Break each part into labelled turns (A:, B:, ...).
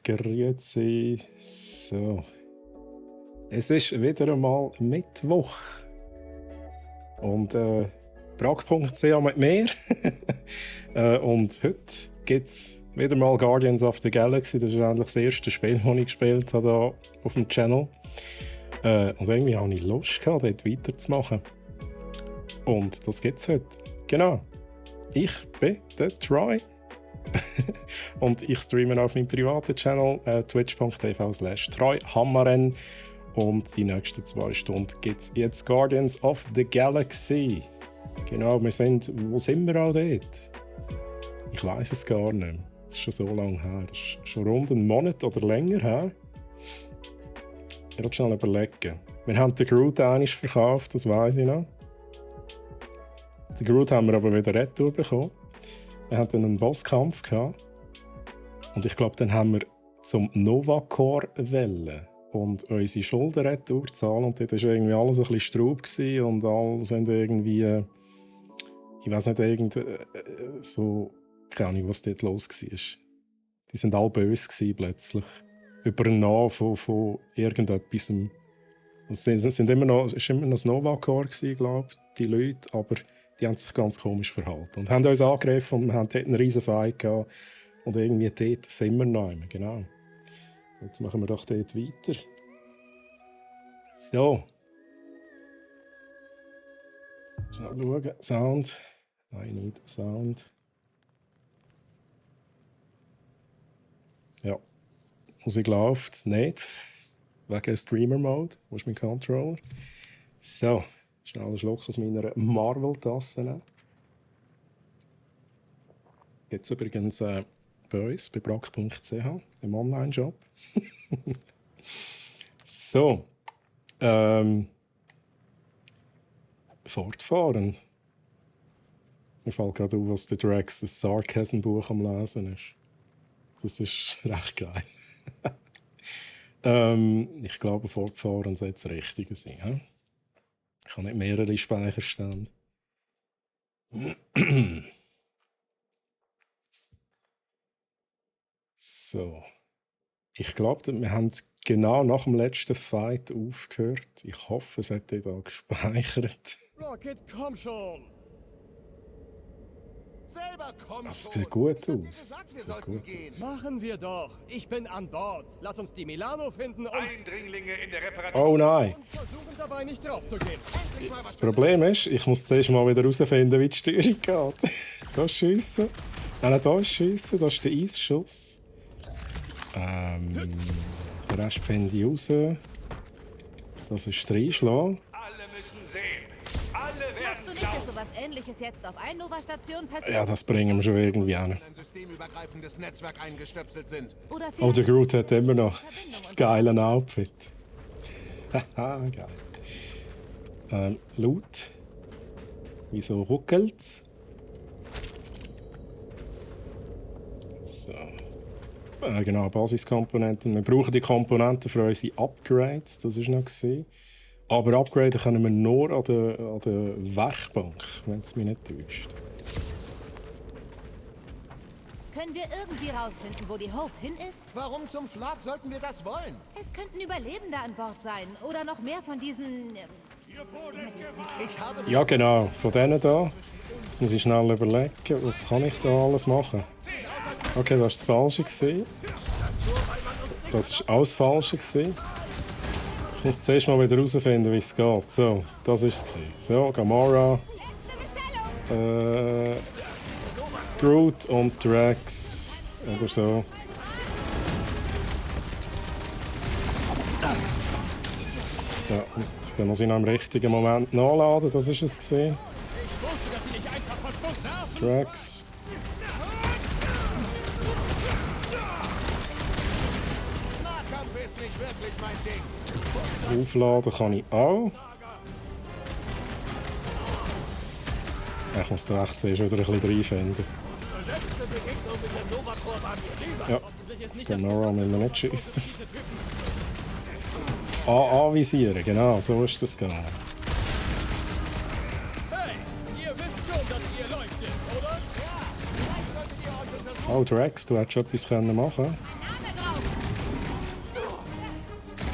A: Grüezi. So. Es ist wieder einmal Mittwoch. Und Prag.ch mit mir. Und heute gibt es wieder mal Guardians of the Galaxy. Das ist eigentlich das erste Spiel, das ich gespielt habe hier auf dem Channel. Und irgendwie hatte ich Lust, dort weiterzumachen. Und das gibt es heute. Genau. Ich bin der Troy. Und ich streame auf meinem privaten Channel twitch.tv/TroyHammaren. Und die nächsten 2 Stunden gibt es jetzt Guardians of the Galaxy. Genau, wo sind wir all dort? Ich weiß es gar nicht mehr. Es ist schon so lange her. Es ist schon rund einen Monat oder länger her. Ich muss schnell überlegen. Wir haben den Groot einmal verkauft, das weiss ich noch. Den Groot haben wir aber wieder retour bekommen. Wir hatten einen Bosskampf gehabt. Und ich glaube, dann haben wir zum Nova Corps wählen und unsere Schulden retour zahlen. Und dort war irgendwie alles ein bisschen Straub und alle sind irgendwie, ich weiß nicht, so, keine Ahnung, was dort los war. Die sind alle böse plötzlich. Übernommen von irgendetwas. Es war immer noch das Nova Corps, glaube ich, die Leute, aber die haben sich ganz komisch verhalten. Und haben uns angegriffen und wir hatten dort einen riesen Fight gehabt. Und irgendwie dort sind wir noch einmal, genau. Jetzt machen wir doch dort weiter. So. Schnell schauen. Sound. I need Sound. Ja. Musik läuft nicht. Wegen Streamer-Mode. Wo ist mein Controller? So. Schnell einen Schluck aus meiner Marvel-Tasse nehmen. Jetzt übrigens bei uns, bei Prag.ch, im Online-Shop. So. Fortfahren. Mir fällt gerade auf, was der Drax das Sarcasm-Buch am Lesen ist. Das ist recht geil. Ich glaube, fortfahren sollte das Richtige sein. He? Ich habe nicht mehrere Speicherstände. So. Ich glaube, wir haben genau nach dem letzten Fight aufgehört. Ich hoffe, es hat da gespeichert.
B: Rocket, komm schon!
C: Selber komm
A: Das
C: schon.
A: sieht gut
C: Ich hab dir
A: aus.
C: gesagt, wir
A: Sieht
C: sollten
A: gut
C: gehen.
B: Machen wir doch! Ich bin an Bord. Lass uns die Milano finden und
D: Eindringlinge in der Reparatur.
A: Oh nein!
B: versuchen dabei nicht draufzugehen.
C: Endlich mal
A: Das
C: was
A: Problem ist, ich muss zuerst mal wieder herausfinden, wie die Steuerung geht. Da ist Schiessen. Nein, da ist Schiessen. Da ist der Eisschuss. Den Rest finde ich raus. Das ist Reinschlagen.
D: Alle müssen sehen. Alle
E: Glaubst
D: werden
E: du nicht, dass
D: glauben.
E: sowas Ähnliches jetzt auf Einnova-Station passiert?
A: Ja, das bringen wir schon irgendwie an.
C: ein systemübergreifendes Netzwerk eingestöpselt sind.
E: Oder
A: Oh, der
E: vielleicht
A: Groot hat immer noch das geile Outfit. Haha, geil. Loot. Wieso ruckelt's? So. Genau, Basiskomponenten. Wir brauchen die Komponenten für unsere Upgrades, das war noch gewesen. Aber upgraden können wir nur an der Werkbank, wenn es mich nicht täuscht.
E: können wir irgendwie rausfinden, wo die Hope hin ist?
C: Warum zum Schlag sollten wir das wollen?
E: Es könnten Überlebende an Bord sein. Oder noch mehr von diesen...
C: Ich habe
A: Ja genau, von denen da. Jetzt muss ich schnell überlegen, was kann ich da alles machen. Okay, das war das Falsche gewesen. Das war alles Falsche gewesen. Ich muss zuerst mal wieder herausfinden, wie es geht. So, das war es. So, Gamora, Groot und Drax oder so. Ja, und dann muss ich noch im richtigen Moment nachladen, das war es gewesen.
B: Ich wusste, dass sie nicht einfach verschwunden haben.
A: Drax.
C: Nahkampf ist nicht wirklich mein Ding.
A: Aufladen kann ich auch. Ich muss da echt zuerst wieder ein bisschen reinfinden.
B: Letzte Begegnung mit dem Nova Corps war mir lieber.
A: Ja,
B: Hoffentlich ist nicht
A: Gamora müssen wir nicht schiessen.
B: diese Typen.
A: Anvisieren, genau, so ist das gegangen.
B: Hey, ihr wisst schon, dass ihr leuchtet, oder?
C: Vielleicht solltet ihr euch untersuchen.
A: Oh, Drax, du hättest schon etwas machen können.
E: Name drauf!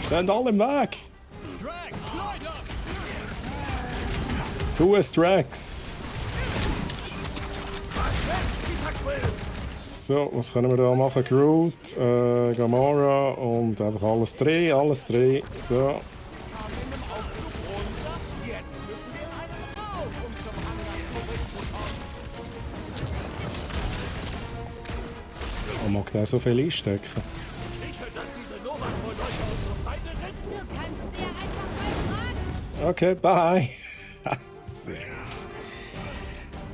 A: Stehen alle im Weg!
B: Drax, Schleuder!
A: Tu es, Drax! So, was können wir da machen? Groot, Gamora und einfach alles drehen, alles drehen. So.
C: Jetzt müssen wir einen Raum, um zum Hangar zurückzukommen.
A: Und mag der so viel einstecken?
B: Sicher, dass diese Nova-Leuchter unsere Feinde sind?
E: Du kannst sie ja einfach mal fragen.
A: Okay, bye! Sehr gut.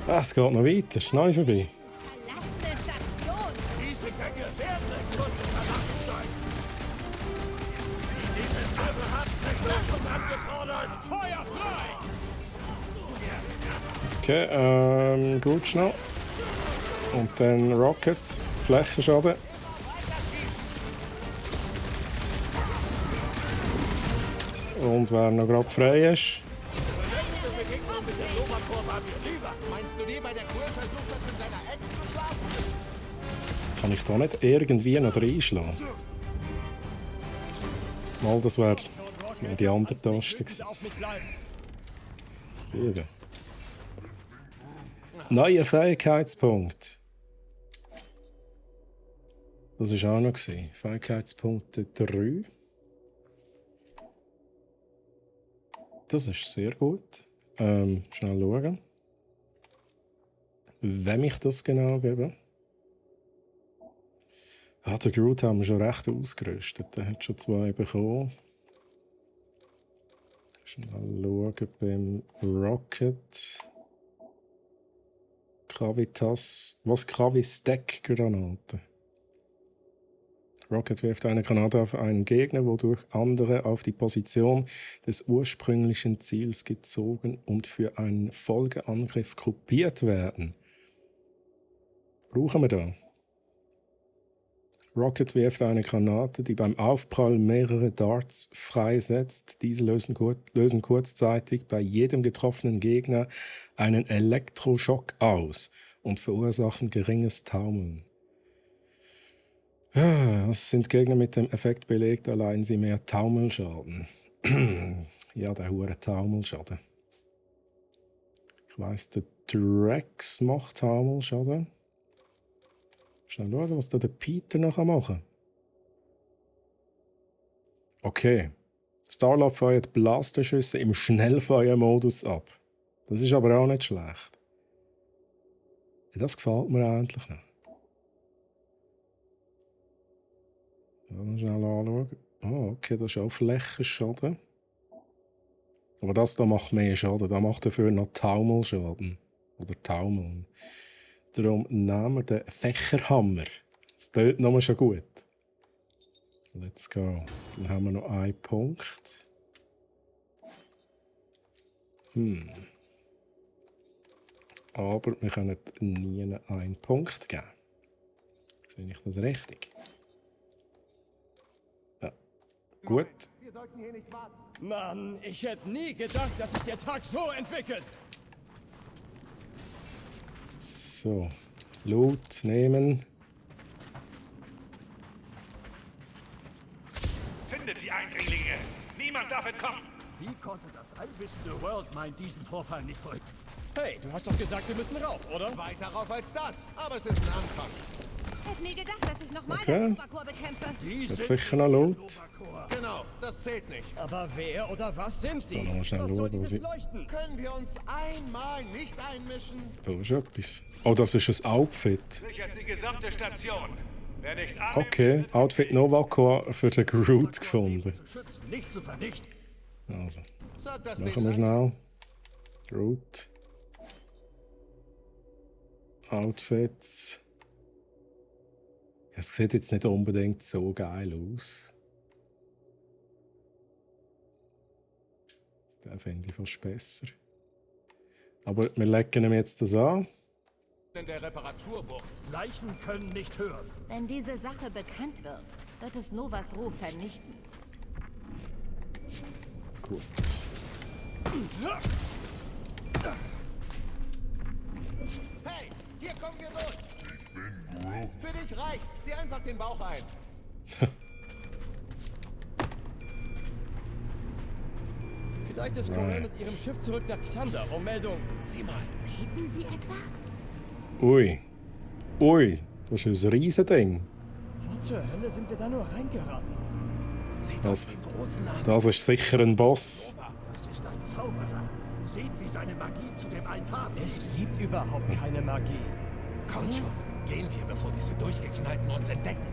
A: Es geht noch weiter, schnell vorbei.
E: Verlassene Station.
B: Diese Gänge werden in Kürze verlassen sein. Diese Löwe hat Verstärkung angefordert. Feuer frei!
A: Okay, gut schnell. Und dann Rocket, Flächenschaden. Und wer noch gerade frei ist.
C: Meinst du, die bei der Kur versucht hat, mit seiner Ex zu schlafen?
A: Kann ich da nicht irgendwie noch reinschlagen? Mal, das wär die andere Taste gewesen.
B: Auf mich bleiben.
A: Wieder. Neuer Fähigkeitspunkt. Das war auch noch. Fähigkeitspunkte 3. Das ist sehr gut. Schnell schauen. Wem ich das genau gebe. Den Groot haben wir schon recht ausgerüstet. Der hat schon 2 bekommen. Schnell schauen beim Rocket. Gravitas. Was? Gravi-Stack-Granate. Rocket wirft eine Granate auf einen Gegner, wodurch andere auf die Position des ursprünglichen Ziels gezogen und für einen Folgeangriff gruppiert werden. Brauchen wir da. Rocket wirft eine Granate, die beim Aufprall mehrere Darts freisetzt. Diese lösen kurzzeitig bei jedem getroffenen Gegner einen Elektroschock aus und verursachen geringes Taumeln. Es sind Gegner mit dem Effekt belegt, allein sie mehr Taumelschaden. Ja, der hure Taumelschaden. Ich weiss, der Drax macht Taumelschaden. Schnell schauen, was da der Peter noch machen kann. Okay. Star-Lord feuert Blasterschüsse im Schnellfeuermodus ab. Das ist aber auch nicht schlecht. Das gefällt mir eigentlich noch. Schnell anschauen. Oh, okay, das ist auch Flächenschaden. Aber das da macht mehr Schaden. Das macht dafür noch Taumelschaden. Oder Taumeln. Darum nehmen wir den Fächerhammer. Das tut nochmal schon gut. Let's go. Dann haben wir noch einen Punkt. Aber wir können nie einen Punkt geben. Sehe ich das richtig? Ja. Gut.
C: Wir sollten hier nicht warten.
B: Mann, ich hätte nie gedacht, dass sich der Tag so entwickelt.
A: So. Loot nehmen.
D: Findet die Eindringlinge. Niemand darf entkommen.
B: Wie konnte das allwissende Worldmind diesen Vorfall nicht verhindern? Hey, du hast doch gesagt, wir müssen rauf, oder?
C: Weiter rauf als das. Aber es ist ein Anfang.
E: Hätte nie gedacht, dass ich nochmal
A: Okay.
E: den Nova-Corps bekämpfe.
B: Die
A: Jetzt sicher noch Loot.
C: Genau, das zählt nicht.
B: Aber wer oder was sind sie?
A: So, noch mal schnell
B: Was soll
A: schauen, wo
B: dieses
A: sie-
B: Leuchten?
C: Können wir uns einmal nicht einmischen?
A: Da ist etwas. Oh, das ist ein Outfit.
D: Sichert die gesamte Station. Wer nicht annimmt,
A: Okay, Outfit Nova-Corps für den Groot gefunden.
B: Zu schützen, nicht zu vernichten.
A: Also,
C: Sag das
A: machen
C: denen
A: wir
C: leicht.
A: schnell. Groot. Outfits. Es sieht jetzt nicht unbedingt so geil aus. Den finde ich fast besser. Aber wir legen ihm jetzt das an.
C: In der Reparaturbucht.
B: Leichen können nicht hören.
E: Wenn diese Sache bekannt wird, wird es Novas Ruf vernichten.
A: Gut.
C: Hey, hier kommen wir durch. Ich bin Groot. Für dich reicht's. Zieh einfach den Bauch ein.
B: Vielleicht ist Corell mit ihrem Schiff zurück nach Xander. Oh, Meldung.
C: Sieh mal.
E: Beten Sie etwa?
A: Ui. Ui, das ist ein Riesending.
B: Wo zur Hölle sind wir da nur reingeraten?
C: Seht euch den Großen an.
A: Das ist sicher ein Boss.
B: Das ist ein Zauberer. Seht, wie seine Magie zu dem Altar
F: Es
B: fließt.
F: gibt überhaupt keine Magie.
C: Kommt schon. Gehen wir, bevor diese Durchgeknallten uns entdecken.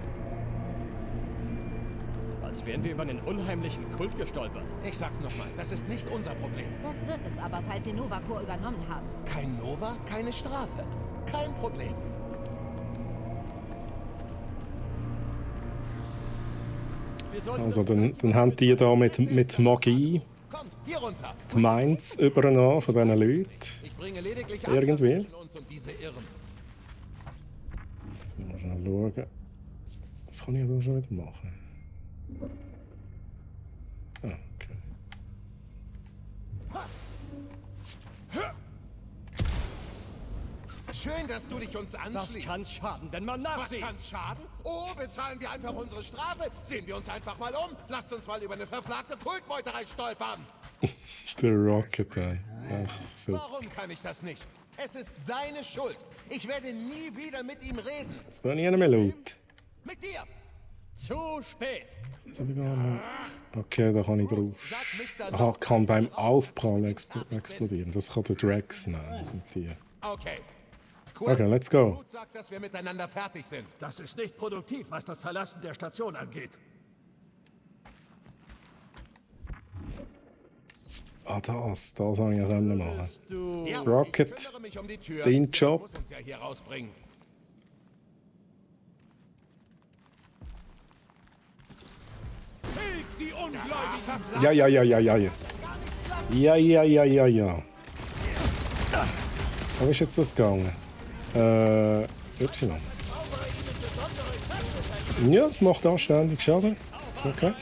B: Als wären wir über einen unheimlichen Kult gestolpert.
C: Ich sag's nochmal, das ist nicht unser Problem.
E: Das wird es aber, falls Sie Novacor übernommen haben.
C: Kein Nova, keine Strafe. Kein Problem.
B: Wir sollten
A: Also, dann haben die da mit Magie
C: Kommt, hier runter.
A: die Minds übernommen von diesen Leuten.
C: Ich bringe lediglich
A: Irgendwie.
C: Abstand zwischen uns und diese Irren.
A: So, mal schnell schauen. Was kann ich da schon wieder machen? Ah, okay.
C: Schön, dass du dich uns
B: Was
C: anschließt.
B: kann schaden, wenn man
C: Was
B: nachsieht?
C: kann schaden? Oh, bezahlen wir einfach unsere Strafe? Sehen wir uns einfach mal um? Lasst uns mal über eine verflagte Kultmeuterei stolpern.
A: Der Rocket, ey. Ach, so.
C: Warum kann ich das nicht? Es ist seine Schuld. Ich werde nie wieder mit ihm reden.
A: Ist da nie mehr laut?
C: Mit dir.
B: Zu spät.
A: Das hab ich gar nicht. Okay, da kann ich drauf. Aha, kann beim Aufprallen explodieren. Das kann der Drax nehmen. Das sind die.
C: Okay.
A: Okay, let's go.
C: Gut sagt, dass wir miteinander fertig sind.
B: Das ist nicht produktiv, was das Verlassen der Station angeht.
A: Ah, das habe ich ja können machen.
B: Du.
C: Ja,
A: Rocket,
C: ich kümmere mich um die Tür.
A: den
C: Der
A: Job.
C: muss uns ja hier rausbringen.
B: Hilf die Ungläubigen!
A: Ja. Ja. Wo ist jetzt das gegangen? Y. Ja, es macht anständig Schaden. Ist okay.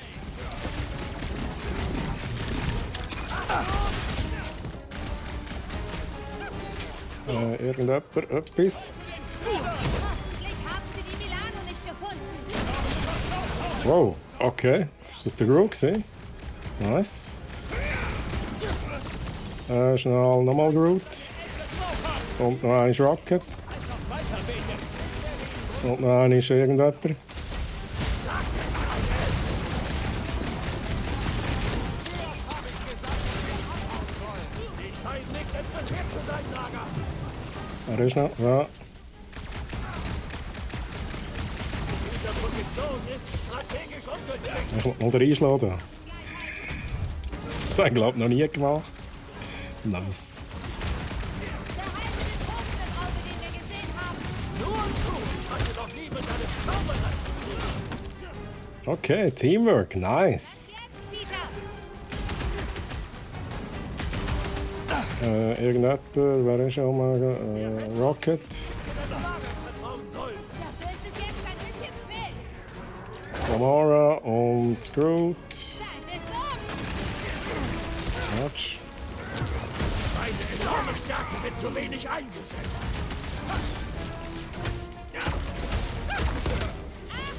A: Irgendjemand etwas?
E: Hoffentlich haben Sie die Milano nicht gefunden.
A: Wow, okay. Ist das der Groot gewesen? Nice. Schnell nochmal Groot. Und noch ein Rocket. Und noch ein ist irgendjemand.
B: Sie scheinen nicht interessiert zu sein, Lager.
A: Er ist noch. Ja.
B: Diese Position ist strategisch ungünstig.
A: Ich will mal den einschlagen. Das habe ich glaube noch nie gemacht. Nice.
E: Der heilige Totenraum, den wir gesehen haben.
B: Nur du! Ich hatte noch nie mit einem Zauberer zu tun.
A: Okay, Teamwork, nice.
E: Jetzt, Peter.
A: Irgendjemand, wer ist auch mal? Rocket.
B: Vertrauen soll.
E: Dafür ist es jetzt ein bisschen spät.
A: Gamora und Groot.
E: Zeit ist um.
A: Quatsch.
B: Eine enorme Stärke wird zu wenig eingesetzt.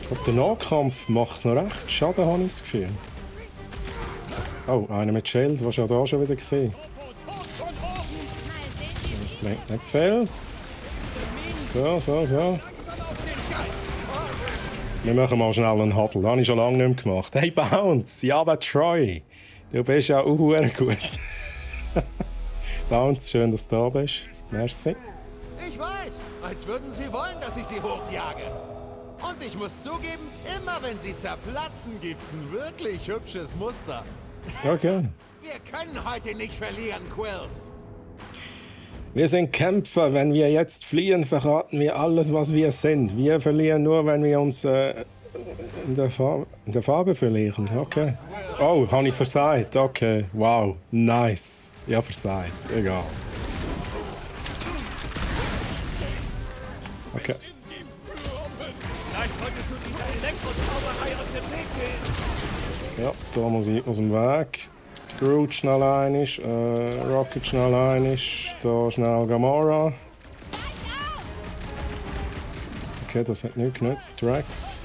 A: Ich glaube, der Nahkampf macht noch recht Schaden, habe ich das Gefühl. Oh, einer mit Schild, was ja da schon wieder gesehen.
E: Mal sehen, wie
A: Das bringt nicht viel. So. Wir machen mal schnell einen Huddle. Das habe ich schon lange nicht mehr gemacht. Hey, Bounce! Ja, aber Troy! Du bist ja auch gut. Bounce, schön, dass du da bist. Merci.
C: Ich weiß, als würden sie wollen, dass ich sie hochjage. Und ich muss zugeben, immer wenn sie zerplatzen, gibt's ein wirklich hübsches Muster.
A: Okay.
C: Wir können heute nicht verlieren, Quill.
A: Wir sind Kämpfer. Wenn wir jetzt fliehen, verraten wir alles, was wir sind. Wir verlieren nur, wenn wir uns in der Farbe verlieren. Okay. Oh, habe ich versagt. Okay. Wow. Nice. Ja, versagt. Egal. Okay.
B: Vielleicht solltest du dieser Elektrozauberei aus dem Weg gehen.
A: Ja, da muss ich aus dem Weg. Groot schnell einig, Rocket schnell einig, da schnell Gamora. Okay, das hat nicht genutzt. Drax.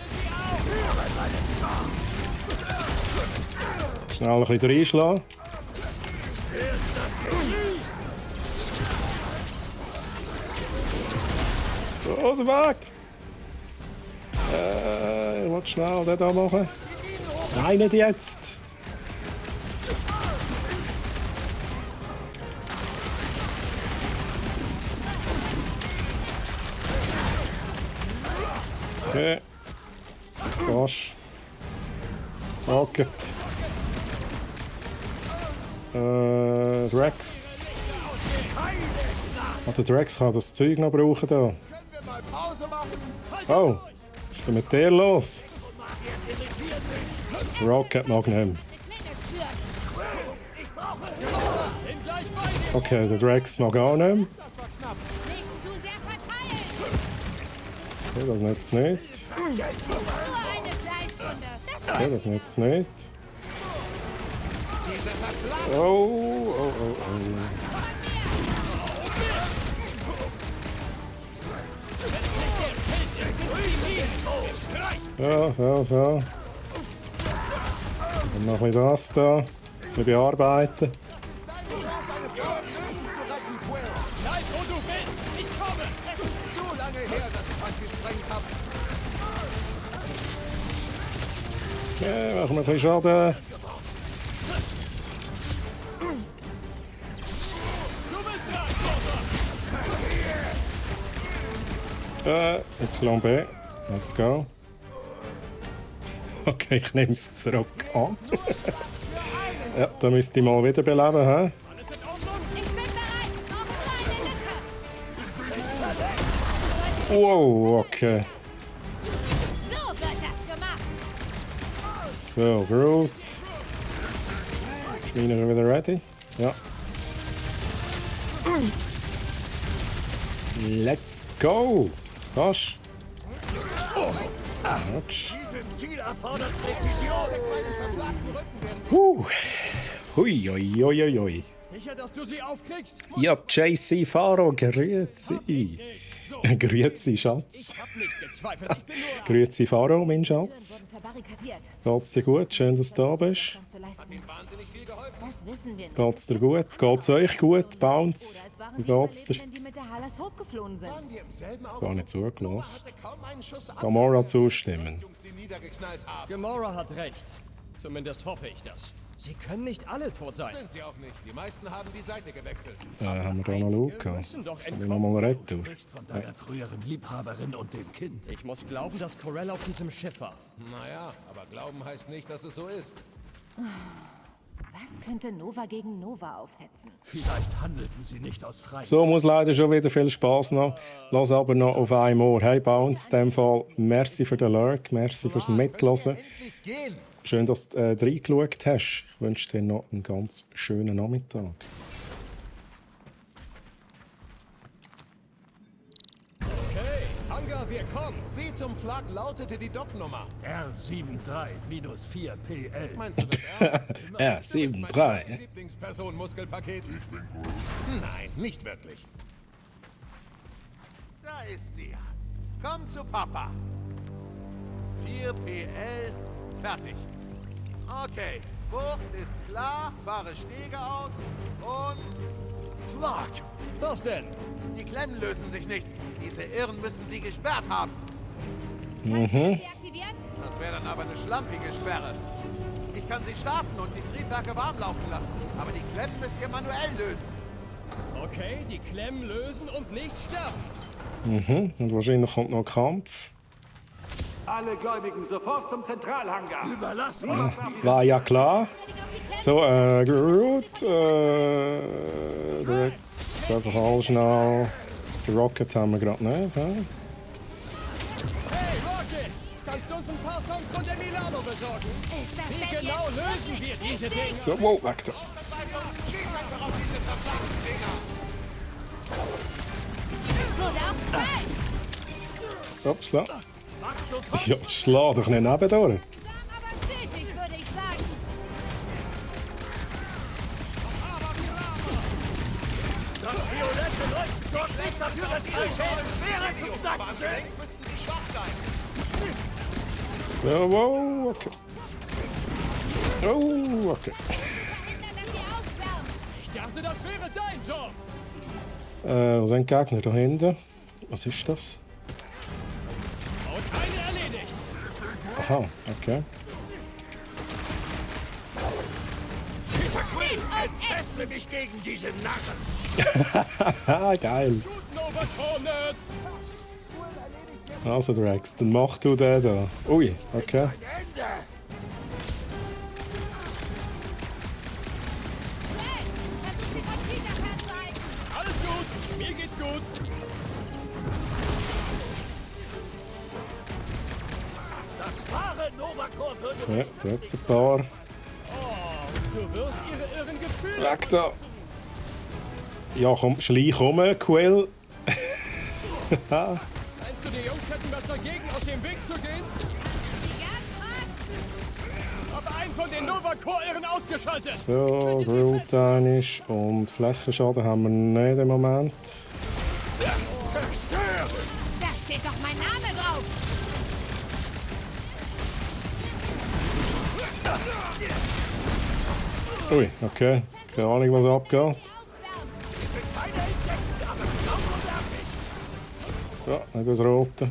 A: Schnell ein bisschen reinschlagen. Aus dem Weg! Ich will schnell den da machen. Nein, nicht jetzt! Okay. Gosh. Rocket. Drax. Der Drax kann das Zeug noch brauchen da.
C: Können wir mal Pause machen?
A: Oh, was ist denn mit dir los? Rocket mag nicht. Okay, der Drax mag auch nicht.
E: Nicht zu sehr verteilen.
A: Okay, das nützt nicht.
E: Nur eine Fleischwunde.
A: Okay, das nützt nicht.
C: Diese Verflammung!
A: Oh, oh, oh, oh. So. Und noch ein bisschen das da. Wir bearbeiten.
C: Deine Chance, eine Frau im Leben zu retten, Quill!
B: Bleib, wo du bist! Ich komme!
C: Es ist zu lange her, dass ich was gesprengt habe.
A: Okay, machen wir ein bisschen Schaden. YB. Let's go. Okay, ich nehme es zurück an. Ja, da müsste ich mal wiederbeleben, hä?
E: Ich bin bereit. Noch eine Lücke.
A: Wow, okay.
E: So wird das gemacht.
A: So, Groot. Ist meiner wieder ready? Ja. Let's go! Was? Autsch.
B: Dieses Ziel erfordert Präzision!
A: Hui, hui, hui, hui, hui.
B: Sicher, dass du sie aufkriegst?
A: Ja, JC Faro, grüezi. Grüezi, Schatz.
B: Ich hab nicht gezweifelt. Ich bin nur...
A: Grüezi Faro, mein Schatz.
E: Wurden verbarrikadiert.
A: Geht's dir gut? Schön, dass du da bist.
E: Schon zu leisten. Das wissen wir nicht.
A: Geht's dir gut? Geht's euch gut? Bounce?
E: Oder es waren
A: Wie
E: die
A: geht's dir?
E: Überlebenden, die mit der Halas Hope geflohen sind.
C: Die im selben
A: Gar nicht zugelassen.
C: hatte kaum einen Schuss ab,
A: Gamora zustimmen.
C: Jungs, die niedergeknallt haben.
B: Gamora hat recht. Zumindest hoffe ich das. Sie können nicht alle tot sein.
C: Sind sie auch nicht. Die meisten haben die Seite gewechselt.
A: Haben wir da noch Luke?
B: müssen doch
A: Haben wir noch mal Rettung?
B: Du sprichst von deiner früheren Liebhaberin und dem Kind. Ich muss glauben, dass Corell auf diesem Schiff war.
C: Naja, aber glauben heißt nicht, dass es so ist.
E: Was könnte Nova gegen Nova aufhetzen?
B: Vielleicht handelten sie nicht aus freien...
A: So, muss leider schon wieder viel Spaß noch. Lass aber noch auf ein Ohr. Hey Bounce, in dem Fall merci für den Lurk, merci fürs Mitlosen.
C: Endlich gehen!
A: Schön, dass du reingeschaut hast. Ich wünsche dir noch einen ganz schönen Nachmittag.
B: Okay, Hangar, wir kommen.
C: Wie zum Flag lautete die Docknummer?
B: R73-4PL.
C: Meinst du das ernst?
A: R73.
C: Meine Lieblingsperson Muskelpaket. Ich bin Groot. Nein, nicht wirklich. Da ist sie ja. Komm zu Papa. 4PL, fertig. Okay, Bucht ist klar, fahre Stege aus und... Flag!
B: Was denn?
C: Die Klemmen lösen sich nicht. Diese Irren müssen sie gesperrt haben.
E: Deaktivieren?
C: Das wäre dann aber eine schlampige Sperre. Ich kann sie starten und die Triebwerke warm laufen lassen. Aber die Klemmen müsst ihr manuell lösen.
B: Okay, die Klemmen lösen und nicht sterben.
A: Und wahrscheinlich kommt noch ein Kampf.
G: Alle Gläubigen sofort zum Zentralhangar.
B: Überlass
A: War ja klar. So, Groot. Drax, einfach alles schnell. Die Rocket haben wir gerade nicht. Hä?
B: Hey, Rocket! Kannst du uns ein paar Songs von der Milano besorgen?
E: Ist das
B: Wie
E: denn
B: genau
E: jetzt
B: lösen
E: wirklich
B: wir diese
E: wichtig?
B: Dinge?
A: So, wow, weg da.
C: Schieß einfach auf diese verflachten Dinger.
E: Wurde auch Zeit.
A: Upsla. Ja, schlag doch nicht nebendurch.
E: Langsam, aber stetig, würde ich sagen.
B: Das violette Leuchten sorgt nicht dafür, dass ihre Schäden schwerer zu
C: Aber
B: knacken
C: am
B: sind.
C: Gelenk müssten sie schwach sein.
A: So, wow, okay. Oh, okay.
E: Dass sie auswärmen.
B: Ich dachte, das wäre dein Job.
A: Was sind die Gegner da hinten? Was ist das? Aha, okay.
B: Entfessle mich gegen diese Narren!
A: Haha, geil.
B: Overcornet!
A: Also Drax, dann mach du den da. Ui, okay.
B: Ende!
E: Versuch die von Peter fernzuhalten.
B: Alles gut! Mir geht's gut! Das wahre Novakor würde
A: Ja, da hat's ein paar.
B: Du wirst ihre irren Gefühle...
A: Weg da. Ja, komm, schleich um, Quell.
B: Meinst du, die Jungs hätten was dagegen, aus dem Weg zu gehen? Hab einen von den Novakor-Irren ausgeschaltet!
A: So, Groot ist und Flächenschaden haben wir nicht im Moment.
B: Zerstören!
E: Da steht doch mein Name drauf.
A: Ui, okay. Keine Ahnung, was abgeht.
B: Keine Insekten, aber sauber nervig!
A: Ja, nicht das Rote.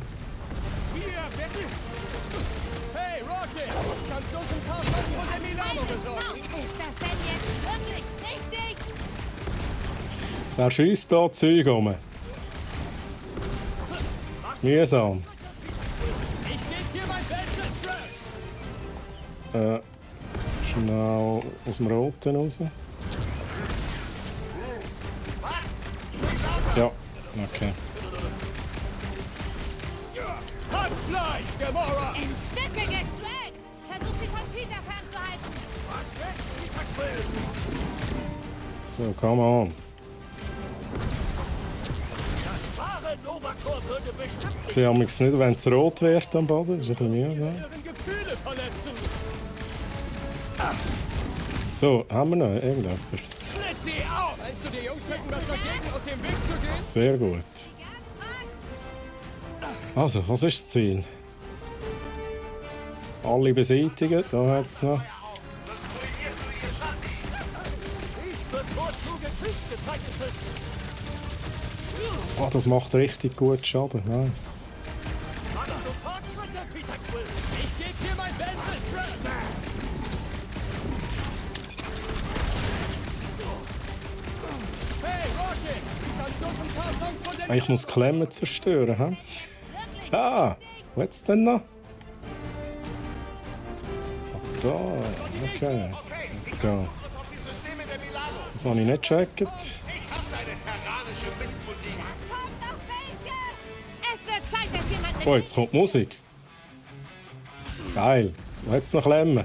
B: Hey, Rocket! Kannst du uns ein paar Sachen von der Milano besorgen?
E: Ist das denn jetzt wirklich richtig?
A: Wer schiesst da Zeug um? Mühsam.
B: Ich geb dir mein bestes Draft!
A: Schnell aus dem Roten raus. Ja, okay.
B: Handfleisch, Gamora!
E: In Stücke gestreckt. Versuch sie von Peter fernzuhalten.
A: So, come on.
B: Das wahre Novakor würde bestimmt
A: Sie haben mich nicht, wenn es rot wird am Boden. Das ist ein bisschen mühsam.
B: ihren Gefühle verletzen.
A: So, haben wir noch irgendjemand?
B: Schlitt sie auf! Meinst du, die Jungs hätten was dagegen, aus dem Weg zu gehen?
A: Sehr gut. Also, was ist das Ziel? Alle beseitigen, da hat es noch.
B: Ich bevorzuge Küstezeichnetes.
A: Oh, das macht richtig gut Schaden. Nice.
B: Machst du Fortschritte, Peter Quill? Ich geb dir mein bestes Draft! Hey, Rocket! Kannst du uns ein paar Songs von der
A: Ich muss Klemmen zerstören, hä? Ah, wo ist denn noch? Ah, da, okay. Let's go. Das habe ich nicht gecheckt.
E: Kommt noch welche! Es wird Zeit, dass jemand mit
A: Oh, jetzt kommt Musik. Geil. Wo hat's noch Klemmen?
B: Ich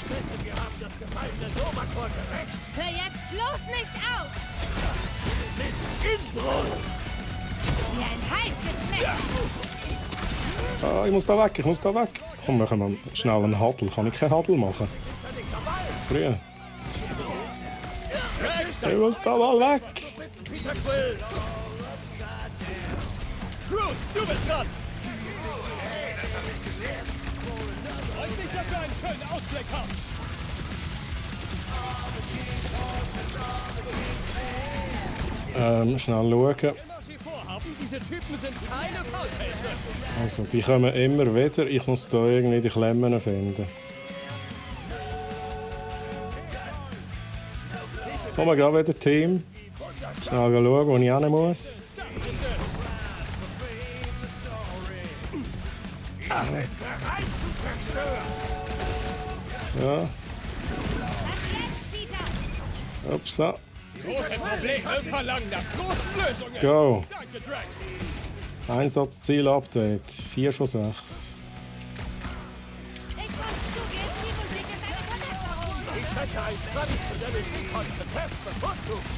B: wette, wir haben das gefallene Novakor gerecht.
E: Hör jetzt bloß nicht auf!
B: Inbrunst!
E: Wie ein heißes Messer!
A: Ah, ich muss da weg, ich muss da weg. Komm, machen wir schnell einen Huddle. Kann ich keinen Huddle machen? Zu früh. Ich muss da mal weg.
B: Peter Quill! Groot, du bist dran! Freut mich, dass wir einen schönen Ausblick haben.
A: Schnell schauen.
B: Immer Sie vorhaben, diese Typen sind keine Faulpelze.
A: Also, die kommen immer wieder. Ich muss da irgendwie die Klemmen finden. Kommen wir gerade wieder, Team. Schnell schauen, wo ich hin muss.
B: Bereit zu zerstören!
A: Ja,
E: Was jetzt, Peter?
A: upsa.
B: Große Probleme verlangen nach großen Lösungen.
A: Go.
B: Danke, Drax.
A: Einsatzziel-Update. 4 von 6.
E: Ich muss zugeben, die Musik ist eine Verbesserung.
B: Ich hätte ein traditionelles Recon-Protest bevorzugt.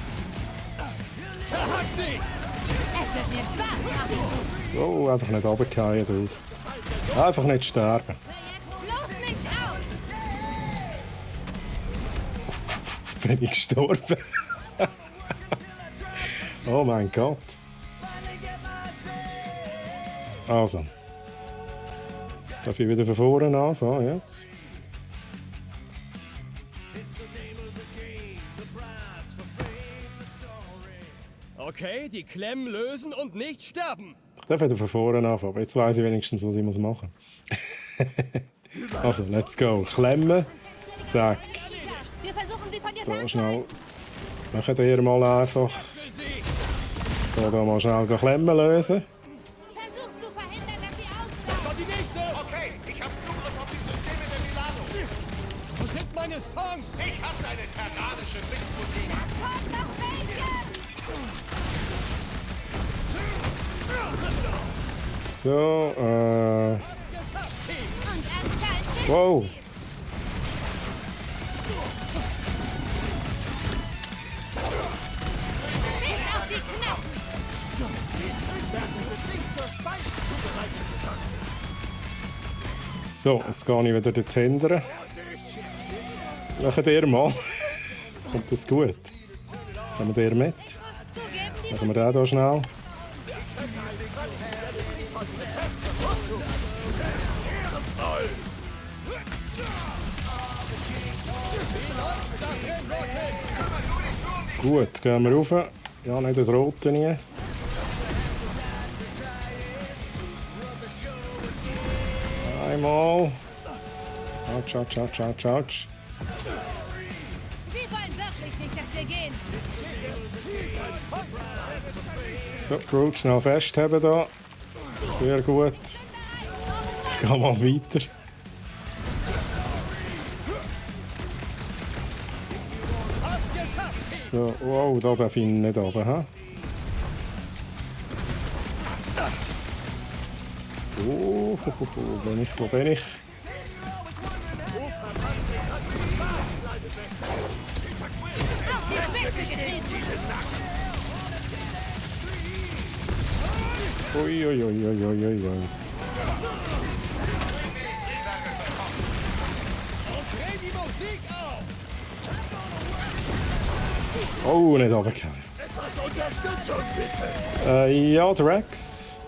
B: Zerhack sie!
E: Es wird mir Spaß machen.
A: Oh, einfach nicht runterfallen, Dude. Einfach nicht sterben.
E: Hör jetzt bloß nicht auf!
A: Bin ich gestorben? Oh mein Gott. Also. Darf ich wieder von vorne anfangen jetzt?
B: Okay, die Klemmen lösen und nicht sterben.
A: Ich darf wieder von vorne anfangen, aber jetzt weiss ich wenigstens, was ich machen muss. Also, let's go. Klemmen. Zack.
E: Wir versuchen sie von dir
A: So,
E: fernzuhalten.
A: schnell. Machen wir mal einfach. Da mal schnell Klemmen lösen.
E: Versucht zu verhindern, dass sie ausfallen.
C: Okay, ich habe Zugriff auf die Systeme der Milano.
B: Wo sind meine Songs?
C: Ich habe deine terranische Mixmusik.
E: Kommt noch welche!
A: So,
E: Und anscheinend
A: wow.
E: bis auf die Knochen.
A: So, jetzt gehe ich wieder dort hindern. Machen ihr mal. Kommt das gut? Kommen wir mit?
E: Zugeben, die
A: Machen wir den hier schnell. Gut, gehen wir rauf. Ja, nicht das Rote nie. Einmal. Autsch, autsch, autsch, autsch, autsch.
E: Sie wollen wirklich nicht, dass wir gehen.
A: So, Groot schnell festhalten da. Sehr gut. Ich gehe mal weiter. So, wow, da darf ich nicht runter. He? Wo bin ich? Wo bin ich?
E: Auf die Spitze getrieben.
A: Ui, ui, ui, ui, ui, ui, ui.
B: Dreh die Musik auf!
A: Oh, nicht runtergefallen.
B: Unterstützung bitte!
A: Ja, der Rex.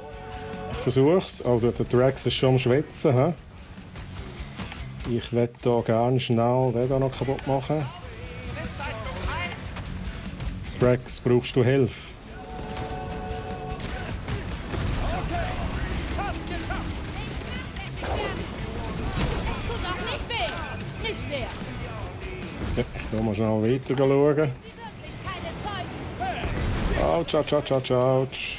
A: Ich versuch's. Also, der Rex ist schon am Schwitzen. He? Ich werde hier gerne schnell den da noch kaputt machen. Rex, brauchst du Hilfe?
E: Tut auch nicht weh. Nicht sehr.
A: Ja, ich gehe mal schnell weiter schauen.
E: Sie wirklich keine Zeugen.
A: Autsch, autsch, autsch, autsch, autsch.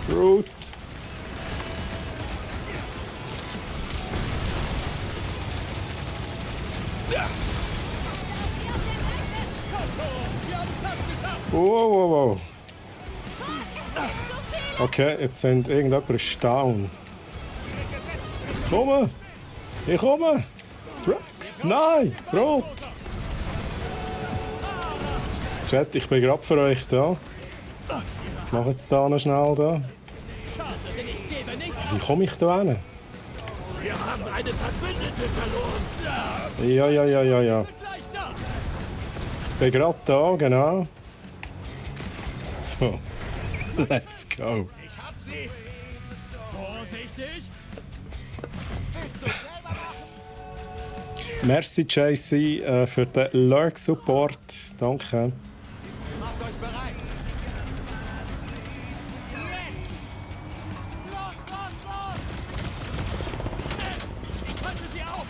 A: Groot. Wow, wow, wow. Okay, jetzt sind irgendjemand ist down. Komme! Ich komme! Rex! Nein! Rot! Chat, ich bin gerade für euch da. Ich mache jetzt da noch schnell da. Wie komme ich da hin?
B: Wir haben eine Verbündete verloren!
A: Ja.
B: Gleich da!
A: Ich bin gerade da, genau. So. Let's go.
C: Ich hab sie.
B: Vorsichtig!
A: Merci JC für den Lurk-Support. Danke.
C: Macht euch bereit. Los, los, los!
B: Ich halte sie auf!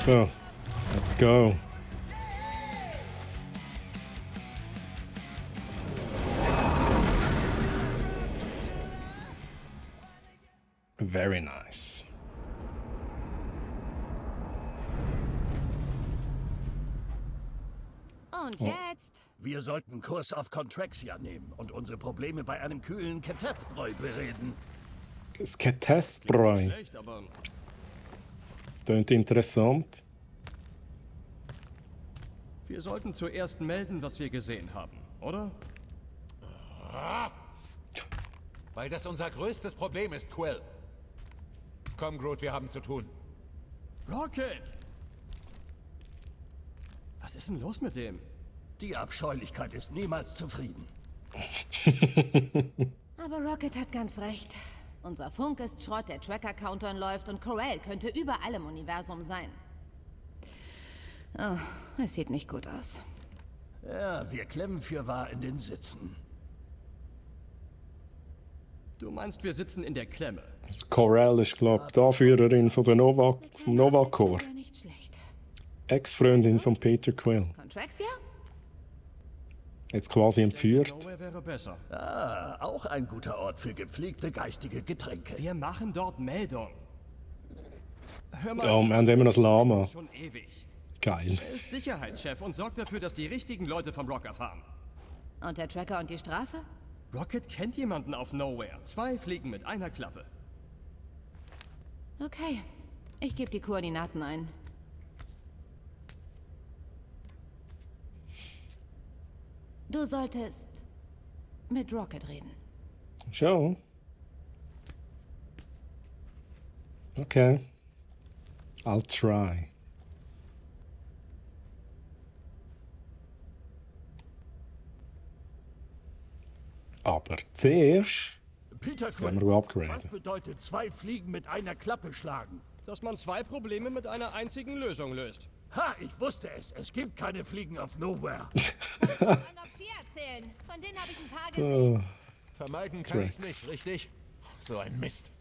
A: So, let's go. Very nice.
E: Und jetzt?
B: Wir sollten Kurs auf Contraxia nehmen und unsere Probleme bei einem kühlen Ketethbräu bereden.
A: Das Ketethbräu.
B: Schlecht, aber
A: Klingt interessant.
F: Wir sollten zuerst melden, was wir gesehen haben, oder?
C: Weil das unser größtes Problem ist, Quill. Komm, Groot, wir haben zu tun.
F: Rocket! Was ist denn los mit dem?
B: die Abscheulichkeit ist niemals zufrieden.
E: Aber Rocket hat ganz recht. Unser Funk ist Schrott, der Tracker-Countdown läuft und Corel könnte überall im Universum sein. Oh, es sieht nicht gut aus.
B: Ja, wir klemmen fürwahr in den Sitzen.
F: Du meinst, wir sitzen in der Klemme?
A: Corel ist, glaube ich, die Anführerin von der vom Nova-Corps.
E: Ja, nicht schlecht.
A: Ex-Freundin von Peter Quill.
E: Contraxia?
A: Jetzt quasi entführt.
F: Nowhere wäre besser.
B: Ah, auch ein guter Ort für gepflegte geistige Getränke.
F: Wir machen dort Meldung. Hör mal,
A: Ja, wir haben immer noch das Lama.
F: schon ewig.
A: Geil.
F: Er ist Sicherheitschef und sorgt dafür, dass die richtigen Leute vom Rock erfahren.
E: Und der Tracker und die Strafe?
F: Rocket kennt jemanden auf Nowhere. 2 Fliegen mit einer Klappe.
E: Okay, ich gebe die Koordinaten ein. Du solltest mit Rocket reden.
A: Schon. Okay. I'll try. Aber zuerst
B: Peter
A: werden
B: Quill,
A: wir
B: was
A: upgraden.
B: bedeutet 2 Fliegen mit einer Klappe schlagen?
F: Dass man 2 Probleme mit einer einzigen Lösung löst.
B: Ha, ich wusste es. Es gibt keine Fliegen auf Nowhere.
E: Und auf Ski erzählen. Von denen habe ich ein paar gesehen.
C: Vermeiden kann ich's
A: Tracks.
C: nicht, richtig? So ein Mist.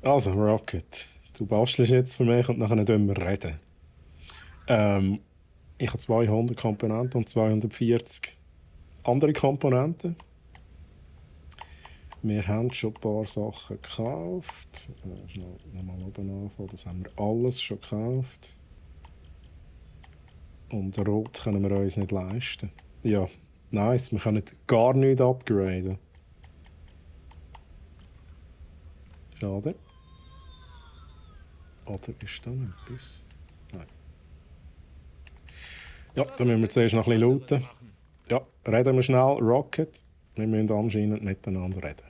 A: Also, Rocket, du bastelst jetzt für mich und nachher tun wir reden. Ich habe 200 Komponenten und 240 andere Komponenten. Wir haben schon ein paar Sachen gekauft. Schnell nochmal oben anfangen. Das haben wir alles schon gekauft. Und Rot können wir uns nicht leisten. Ja, nice. Wir können gar nichts upgraden. Schade. Oder ist da noch etwas? Nein. Ja, dann müssen wir zuerst noch ein bisschen looten. Ja, reden wir schnell. Rocket. Wir müssen anscheinend miteinander reden.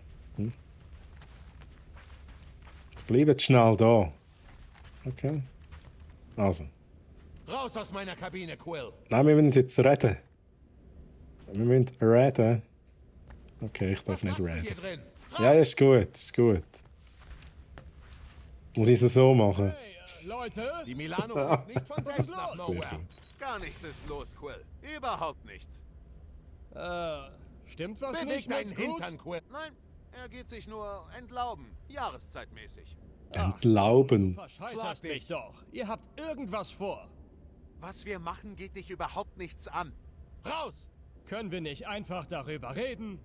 A: Bleibt schnell da. Okay. Also.
C: Raus aus meiner Kabine, Quill.
A: Nein, wir müssen jetzt reden. Wir müssen reden. Okay, ich darf nicht
C: machst du
A: reden.
C: hier drin?
A: Ja, ist gut, ist gut. Muss ich es so machen?
F: Hey, Leute!
C: Die Milano fliegt nicht von selbst nach
A: Sehr
C: Nowhere.
A: gut.
C: Gar nichts ist los, Quill. Überhaupt nichts.
F: Stimmt was
C: Beweg
F: nicht
C: deinen
F: mit Groot?
C: Hintern, Quill. Nein, er geht sich nur entlauben. Jahreszeitmäßig.
A: Entlauben.
F: Verscheißerst mich doch. Ihr habt irgendwas vor.
C: Was wir machen, geht dich überhaupt nichts an. Raus!
F: Können wir nicht einfach darüber reden?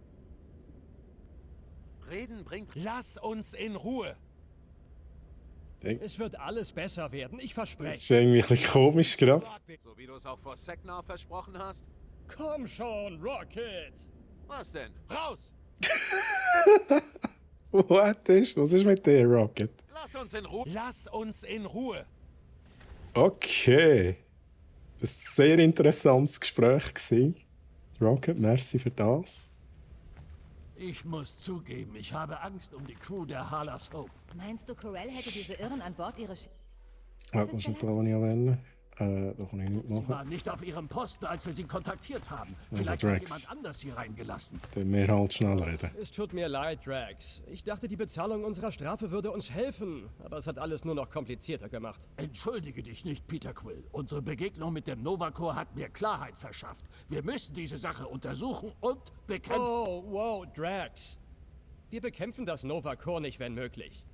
C: Reden bringt... Lass uns in Ruhe.
F: Es wird alles besser werden, ich
A: Das
F: verspreche.
A: ist irgendwie ein bisschen komisch gerade.
C: So wie du es auch vor Seknar versprochen hast.
F: Komm schon, Rocket!
C: Was denn? Raus!
A: Was ist mit dir, Rocket?
C: Lass uns in Ruhe. Lass uns in Ruhe.
A: Okay. Das war ein sehr interessantes Gespräch gewesen. Rocket, merci für das.
B: Ich muss zugeben, ich habe Angst um die Crew der Halas Hope.
E: Meinst du, Corel hätte diese Irren an Bord ihre
A: Ja, das ist nicht da, was ich wählen. Da kann ich nicht
B: Sie
A: machen.
B: waren nicht auf ihrem Posten, als wir sie kontaktiert haben. Vielleicht hat
A: Drax.
B: jemand anders sie reingelassen.
A: Dann wir halt schnell reden.
F: Es tut mir leid, Drax. Ich dachte, die Bezahlung unserer Strafe würde uns helfen. Aber es hat alles nur noch komplizierter gemacht.
B: Entschuldige dich nicht, Peter Quill. Unsere Begegnung mit dem Nova Corps hat mir Klarheit verschafft. Wir müssen diese Sache untersuchen und bekämpfen.
F: Oh, wow, Drax. Wir bekämpfen das Nova Corps nicht, wenn möglich.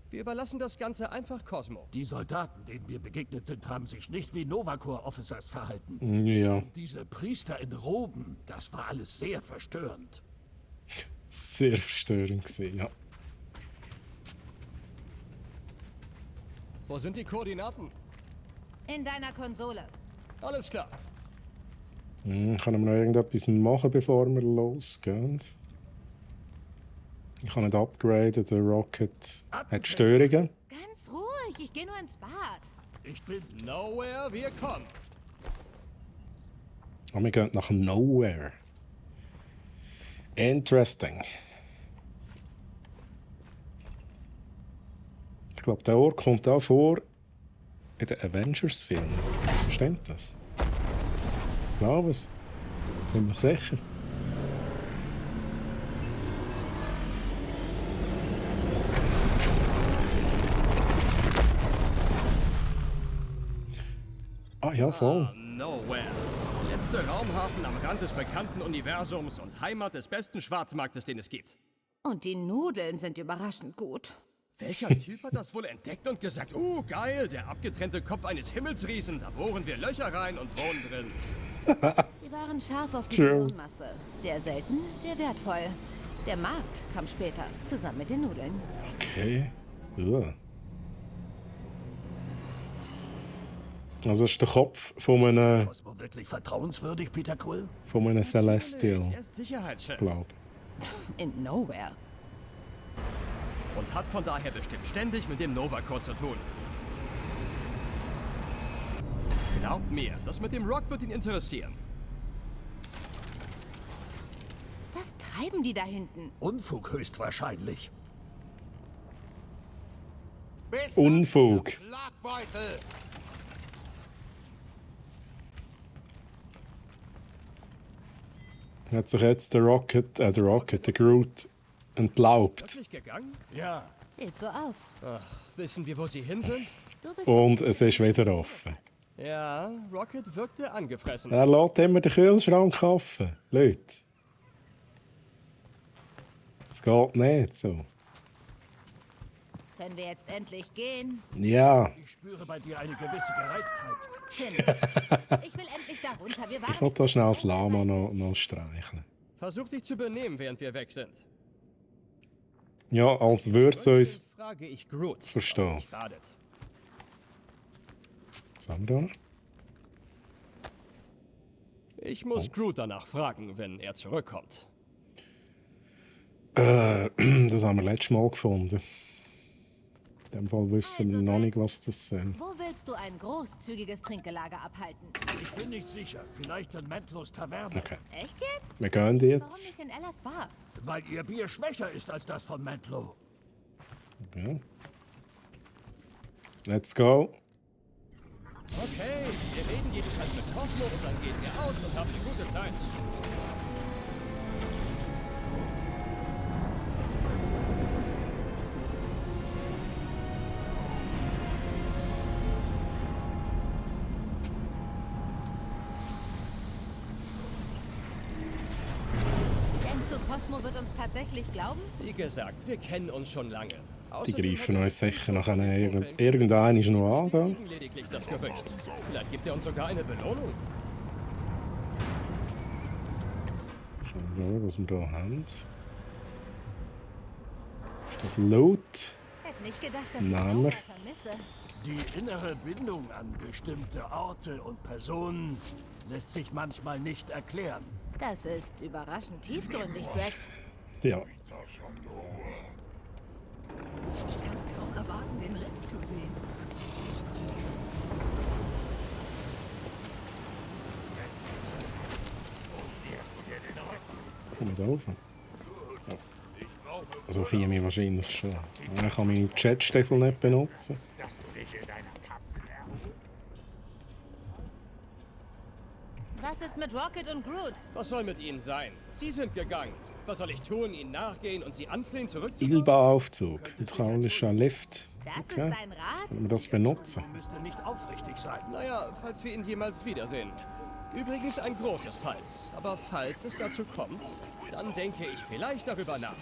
F: Wir überlassen das Ganze einfach Cosmo.
B: Die Soldaten, denen wir begegnet sind, haben sich nicht wie Nova Corps Officers verhalten.
A: Ja,
B: Diese Priester in Roben, das war alles sehr verstörend.
A: sehr verstörend gewesen, ja.
F: Wo sind die Koordinaten?
E: in deiner Konsole.
F: Alles klar.
A: Können wir noch irgendetwas machen, bevor wir losgehen? Ich kann nicht upgraden, der Rocket hat Störungen.
E: Ganz ruhig, ich gehe nur ins Bad.
B: Ich bin...
F: Nowhere, wir kommen.
A: Und wir gehen nach Nowhere. Interesting. Ich glaube, der Ort kommt auch vor in den Avengers-Filmen. Stimmt das? Ich glaube es. Ziemlich sicher. ja, voll.
F: Nowhere. Letzter Raumhafen am Rand des bekannten Universums und Heimat des besten Schwarzmarktes, den es gibt.
E: Und die Nudeln sind überraschend gut.
F: Welcher Typ hat das wohl entdeckt und gesagt, geil, der abgetrennte Kopf eines Himmelsriesen, da bohren wir Löcher rein und wohnen drin.
E: Sie waren scharf auf die
A: True.
E: Klonmasse. Sehr selten, sehr wertvoll. Der Markt kam später, zusammen mit den Nudeln.
A: Okay. Ja. Also ist der Kopf von einem
B: Cosmo wirklich vertrauenswürdig, Peter Quill?
A: Celestial,
F: Er ist Sicherheitschef
A: glaube
E: In Nowhere.
F: und hat von daher bestimmt ständig mit dem Nova Corps zu tun. Glaubt mir, das mit dem Rock wird ihn interessieren.
E: Was treiben die da hinten?
B: Unfug höchstwahrscheinlich.
C: Bis
A: Unfug.
C: dann, ihr Schlagbeutel.
A: Hat sich jetzt der Groot entlaubt.
F: Wirklich gegangen?
B: Ja,
E: Sieht so aus.
F: Wissen wir, wo sie hin sind?
E: Du bist
A: Und es ist wieder offen.
F: Ja, Rocket wirkte angefressen.
A: Er lässt immer den Kühlschrank offen. Leute. Es geht nicht so.
E: Können wir jetzt endlich gehen?
A: Ja,
B: ich spüre bei dir eine gewisse Gereiztheit.
E: Finn, ich will endlich da runter. Wir waren
A: ich will da schnell das Lama noch streicheln.
F: Versuch dich zu benehmen, während wir weg sind.
A: Ja, als würde es uns
F: Frage ich Groot.
A: verstehen.
F: ob er nicht badet.
A: Was haben wir da noch?
F: Ich muss Groot danach fragen, wenn er zurückkommt.
A: Das haben wir letztes Mal gefunden. In dem Fall wissen wir noch nicht, was das sind.
E: Wo willst du ein großzügiges Trinkgelager abhalten?
B: Ich bin nicht sicher. Vielleicht in Mentlos Taverne.
A: Okay.
E: Echt jetzt?
A: Wir gehen
E: Warum
A: jetzt.
E: nicht in Ellas Bar?
B: Weil ihr Bier schwächer ist als das von Mentlo.
A: Ja. Let's go.
F: Okay, wir reden jedenfalls mit Cosmo und dann gehen wir aus und haben eine gute Zeit.
E: Denkst du, Cosmo wird uns tatsächlich glauben?
F: Wie gesagt, wir kennen uns schon lange.
A: Die greifen uns sicher nachher irgendein ist noch an. Da.
F: Lediglich das Gerücht. Vielleicht gibt er uns sogar eine Belohnung.
A: Schauen wir mal, was wir da haben. Ist das Loot?
E: Hätte nicht gedacht, dass ich
A: Name.
E: Nowhere vermisse.
B: Die innere Bindung an bestimmte Orte und Personen lässt sich manchmal nicht erklären.
E: Das ist überraschend tiefgründig, Drax.
A: Ja.
E: Ich kann es kaum erwarten, den Riss zu sehen.
A: Komm ich da rauf? Ja. Also käme ich wahrscheinlich schon. Aber ich kann meine Jetstiefel nicht benutzen.
E: Was ist mit Rocket und Groot?
F: Was soll mit ihnen sein? Sie sind gegangen. Was soll ich tun? Ihnen nachgehen und sie anflehen, zurückzukommen?
A: Ilba-Aufzug. Hydraulischer Lift.
E: Das
A: Okay.
E: ist dein Rat?
A: Können wir das benutzen?
B: Müsste nicht aufrichtig sein.
F: Naja, falls wir ihn jemals wiedersehen. Übrigens ein großes Falls. Aber falls es dazu kommt, dann denke ich vielleicht darüber nach.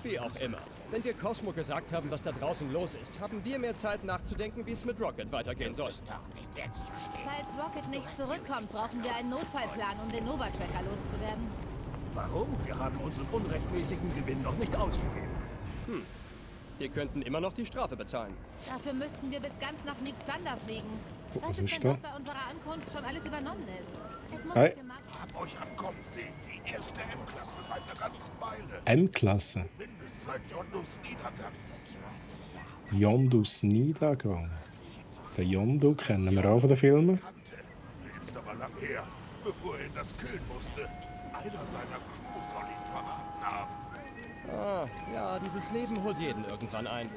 F: Wie auch immer. Wenn wir Cosmo gesagt haben, was da draußen los ist, haben wir mehr Zeit nachzudenken, wie es mit Rocket weitergehen soll.
E: Falls Rocket nicht zurückkommt, brauchen wir einen Notfallplan, um den Nova-Tracker loszuwerden.
B: Warum? Wir haben unseren unrechtmäßigen Gewinn noch nicht ausgegeben.
F: Wir könnten immer noch die Strafe bezahlen.
E: Dafür müssten wir bis ganz nach New Xander fliegen.
A: Was
E: Was
A: ist
E: ist,
A: da?
E: wenn dort bei unserer Ankunft schon alles übernommen ist? Es muss
A: Hey.
E: auf dem Markt...
H: Hab euch ankommen sehen. Die erste M-Klasse seit einer ganzen Weile.
A: M-Klasse.
H: Mindestens seit Yondus Niedergang.
A: Yondus Niedergang. Den Yondu kennen wir auch von den Filmen.
H: Ist aber lang her, bevor er in das Killen musste. Einer seiner Crew soll ihn verraten haben.
F: Ah, ja, dieses Leben holt jeden irgendwann ein.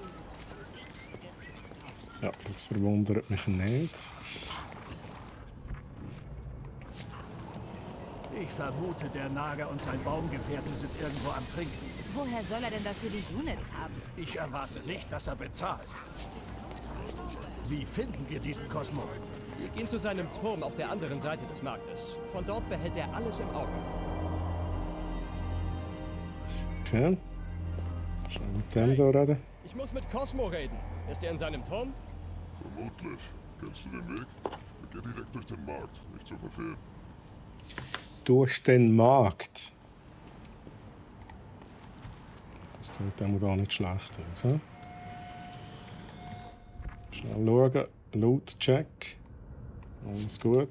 A: Ja, das verwundert mich nicht.
B: Ich vermute, der Nager und sein Baumgefährte sind irgendwo am Trinken.
E: Woher soll er denn dafür die Units haben?
B: Ich erwarte nicht, dass er bezahlt. Wie finden wir diesen Cosmo?
F: Wir gehen zu seinem Turm auf der anderen Seite des Marktes. Von dort behält er alles im Auge.
A: Okay. Schnell mit dem da reden.
F: Ich muss mit Cosmo reden. Ist er in seinem Turm?
I: Vermutlich. Kennst du den Weg? Wir gehen direkt durch den Markt, nicht zu verfehlen.
A: Durch den Markt. Das sieht dem da nicht schlecht aus. He? Schnell schauen. Loot-Check. Alles gut.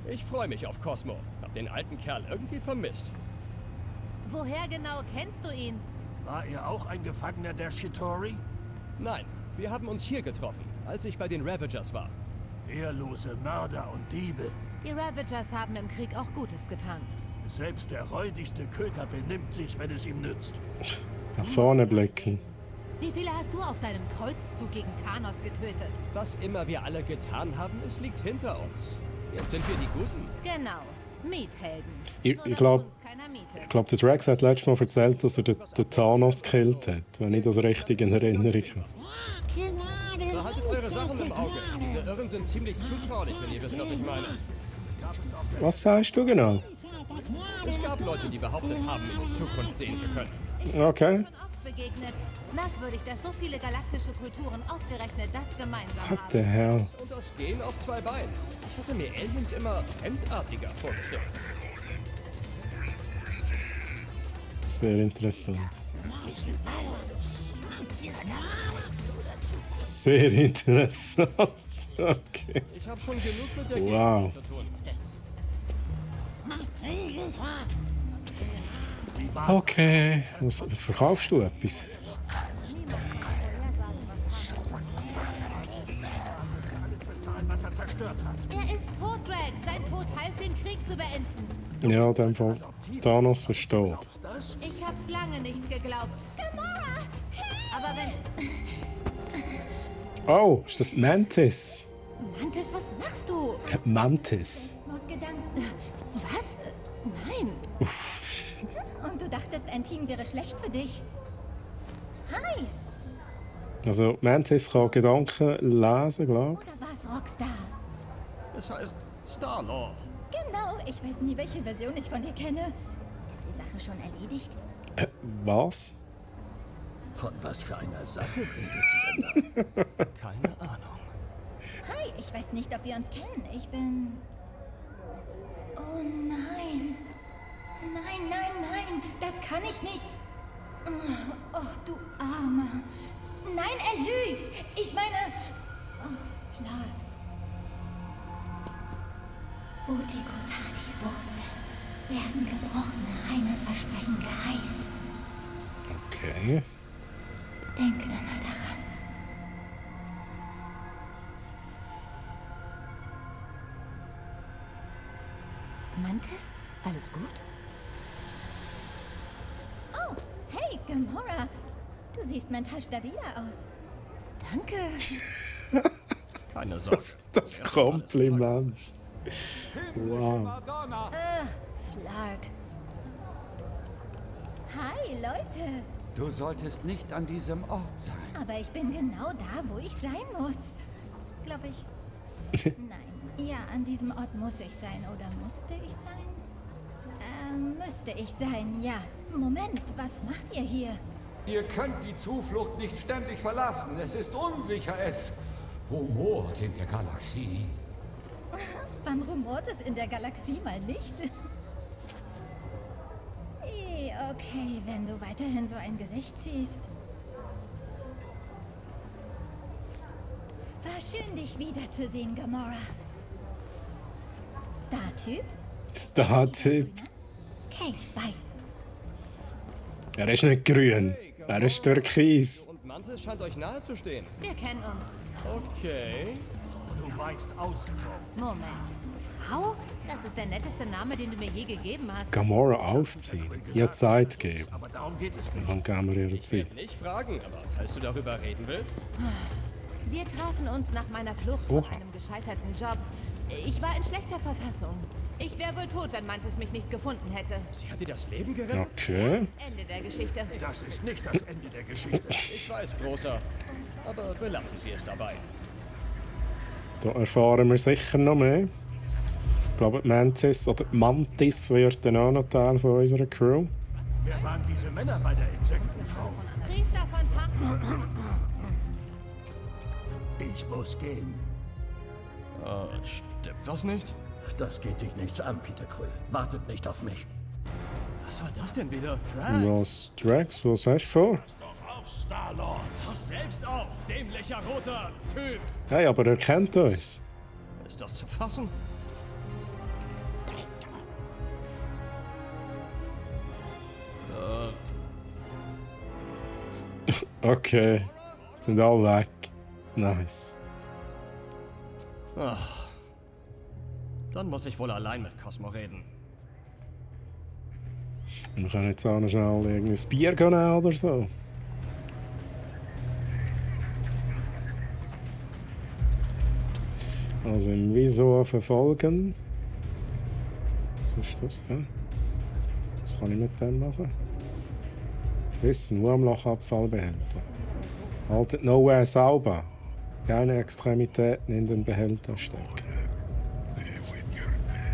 F: Ich freue mich auf Cosmo. Hab den alten Kerl irgendwie vermisst.
E: Woher genau kennst du ihn?
B: War er auch ein Gefangener der Shitori?
F: Nein, wir haben uns hier getroffen, als ich bei den Ravagers war.
B: Ehrlose Mörder und Diebe.
E: Die Ravagers haben im Krieg auch Gutes getan.
B: Selbst der räudigste Köter benimmt sich, wenn es ihm nützt.
A: Nach vorne blicken.
E: Wie viele hast du auf deinem Kreuzzug gegen Thanos getötet?
F: Was immer wir alle getan haben, es liegt hinter uns. Jetzt sind wir die Guten.
E: Genau. Miethelden.
A: Ich
E: Nur, dass
A: glaube,
E: uns keiner mietet.
A: der Drax hat letztes Mal erzählt, dass er den Thanos gekillt hat. Wenn ich das richtig in Erinnerung habe.
F: Behaltet eure Sachen im Auge. Diese Irren sind ziemlich zutraulich, wenn ihr wisst, was ich meine.
A: Was sagst du genau?
F: Es gab Leute, die behauptet haben, in die Zukunft sehen zu können.
A: Okay.
E: Schon oft begegnet. Merkwürdig, dass so viele galaktische Kulturen ausgerechnet das gemeinsam
A: What
E: haben.
A: the hell?
F: Und das Gehen auf zwei Beinen. Ich hatte mir Aliens immer fremdartiger vorgestellt.
A: Sehr interessant. Sehr interessant. Okay.
F: Ich habe schon genug mit der
A: Wow.
F: Gegend zu tun.
A: Okay. Was, verkaufst du etwas?
B: Was er zerstört hat.
E: Er ist tot, Drax. Sein Tod half, den Krieg zu beenden.
A: Ja, in dem Fall. Thanos ist tot.
B: Das?
E: Ich hab's lange nicht geglaubt. Gamora! Aber wenn...
A: Oh, ist das Mantis?
E: Mantis, was machst du?
A: Mantis.
J: Gedanken.
E: Was? Nein.
J: Und du dachtest, ein Team wäre schlecht für dich? Hi!
A: Also, Mantis kann Gedanken lesen, glaube
J: Oder war es Rockstar?
F: Es heißt Star-Lord.
J: Genau, ich weiß nie, welche Version ich von dir kenne. Ist die Sache schon erledigt?
A: ich. Was?
B: Von was für einer Sache redet sie denn da?
F: Keine Ahnung.
J: Hi, ich weiß nicht, ob wir uns kennen. Ich bin... Oh nein. Nein, nein, nein. Das kann ich nicht. Oh, du Armer. Nein, er lügt. Ich meine... Oh, Flark. Wo die Kotati-Wurzeln werden gebrochene Heimatversprechen geheilt.
A: Okay.
J: Denk immer daran.
E: Mantis? Alles gut?
J: Oh, hey, Gamora. Du siehst mental stabiler aus.
E: Danke.
F: Keine Sorge.
A: Das Kompliment. Wow.
J: Flark. Hi, Leute.
C: Du solltest nicht an diesem Ort sein.
J: Aber ich bin genau da, wo ich sein muss. Glaube ich. Nein. Ja, an diesem Ort muss ich sein. Oder musste ich sein? Müsste ich sein, ja. Moment, was macht ihr hier?
G: Ihr könnt die Zuflucht nicht ständig verlassen. Es ist unsicher. Es rumort in der Galaxie.
J: Wann rumort es in der Galaxie mal nicht? Okay, wenn du weiterhin so ein Gesicht ziehst. War schön, dich wiederzusehen, Gamora. Star-Typ?
A: Star-Typ.
J: Okay, bye.
A: Er ist nicht grün. Er ist türkis.
F: Und Mantis scheint euch nahe zu stehen.
E: Wir kennen uns.
F: Okay.
B: Du weißt aus, Frau.
E: Moment. Frau? Das ist der netteste Name, den du mir je gegeben hast.
A: Gamora aufziehen. Ihr Zeit geben.
B: Aber darum geht es nicht.
A: Dann geben wir ihre Zeit.
F: Nicht fragen, aber falls du darüber reden willst.
E: Wir trafen uns nach meiner Flucht von
A: Oha.
E: einem gescheiterten Job Ich war in schlechter Verfassung. Ich wäre wohl tot, wenn Mantis mich nicht gefunden hätte.
F: Sie hat dir das Leben gerettet?
A: Okay.
E: Ende der Geschichte.
B: Das ist nicht das Ende der Geschichte.
F: Ich weiß, Großer. Aber belassen Sie es dabei.
A: Da erfahren wir sicher noch mehr. Ich glaube, Mantis wird dann auch noch Teil von unserer Crew.
B: Wer waren diese Männer bei der Insektenfrau?
E: Priester von Pachen.
B: Ich muss gehen.
F: Stimmt was nicht?
B: Das geht dich nichts an, Peter Quill. Wartet nicht auf mich.
F: Was soll das denn wieder?
A: Was, Drax, was hast du vor?
H: Pass doch auf, Star-Lord.
F: Pass selbst auf, dämlicher roter Typ!
A: Hey, aber er kennt uns.
F: Ist das zu fassen?
A: Okay. Sind alle weg. Nice.
F: Ach. Dann muss ich wohl allein mit Cosmo reden.
A: Wir können jetzt auch noch schnell irgendein Bier nehmen oder so. Also im Wieso verfolgen. Was ist das denn? Was kann ich mit dem machen? Wissen, Wurmlochabfallbehälter. Haltet nowhere sauber. Keine Extremitäten in den Behälter stecken.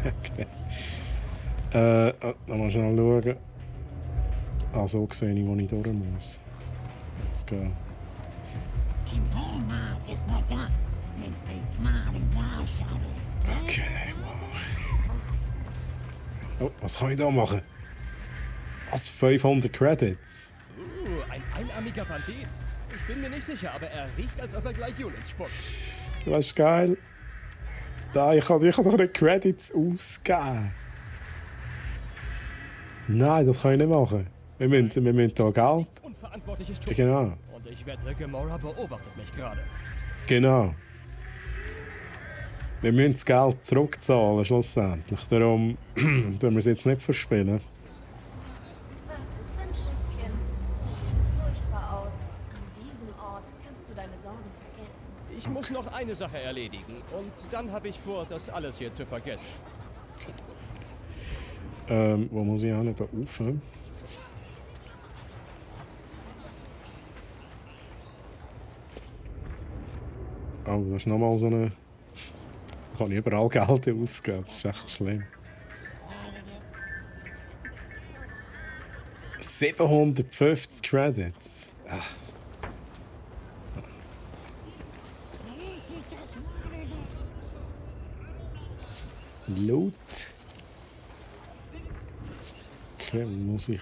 A: Okay. Dann mal schnell schauen. Ah, so sehe ich, wo ich durch muss. Let's go. Okay, wow. Oh, was kann ich da machen? Was? 500 Credits?
F: Ein einarmiger Bandit. Ich bin mir nicht sicher, aber er riecht, als ob er gleich Units spuckt.
A: Das ist geil. Nein, ich kann doch nicht Credits ausgeben. Nein, das kann ich nicht machen. Wir müssen hier Geld.
F: Unverantwortliches tun.
A: Genau.
F: Und ich wette, Gamora beobachtet mich gerade.
A: Genau. Wir müssen das Geld zurückzahlen, schlussendlich. Darum tun wir es jetzt nicht verspielen.
J: Was ist denn, Schätzchen? Du siehst furchtbar aus. An diesem Ort kannst du deine Sorgen vergessen.
F: Ich muss noch eine Sache erledigen. Und dann habe ich vor, das alles hier zu vergessen.
A: Wo muss ich auch nicht da rauf? Oh, das ist nochmal so eine... Da kann ich überall Geld ausgeben, das ist echt schlimm. 750 Credits. Ach. Loot. Okay, muss ich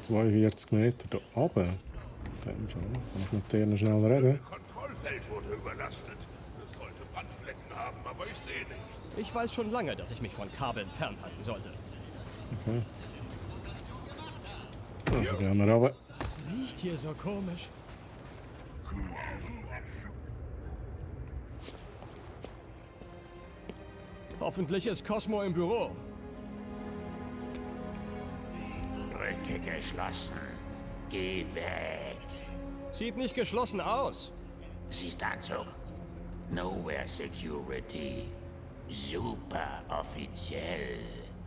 A: 42 Meter da runter. In dem Fall. Kann ich mit denen schnell reden?
H: Das Kontrollfeld wurde überlastet. Es sollte Brandflecken haben, aber ich sehe nichts.
F: Ich weiß schon lange, dass ich mich von Kabeln fernhalten sollte.
A: Okay. Also gehen wir runter.
F: Was riecht hier so komisch? Hoffentlich ist Cosmo im Büro.
H: Brücke geschlossen. Geh weg.
F: Sieht nicht geschlossen aus.
C: Siehst Anzug. Nowhere Security. Super offiziell.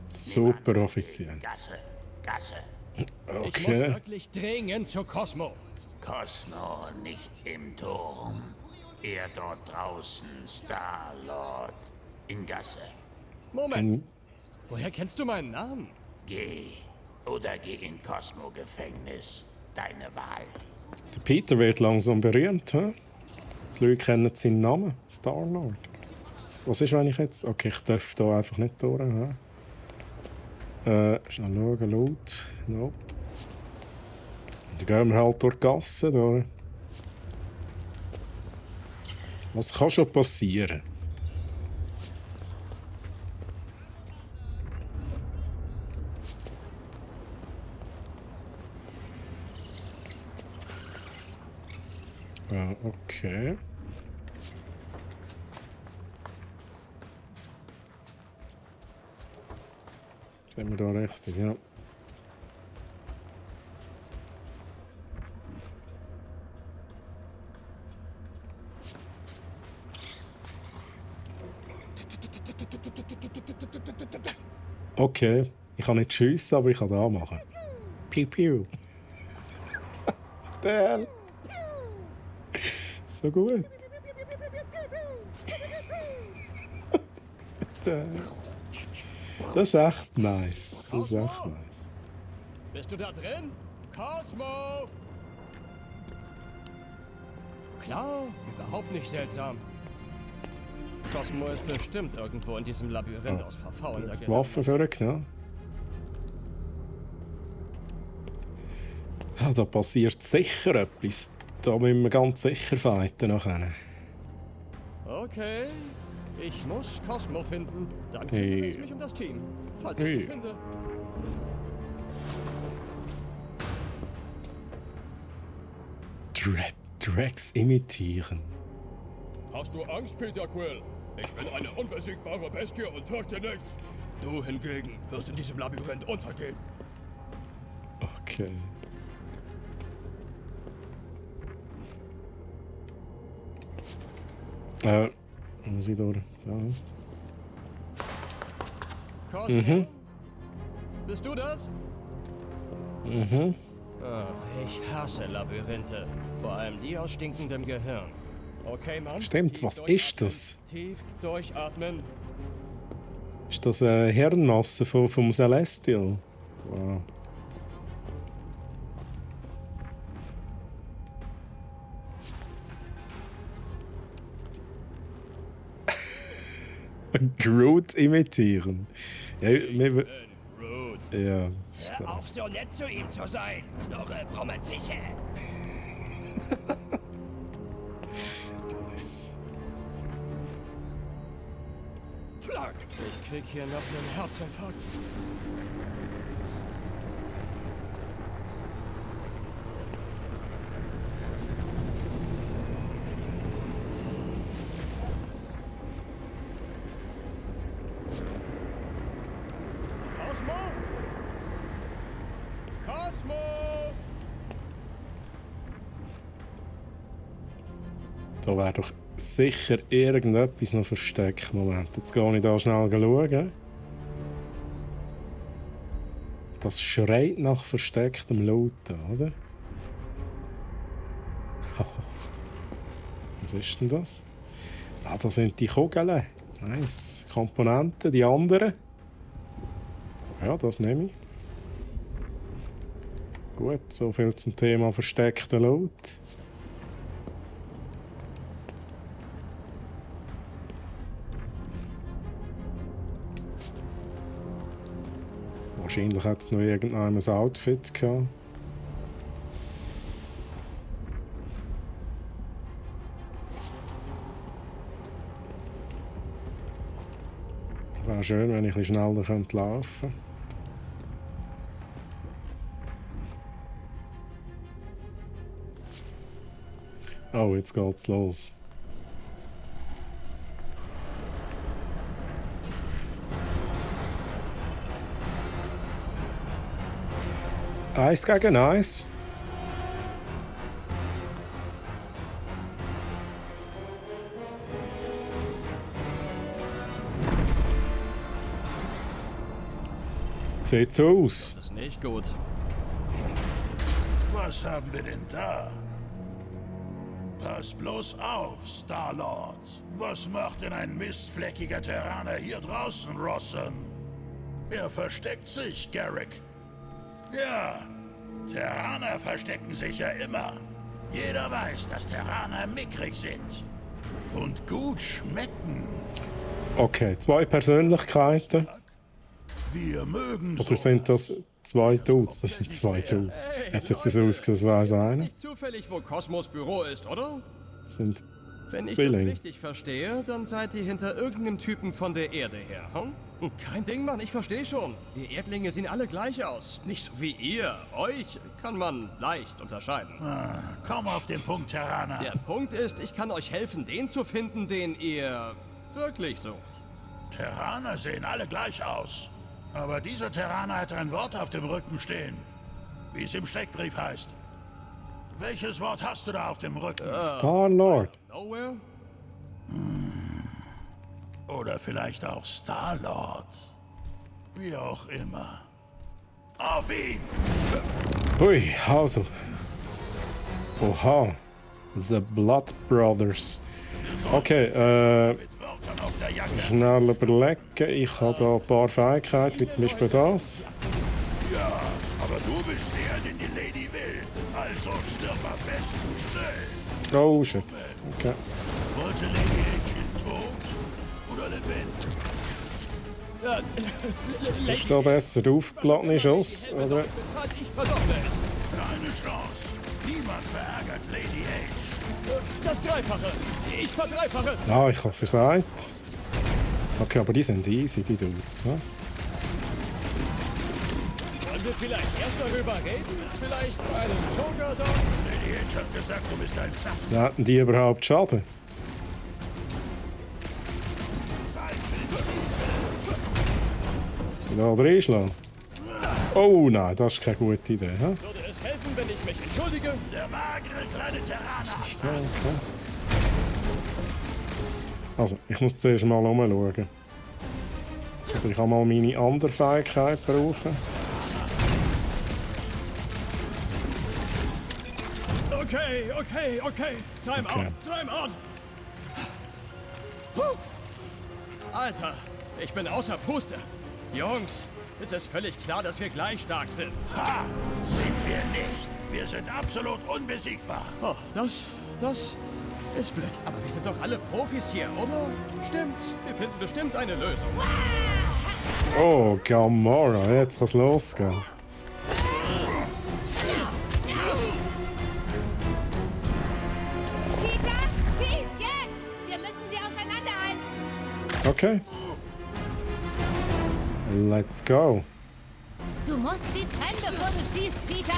A: Super offiziell.
C: Gasse. Gasse.
F: Ich muss
A: Okay.
F: wirklich dringend zu Cosmo.
C: Cosmo nicht im Turm. Er dort draußen, Star-Lord. In Gasse.
F: Moment. Woher kennst du meinen Namen?
C: Geh. Oder geh in Cosmo-Gefängnis. Deine Wahl.
A: Der Peter wird langsam berühmt, hä? Die Leute kennen seinen Namen, Star-Lord. Was ist, wenn ich jetzt... Okay, ich darf hier einfach nicht durch, hä? Schnell schauen, Loot. Nope. Dann gehen wir halt durch die Gasse, da. Was kann schon passieren? Okay. Sind wir da richtig, ja. Okay, ich kann nicht schiessen, aber ich kann da machen. Piu piu. Der. So gut. Das ist echt nice. Das ist echt nice.
F: Bist du da drin? Cosmo! Klar, überhaupt nicht seltsam. Cosmo ist bestimmt irgendwo in diesem Labyrinth aus verfaulen.
A: Jetzt die Waffe vorgenommen. Ja, da passiert sicher etwas. Da müssen wir ganz sicher fighten nachher.
F: Okay, ich muss Cosmo finden. Dann kümmere ich mich um das Team. Falls ich sie finde.
A: Drax imitieren.
F: Hast du Angst, Peter Quill? Ich bin eine unbesiegbare Bestie und fürchte nichts. Du hingegen wirst in diesem Labyrinth untergehen.
A: Okay. Muss ich durch? Da.
F: Cosmo? Bist du das?
A: Mhm.
F: Oh, ich hasse Labyrinthe. Vor allem die aus stinkendem Gehirn. Okay, Mann.
A: Stimmt, was ist das?
F: Tief durchatmen.
A: Ist das eine Hirnmasse vom Celestial? Wow. Groot imitieren. Ja,
F: Groot.
A: Ja.
B: Hör auf, so nett zu ihm zu sein, Knorre Brommerziche.
A: Nice.
F: Flag! Ich krieg hier noch einen Herzinfarkt. Cosmo? Cosmo!
A: Da wäre doch sicher irgendetwas noch versteckt. Moment, jetzt gehe ich da schnell schauen. Das schreit nach verstecktem Looten, oder? Was ist denn das? Ah, das sind die Kugeln. Nice. Komponenten, die anderen. Ja, das nehme ich. Gut, so viel zum Thema versteckter Loot. Wahrscheinlich hat es noch irgendeinem ein Outfit gehabt. Wäre schön, wenn ich ein bisschen schneller laufen könnte. Oh, jetzt geht's los. Eins gegen eins. Sieht so aus.
F: Das ist nicht gut.
H: Was haben wir denn da? Pass bloß auf, Star-Lord. Was macht denn ein mistfleckiger Terraner hier draußen, Rossen? Er versteckt sich, Garrick. Ja, Terraner verstecken sich ja immer. Jeder weiß, dass Terraner mickrig sind. Und gut schmecken.
A: Okay, zwei Persönlichkeiten.
H: Wir mögen
A: Oder sind das zwei Dudes? Das sind zwei Dudes. Hätte jetzt so ausgesehen, als wäre es einer.
F: Nicht zufällig, wo Cosmos Büro ist, oder?
A: Das sind
F: Wenn ich
A: Zwillinge.
F: das richtig verstehe, dann seid ihr hinter irgendeinem Typen von der Erde her, hm? Kein Ding, Mann, ich verstehe schon. Wir Erdlinge sehen alle gleich aus. Nicht so wie ihr. Euch kann man leicht unterscheiden.
H: Komm auf den Punkt, Terraner.
F: Der Punkt ist, ich kann euch helfen, den zu finden, den ihr wirklich sucht.
H: Terraner sehen alle gleich aus. Aber dieser Terraner hat ein Wort auf dem Rücken stehen. Wie es im Steckbrief heißt. Welches Wort hast du da auf dem Rücken?
A: Star-Lord.
F: Nowhere?
H: Oder vielleicht auch Star-Lord. Wie auch immer. Auf ihn!
A: Hui, also. Oha. The Blood Brothers. Okay, schnell überlegen. Ich habe da ein paar Fähigkeiten, wie zum Beispiel das.
H: Ja, aber du bist der, den die Lady will. Also stirb am besten schnell.
A: Oh shit. Okay.
H: Wollte Lady Ancient tot oder lebendig?
A: Ist da besser aufgeladene Schuss, oder?
F: Ich verdopple es.
H: Keine Chance. Niemand verärgert Lady H.
F: Das Dreifache. Ich verdreifache.
A: Ah, ich habe versagt. Okay, aber die sind easy, die Dudes. Ja?
F: Wollen wir vielleicht erst darüber reden? Vielleicht einen Joker da?
H: Lady H hat gesagt, du bist ein Saft.
A: Hatten die überhaupt Schaden? Soll ich da reinschlagen? Oh nein, das ist keine gute Idee. Hä?
F: Würde es helfen, wenn ich mich entschuldige?
H: Der magere kleine Terraner.
A: Okay. Also, ich muss zuerst mal umschauen. Also, ich kann mal meine andere Fähigkeit brauchen.
F: Okay. Time out. Alter, ich bin außer Puste. Jungs, es ist völlig klar, dass wir gleich stark sind.
H: Ha! Sind wir nicht. Wir sind absolut unbesiegbar.
F: Oh, das ist blöd. Aber wir sind doch alle Profis hier, oder? Stimmt's? Wir finden bestimmt eine Lösung.
A: Oh, Gamora, jetzt kann's losgehen.
E: Peter, schieß jetzt! Wir müssen sie auseinanderhalten.
A: Okay. Let's go.
E: Du musst sie trennen, bevor du schießt, Peter.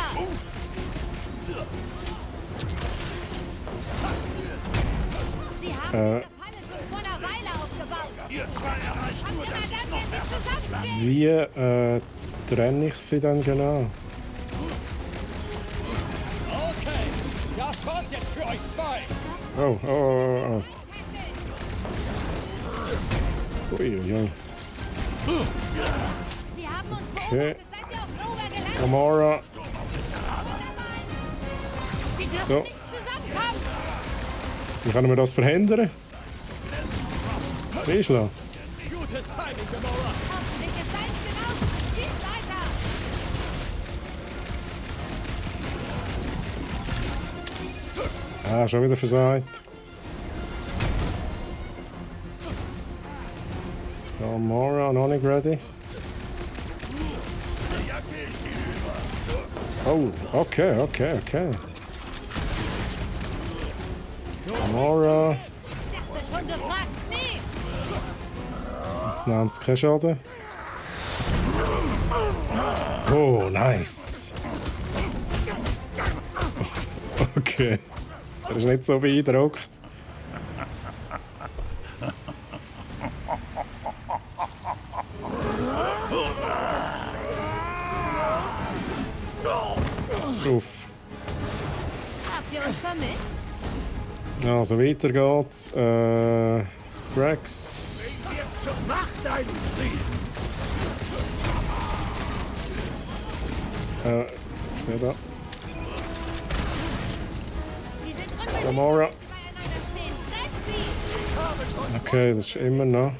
E: Sie haben diese Falle schon vor einer Weile aufgebaut.
H: Ihr zwei erreicht nur das
E: Immer dann, wenn sie zusammenstehen.
A: Wie trenne ich sie dann genau?
F: Okay, das war's jetzt für euch zwei.
A: Oh. Uiuiui.
E: Sie haben uns
A: Okay.
E: beobachtet, seit wir auf Nova gelandet.
A: Gamora.
E: Sie dürfen
A: So.
E: nicht zusammenkommen.
A: Wie können wir das verhindern? Reinschlagen.
F: Gutes Timing, Gamora.
E: Hoffentlich ist deins genau. Schieß weiter.
A: Ah, schon wieder versagt. Gamora, noch nicht ready. Oh, okay. Gamora.
E: Ich dachte schon, du fragst nie.
A: Jetzt nimmt es keinen Schaden. Oh, nice. Okay. Er ist nicht so beeindruckt. Uff.
E: Habt ihr uns vermisst?
A: Also weiter geht's. Rex. Auf der da.
E: Sie sind unbedingt
A: Gamora.
E: beieinander stehen. Trennt sie!
A: Okay, das ist immer noch.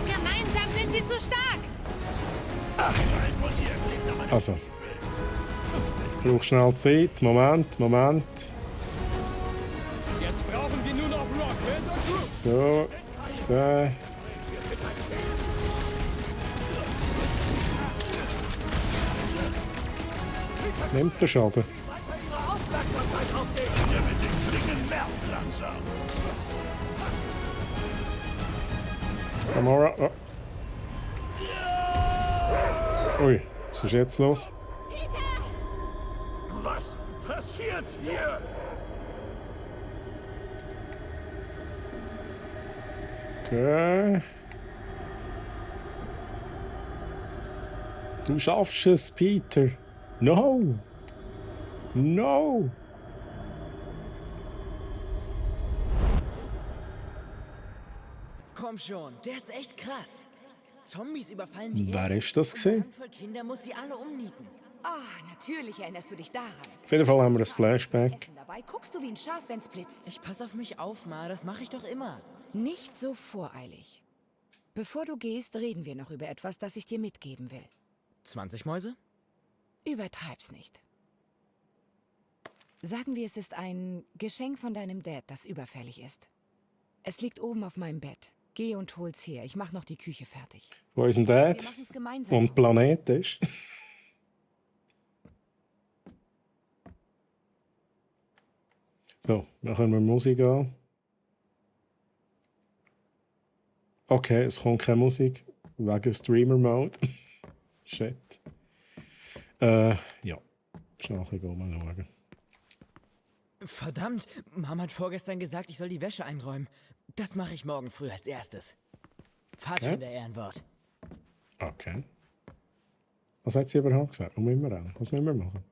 E: Gemeinsam sind sie zu stark.
A: Also. Ich brauche schnell Zeit. Moment.
F: Jetzt brauchen wir nur noch Rocket und Groot.
A: So. Auf den. Nimmt der Schaden.
H: Der mit den Klingen nervt langsam.
A: Gamora. Oh. Ui, was ist jetzt los?
B: Was passiert hier?
A: Okay. Du schaffst es, Peter. No!
K: Komm schon, der ist echt krass. Zombies überfallen die
A: Wer
K: Erde.
A: ist das
K: Und
A: gewesen?
K: eine Handvoll Kinder muss sie alle umnieten.
E: Natürlich erinnerst du dich daran.
A: Auf jeden Fall haben wir ein Flashback.
E: Dabei guckst du wie ein Schaf, wenn's blitzt.
K: Ich pass auf mich auf, Ma, das mache ich doch immer.
L: Nicht so voreilig. Bevor du gehst, reden wir noch über etwas, das ich dir mitgeben will.
K: 20 Mäuse?
L: Übertreib's nicht. Sagen wir, es ist ein Geschenk von deinem Dad, das überfällig ist. Es liegt oben auf meinem Bett. Geh und hol's her. Ich mach noch die Küche fertig.
A: Wo unserem Dad
L: Wir machen's gemeinsam.
A: und Planet ist. So, machen wir Musik an. Okay, es kommt keine Musik. Wegen Streamer-Mode. Shit. Ja. Schnell ein bisschen umschauen.
K: Verdammt, Mama hat vorgestern gesagt, ich soll die Wäsche einräumen. Das mache ich morgen früh als erstes. Pfadfinder Ehrenwort.
A: Okay. Was hat sie überhaupt gesagt? Was müssen wir machen?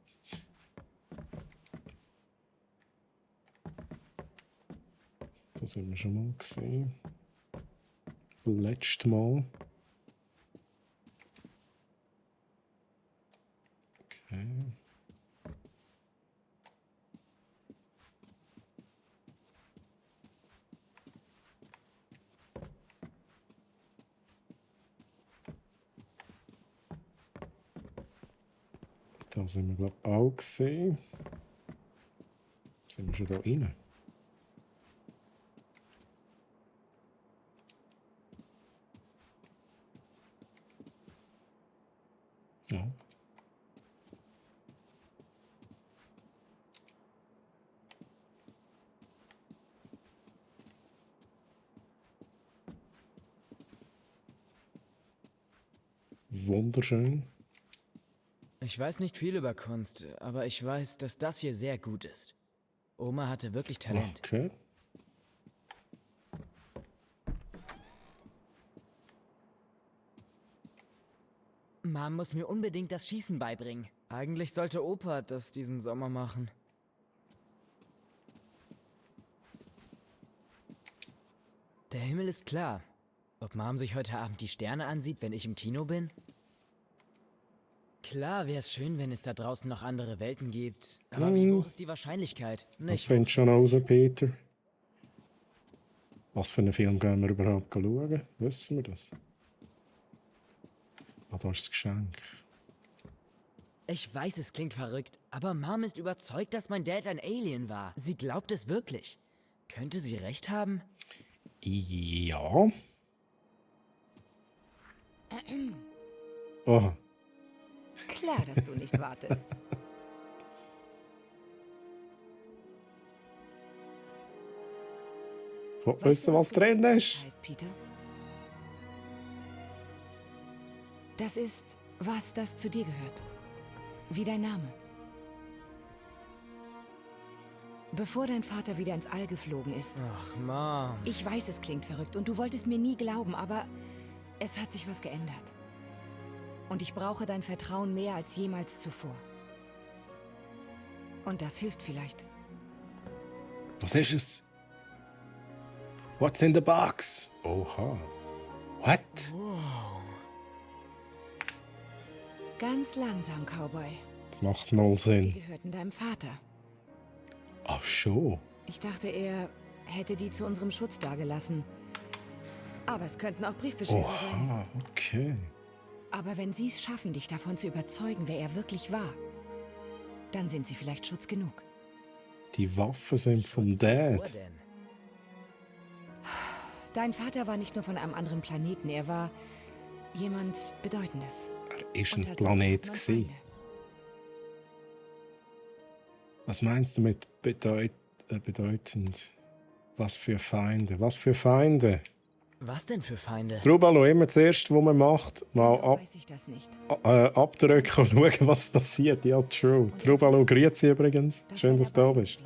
A: Das sind wir schon mal gesehen. Letztes Mal. Okay. Da sind wir, glaube ich, auch gesehen. Sind wir schon da rein? Ja. Wunderschön.
K: Ich weiß nicht viel über Kunst, aber ich weiß, dass das hier sehr gut ist. Oma hatte wirklich Talent.
A: Okay.
K: Mom muss mir unbedingt das Schießen beibringen. Eigentlich sollte Opa das diesen Sommer machen. Der Himmel ist klar. Ob Mom sich heute Abend die Sterne ansieht, wenn ich im Kino bin? Klar wäre es schön, wenn es da draußen noch andere Welten gibt. Aber wie hoch ist die Wahrscheinlichkeit?
A: Das fängt schon raus, Peter. Was für einen Film gehen wir überhaupt schauen? Wissen wir das? Ah, da ist das Geschenk.
K: Ich weiß, es klingt verrückt, aber Mom ist überzeugt, dass mein Dad ein Alien war. Sie glaubt es wirklich. Könnte sie recht haben?
A: Ja. Oh.
L: Klar, dass du nicht wartest.
A: Wissen, was drin ist?
L: Heißt Peter? Das ist was, das zu dir gehört. Wie dein Name. Bevor dein Vater wieder ins All geflogen ist.
K: Ach, Mom.
L: Ich weiß, es klingt verrückt und du wolltest mir nie glauben, aber es hat sich was geändert. Und ich brauche dein Vertrauen mehr als jemals zuvor. Und das hilft vielleicht.
A: Was ist es? What's in the box? Oha. What?
L: Wow. Ganz langsam, Cowboy.
A: Das macht null Sinn.
L: Die gehörten deinem Vater.
A: Ach schon.
L: Ich dachte, er hätte die zu unserem Schutz dagelassen. Aber es könnten auch Briefbeschwerer sein.
A: Oha, okay.
L: Aber wenn sie es schaffen, dich davon zu überzeugen, wer er wirklich war, dann sind sie vielleicht Schutz genug.
A: Die Waffen sind vom Dad.
L: Dein Vater war nicht nur von einem anderen Planeten, er war jemand Bedeutendes.
A: Er ist ein Planet gewesen. Was meinst du mit bedeutend? Was für Feinde? Was für Feinde?
K: Was denn für Feinde?
A: Trubalo, immer zuerst, was man macht, mal
L: Weiß ich das nicht.
A: abdrücken und schauen, was passiert. Ja, true. Trubalo, grüezi übrigens. Schön, dass du da bist.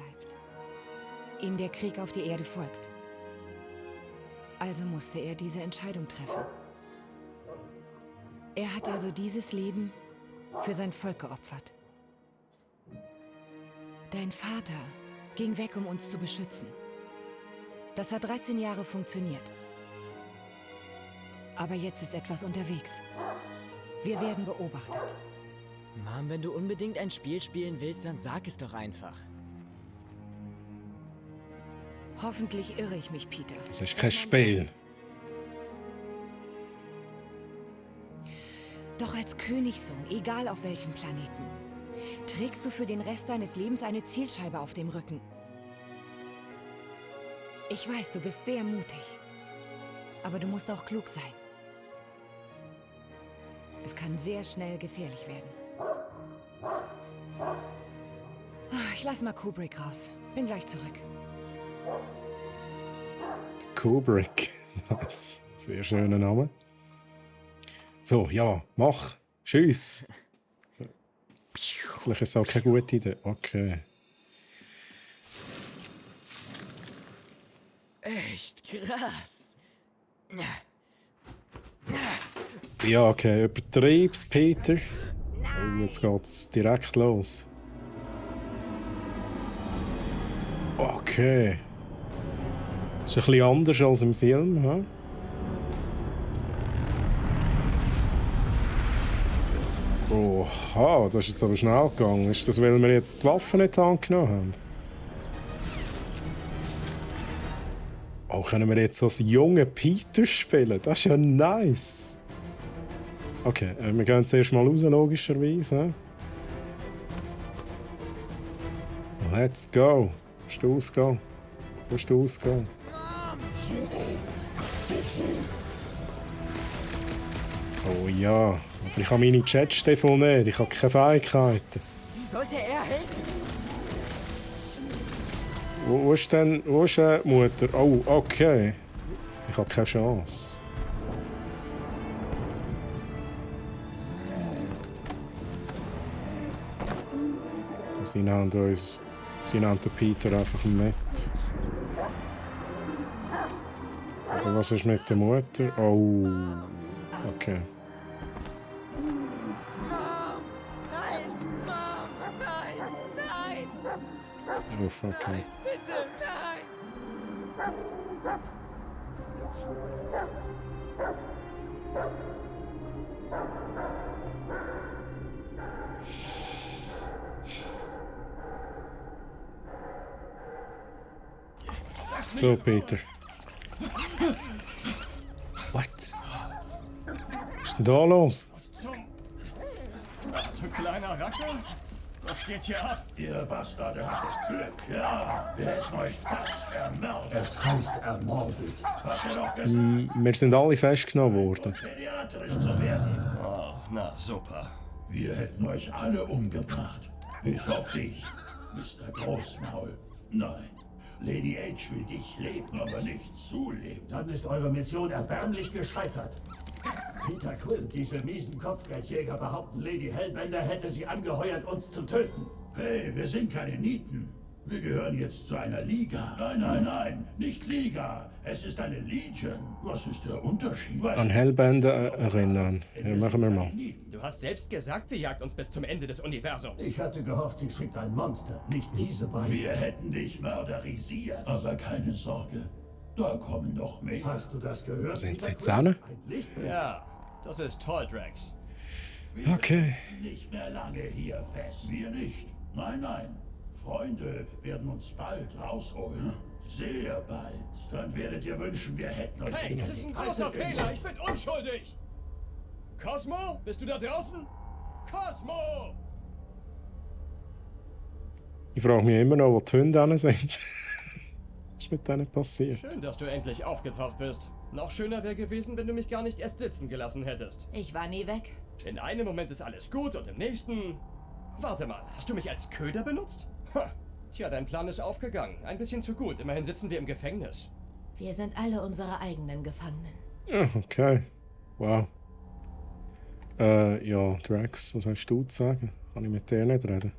L: Ihm der Krieg auf die Erde folgt. Also musste er diese Entscheidung treffen. Er hat also dieses Leben für sein Volk geopfert. Dein Vater ging weg, um uns zu beschützen. Das hat 13 Jahre funktioniert. Aber jetzt ist etwas unterwegs. Wir werden beobachtet.
K: Mom, wenn du unbedingt ein Spiel spielen willst, dann sag es doch einfach.
L: Hoffentlich irre ich mich, Peter.
A: Das ist kein Spiel.
L: Doch als Königssohn, egal auf welchem Planeten, trägst du für den Rest deines Lebens eine Zielscheibe auf dem Rücken. Ich weiß, du bist sehr mutig. Aber du musst auch klug sein. Es kann sehr schnell gefährlich werden. Ich lass mal Kubrick raus. Bin gleich zurück.
A: Kubrick. Das ist ein sehr schöner Name. So, ja, mach. Tschüss. Vielleicht ist es auch keine gute Idee. Okay.
K: Echt krass.
A: Ja, okay, übertreib's, Peter. Oh, jetzt geht's direkt los. Okay. Das ist ein bisschen anders als im Film, hm? Oha, das ist jetzt aber schnell gegangen. Ist das, weil wir jetzt die Waffen nicht angenommen haben? Oh, können wir jetzt als jungen Peter spielen? Das ist ja nice. Okay, wir gehen zuerst mal raus, logischerweise. Let's go. Wo ist der Ausgang? Wo ist der Ausgang? Oh ja, aber ich habe meine Jetstiefel nicht. Ich habe keine Fähigkeiten.
K: Wie sollte er helfen?
A: Wo ist denn die Mutter? Oh, okay. Ich habe keine Chance. Sie nehmen den Peter einfach mit. Aber was ist mit der Mutter? Oh, okay.
K: Nein! Mom! Nein! Nein!
A: Uff, okay.
K: Bitte, nein!
A: So, Peter. What? Was ist denn da los?
F: Was zum... Ach, du kleiner Racker? Was geht hier ab?
H: Ihr Bastarde hattet Glück, ja. Wir hätten euch fast ermordet.
B: Es heißt ermordet.
H: Habt ihr doch gesagt,
A: Wir sind alle festgenommen worden.
H: pädiatrisch zu werden.
F: Oh, na super.
H: Wir hätten euch alle umgebracht. Bis auf dich, Mr. Großmaul. Nein, Lady H will dich leben, aber nicht zuleben.
B: Dann ist eure Mission erbärmlich gescheitert. Peter Quill, diese miesen Kopfgeldjäger behaupten, Lady Hellbender hätte sie angeheuert, uns zu töten.
H: Hey, wir sind keine Nieten. Wir gehören jetzt zu einer Liga. Nein, nein, nein, nicht Liga. Es ist eine Legion. Was ist der Unterschied?
A: An Hellbender erinnern. Ja, machen wir mal.
F: Du hast selbst gesagt, sie jagt uns bis zum Ende des Universums.
B: Ich hatte gehofft, sie schickt ein Monster, nicht diese beiden.
H: Wir hätten dich mörderisiert. Aber keine Sorge, da kommen noch mehr.
B: Hast du das gehört?
A: Sind sie jetzt alle?
F: Ja, das ist toll, Drax.
H: Wir
A: Okay.
H: sind nicht mehr lange hier fest. Wir nicht. Nein, nein. Freunde werden uns bald rausholen. Sehr bald. Dann werdet ihr wünschen, wir hätten euch...
F: Hey, das ist ein großer Fehler. Ich bin unschuldig. Cosmo, bist du da draußen? Cosmo!
A: Ich frage mich immer noch, wo die Hunde sind. Was ist mit denen passiert?
F: Schön, dass du endlich aufgetaucht bist. Noch schöner wäre gewesen, wenn du mich gar nicht erst sitzen gelassen hättest.
E: Ich war nie weg.
F: In einem Moment ist alles gut und im nächsten... Warte mal, hast du mich als Köder benutzt? Ha. Tja, dein Plan ist aufgegangen. Ein bisschen zu gut. Immerhin sitzen wir im Gefängnis.
E: Wir sind alle unsere eigenen Gefangenen.
A: Ja, okay. Wow. Ja, Drax, was hast du zu sagen? Kann ich mit dir nicht reden?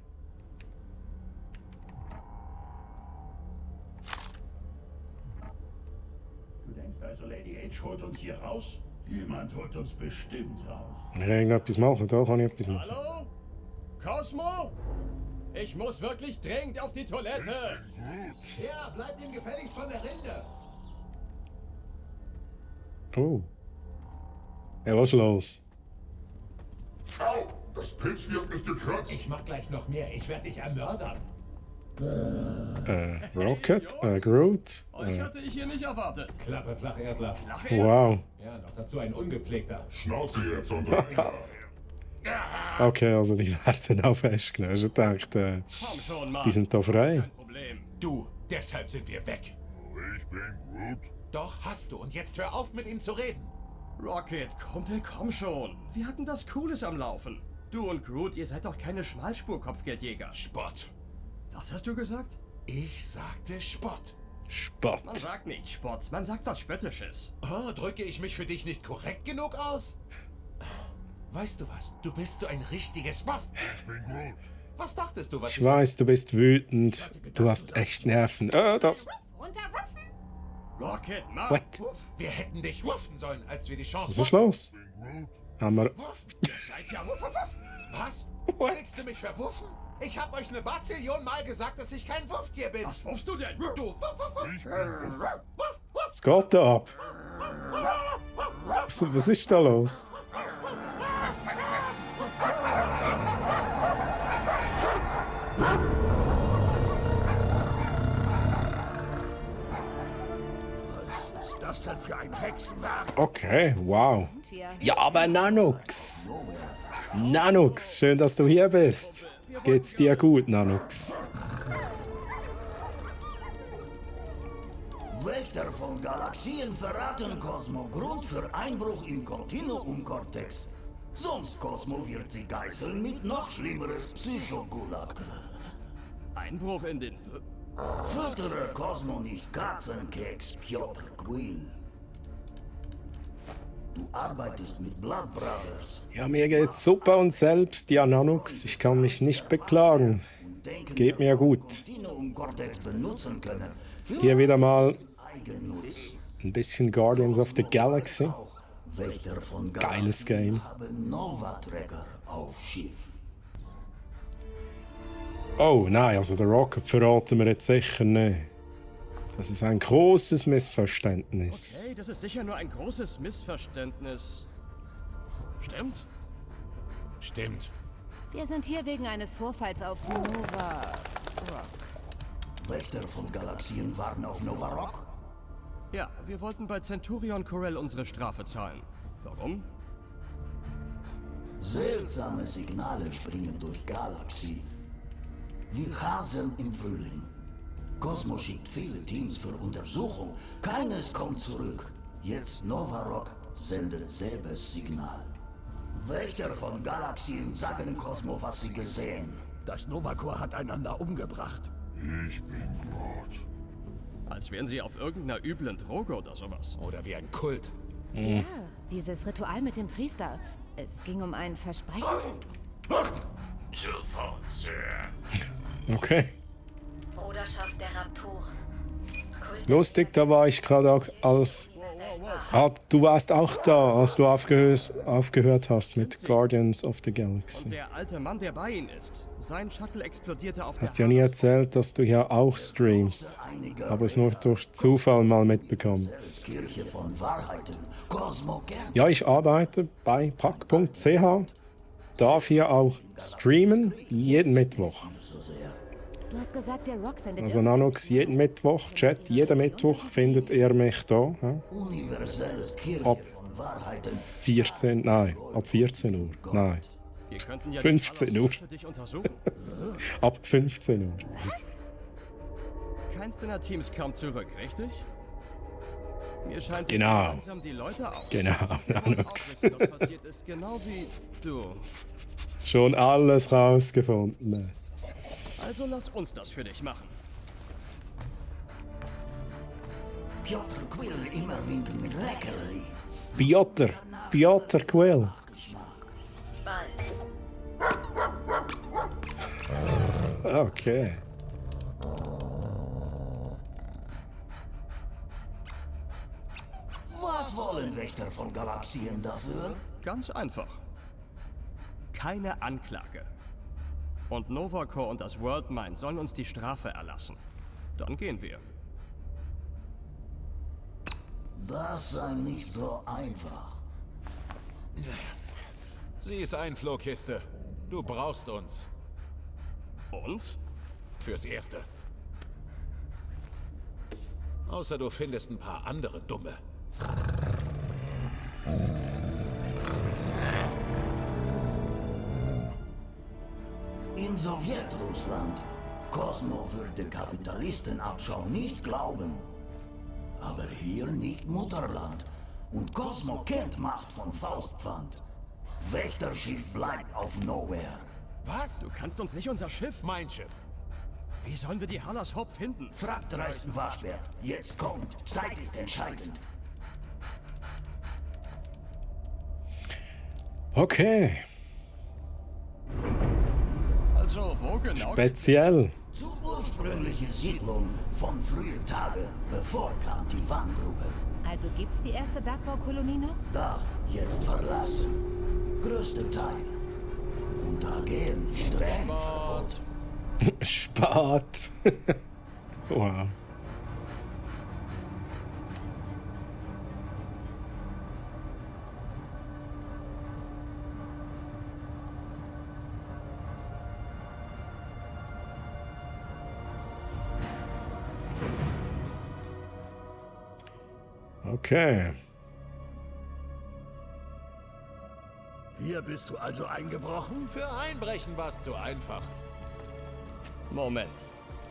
H: Du denkst also, Lady H holt uns hier raus? Jemand holt uns bestimmt raus.
A: Kann ich irgendetwas machen? Da kann ich etwas machen.
F: Hallo? Cosmo? Ich muss wirklich dringend auf die Toilette.
C: Ja, bleibt ihm gefälligst von der Rinde.
A: Oh. Ja, was ist los?
I: Au! Das Pilzvieh hat mich gekratzt.
B: Ich mach gleich noch mehr. Ich werde dich ermördern.
A: Rocket? Groot?
F: Euch hatte ich hier nicht erwartet.
B: Klappe, Flacherdler.
A: Wow.
B: Ja, noch dazu ein ungepflegter.
I: Schnauze jetzt und
A: Okay, also die werden auch festgenommen. Ich dachte,
F: Komm schon, Mann.
A: die sind da frei.
F: Kein Problem.
C: Du, deshalb sind wir weg.
I: ich bin Groot.
C: Doch hast du. Und jetzt hör auf, mit ihm zu reden.
F: Rocket, Kumpel, komm schon. Wir hatten was Cooles am Laufen. Du und Groot, ihr seid doch keine Schmalspur-Kopfgeldjäger.
C: Spott.
F: Was hast du gesagt?
C: Ich sagte Spott.
F: Man
A: Spott.
F: sagt nicht Spott, man sagt was Spöttisches.
C: Oh, drücke ich mich für dich nicht korrekt genug aus? Weißt du was? Du bist so ein richtiges Waff.
I: Ich bin Groot.
C: Was dachtest du, was
A: Ich weiß, du bist wütend. Du hast echt Nerven. Das.
E: Runterrufen!
F: Rocket, Mann.
A: What?
C: Wir hätten dich wuffen sollen, als wir die Chance
A: Was ist los? Haben wir.
C: Seid ja wuff, wuff, wuff. Was? Willst du mich verwuffen? Ich hab euch eine Bazillion Mal gesagt, dass ich kein Wufftier bin.
F: Was wuffst du denn?
C: Du, wuff, wuff, wuff. Wuff, wuff.
A: Was geht da ab? Was ist da los?
B: Was ist das denn für ein Hexenwerk?
A: Okay, wow. Ja, aber Nanox. Nanox, schön, dass du hier bist. Geht's dir gut, Nanox?
M: Wächter von Galaxien verraten Cosmo Grund für Einbruch im Continuum-Cortex. Sonst Cosmo wird sie geißeln mit noch schlimmeres Psychogulag.
F: Einbruch in den...
M: Füttere Cosmo nicht Katzenkeks, Piotr Quill. Du arbeitest mit Blood Brothers.
A: Ja, mir geht's super und selbst, ja, Nanox. Ich kann mich nicht beklagen. Geht mir gut.
M: Continuum-Cortex benutzen können.
A: Hier wieder mal
M: Eigennutz.
A: ein bisschen Guardians of the Galaxy.
M: Wächter von
A: Geiles Game.
M: haben Nova-Tracker auf Schiff.
A: Oh nein, also der Rocket verraten wir jetzt sicher nicht. Das ist ein großes Missverständnis.
F: Okay, das ist sicher nur ein großes Missverständnis. Stimmt's?
C: Stimmt.
E: Wir sind hier wegen eines Vorfalls auf Nova Rock.
M: Wächter von Galaxien waren auf Nova Rock?
F: Ja, wir wollten bei Centurion Corel unsere Strafe zahlen. Warum?
M: Seltsame Signale springen durch Galaxie. Wie Hasen im Frühling. Cosmo schickt viele Teams für Untersuchung. Keines kommt zurück. Jetzt Nova Rock sendet selbes Signal. Wächter von Galaxien sagen Cosmo, was sie gesehen.
B: Das Nova-Corps hat einander umgebracht.
I: Ich bin Groot.
F: Als wären sie auf irgendeiner üblen Droge oder sowas.
C: Oder wie ein Kult.
E: Ja, dieses Ritual mit dem Priester. Es ging um ein Versprechen.
B: Sofort, Sir.
A: Okay.
J: Bruderschaft der Raptoren.
A: Lustig, da war ich gerade auch als... Ah, du warst auch da, als du aufgehört hast mit Guardians of the Galaxy.
F: Und der alte Mann, der bei ihnen ist. Sein Shuttle explodierte auf
A: Hast
F: der...
A: ja nie erzählt, dass du hier auch streamst. Habe es nur durch Zufall mal mitbekommen.
M: Kirche von Wahrheiten. Cosmo kennt.
A: Ja, ich arbeite bei pack.ch. Darf hier auch streamen, jeden Mittwoch.
E: Du hast gesagt, der Rock sendet...
A: Also Nanox, jeden Mittwoch, Chat, jeden Mittwoch findet ihr mich da. Ja?
M: Universelles Kirche
A: Ab
M: von Wahrheiten.
A: 14, nein, ab 14 Uhr, nein.
F: Wir könnten ja
A: 15 Uhr.
F: für dich untersuchen.
A: Ab 15 Uhr.
F: Keins deiner Teams kam zurück, richtig? Mir scheint
A: Genau.
F: langsam die Leute aus.
A: Genau,
F: Die wollen auch
A: Nanox.
F: wissen, was passiert ist, genau wie du.
A: Schon alles rausgefunden.
F: Also lass uns das für dich machen.
M: Piotr Quill immer winken mit Leckerli.
A: Piotr Quill. Okay.
M: Was wollen Wächter von Galaxien dafür?
F: Ganz einfach. Keine Anklage. Und Nova-Corps und das World Mind sollen uns die Strafe erlassen. Dann gehen wir.
M: Das sei nicht so einfach.
C: Sie ist Einflohkiste. Du brauchst uns.
F: Uns?
C: Fürs Erste. Außer du findest ein paar andere Dumme.
M: In Sowjetrussland. Cosmo würde Kapitalistenabschau nicht glauben. Aber hier nicht Mutterland. Und Cosmo kennt Macht von Faustpfand. Wächterschiff bleibt auf Nowhere.
F: Was? Du kannst uns nicht unser Schiff?
C: Mein Schiff.
F: Wie sollen wir die Hallas Hope finden?
M: Fragt Dreisten Waschbär. Jetzt kommt. Zeit ist entscheidend.
A: Okay.
F: Also, wo genau?
A: Speziell.
M: Zur ursprünglichen Siedlung von frühen Tagen, bevor kam die Warngruppe.
E: Also gibt's die erste Bergbaukolonie noch?
M: Da, jetzt verlassen. Größter Teil. Und da gehen streng verboten.
A: Spat. Wow. Okay.
B: Hier bist du also eingebrochen?
C: Für Einbrechen war es zu einfach.
F: Moment.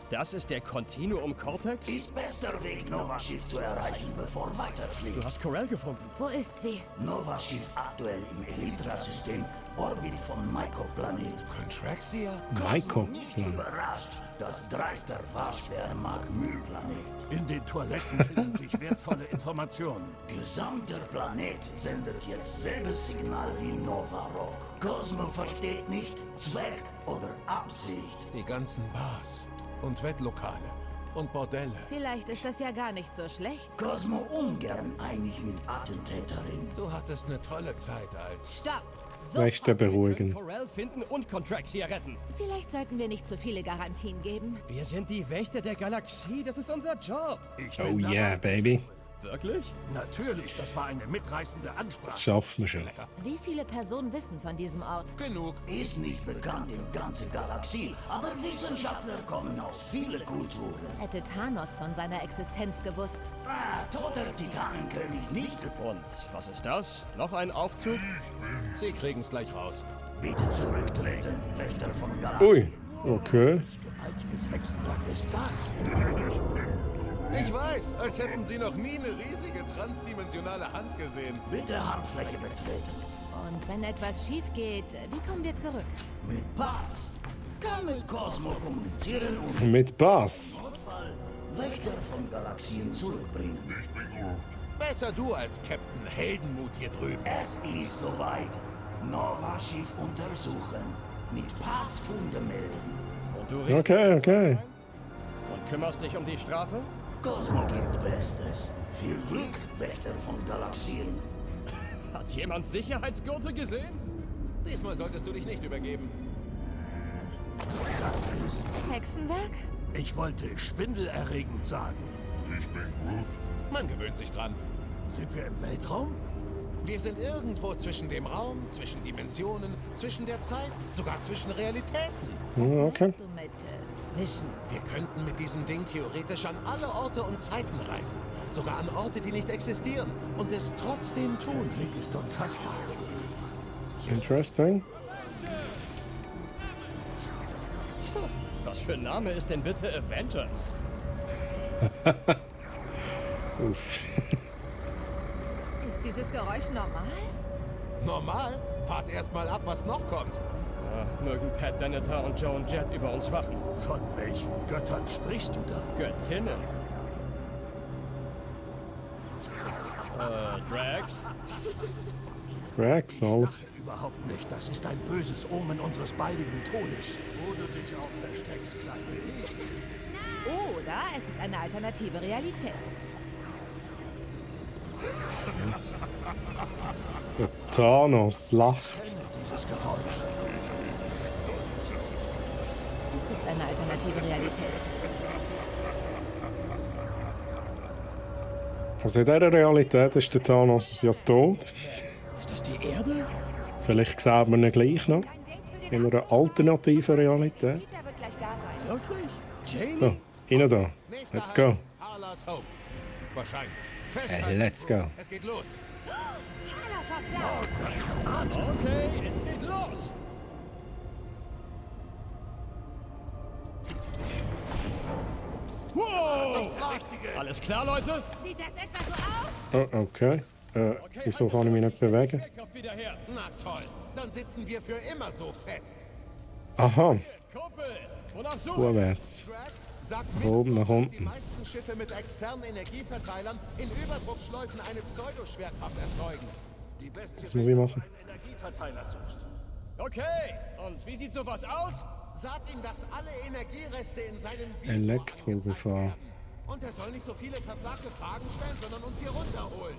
F: Das ist der Continuum Cortex?
M: Ist bester Weg, Nova-Schiff zu erreichen, bevor weiterfliegt.
F: Du hast Corel gefunden.
E: Wo ist sie?
M: Nova-Schiff aktuell im Elytra-System, Orbit von Maiko-Planet.
C: Contraxia?
M: Nicht überrascht, dass Dreister Waschbär mag Müllplanet.
B: In den Toiletten finden sich wertvolle Informationen.
M: Gesamter Planet sendet jetzt selbes Signal wie Nova Rock. Cosmo versteht nicht Zweck oder Absicht.
C: Die ganzen Bars und Wettlokale und Bordelle.
E: Vielleicht ist das ja gar nicht so schlecht.
M: Cosmo ungern einig mit Attentäterin.
C: Du hattest eine tolle Zeit als...
E: Stopp!
A: Rechte beruhigen.
F: Corel finden und Contraxia retten.
E: Vielleicht sollten wir nicht zu viele Garantien geben.
F: Wir sind die Wächter der Galaxie. Das ist unser Job.
A: Oh yeah, baby.
F: Wirklich?
B: Natürlich, das war eine mitreißende Ansprache.
A: Das schaffen wir schon.
E: Wie viele Personen wissen von diesem Ort?
C: Genug.
M: Ist nicht bekannt in ganzer Galaxie, aber Wissenschaftler kommen aus vielen Kulturen.
E: Hätte Thanos von seiner Existenz gewusst?
M: Toter Titanenkönig nicht.
F: Und was ist das? Noch ein Aufzug?
C: Sie kriegen's gleich raus.
M: Bitte zurücktreten, Wächter von Galaxie.
A: Ui, okay.
B: Gewaltiges Hexenwerk ist das.
C: Ich weiß, als hätten Sie noch nie eine riesige transdimensionale Hand gesehen.
M: Bitte Handfläche betreten.
E: Und wenn etwas schief geht, wie kommen wir zurück?
M: Mit Pass. Kann mit Cosmo kommunizieren und
A: Mit Bass.
M: im Notfall Wächter von Galaxien zurückbringen.
C: Besser du als Captain Heldenmut hier drüben.
M: Es ist soweit. Nova-Schiff untersuchen. Mit Passfunde melden.
F: Und du redest
A: Okay.
F: und kümmerst dich um die Strafe?
M: Cosmo gibt Bestes. Viel Glück, Wächter von Galaxien.
F: Hat jemand Sicherheitsgurte gesehen?
C: Diesmal solltest du dich nicht übergeben.
B: Das ist...
E: Hexenwerk?
B: Ich wollte schwindelerregend sagen.
I: Ich bin Groot.
C: Man gewöhnt sich dran.
B: Sind wir im Weltraum?
C: Wir sind irgendwo zwischen dem Raum, zwischen Dimensionen, zwischen der Zeit, sogar zwischen Realitäten.
A: Okay.
E: Meinst du mit zwischen?
C: Wir könnten mit diesem Ding theoretisch an alle Orte und Zeiten reisen. Sogar an Orte, die nicht existieren. Und es trotzdem tun.
B: Blick ist unfassbar.
A: Interesting.
F: Was für ein Name ist denn bitte Avengers?
A: Uff.
E: Ist dieses Geräusch normal?
C: Normal? Wart erst mal ab, was noch kommt.
F: Ja, mögen Pat Benatar und Joan Jett über uns wachen.
B: Von welchen Göttern sprichst du da?
F: Göttinnen. Drax?
A: Drax, alles.
B: Überhaupt nicht. Das ist ein böses Omen unseres baldigen Todes. Wo du dich auch versteckst, kleine.
E: Oder es ist eine alternative Realität.
A: Der Thanos lacht.
B: Dieses Geräusch.
E: Es ist eine alternative Realität.
A: Also in dieser Realität ist der Thanos ja tot.
F: Ist das die Erde?
A: Vielleicht sehen wir ihn gleich noch. In einer alternativen Realität.
L: Peter wird gleich da sein.
F: Wirklich? Jane?
A: So, rein da. Let's go.
C: Harlas Hope. Wahrscheinlich.
A: Let's go.
C: Es geht los.
F: Okay, es geht los. Wow! Alles klar, Leute?
E: Sieht das etwa so aus?
A: Oh, okay. Wieso kann ich mich nicht bewegen?
F: Schwerkraft wieder her.
C: Na toll. Dann sitzen wir für immer so fest.
A: Aha,
F: Kumpel, wonach suchen?
A: vorwärts.
C: Drax, sagt
A: Von oben nach
C: Mistgott, dass die
A: unten.
C: meisten Schiffe mit externen Energieverteilern in Überdruckschleusen eine Pseudoschwerkraft erzeugen.
B: Die beste
A: Was muss ich machen?
B: einen Energieverteiler suchst.
F: Okay, und wie sieht sowas aus?
C: Sag ihm, dass alle Energiereste in seinen
A: Elektrogefahr.
C: Und er soll nicht so viele verfragte Fragen stellen, sondern uns hier runterholen.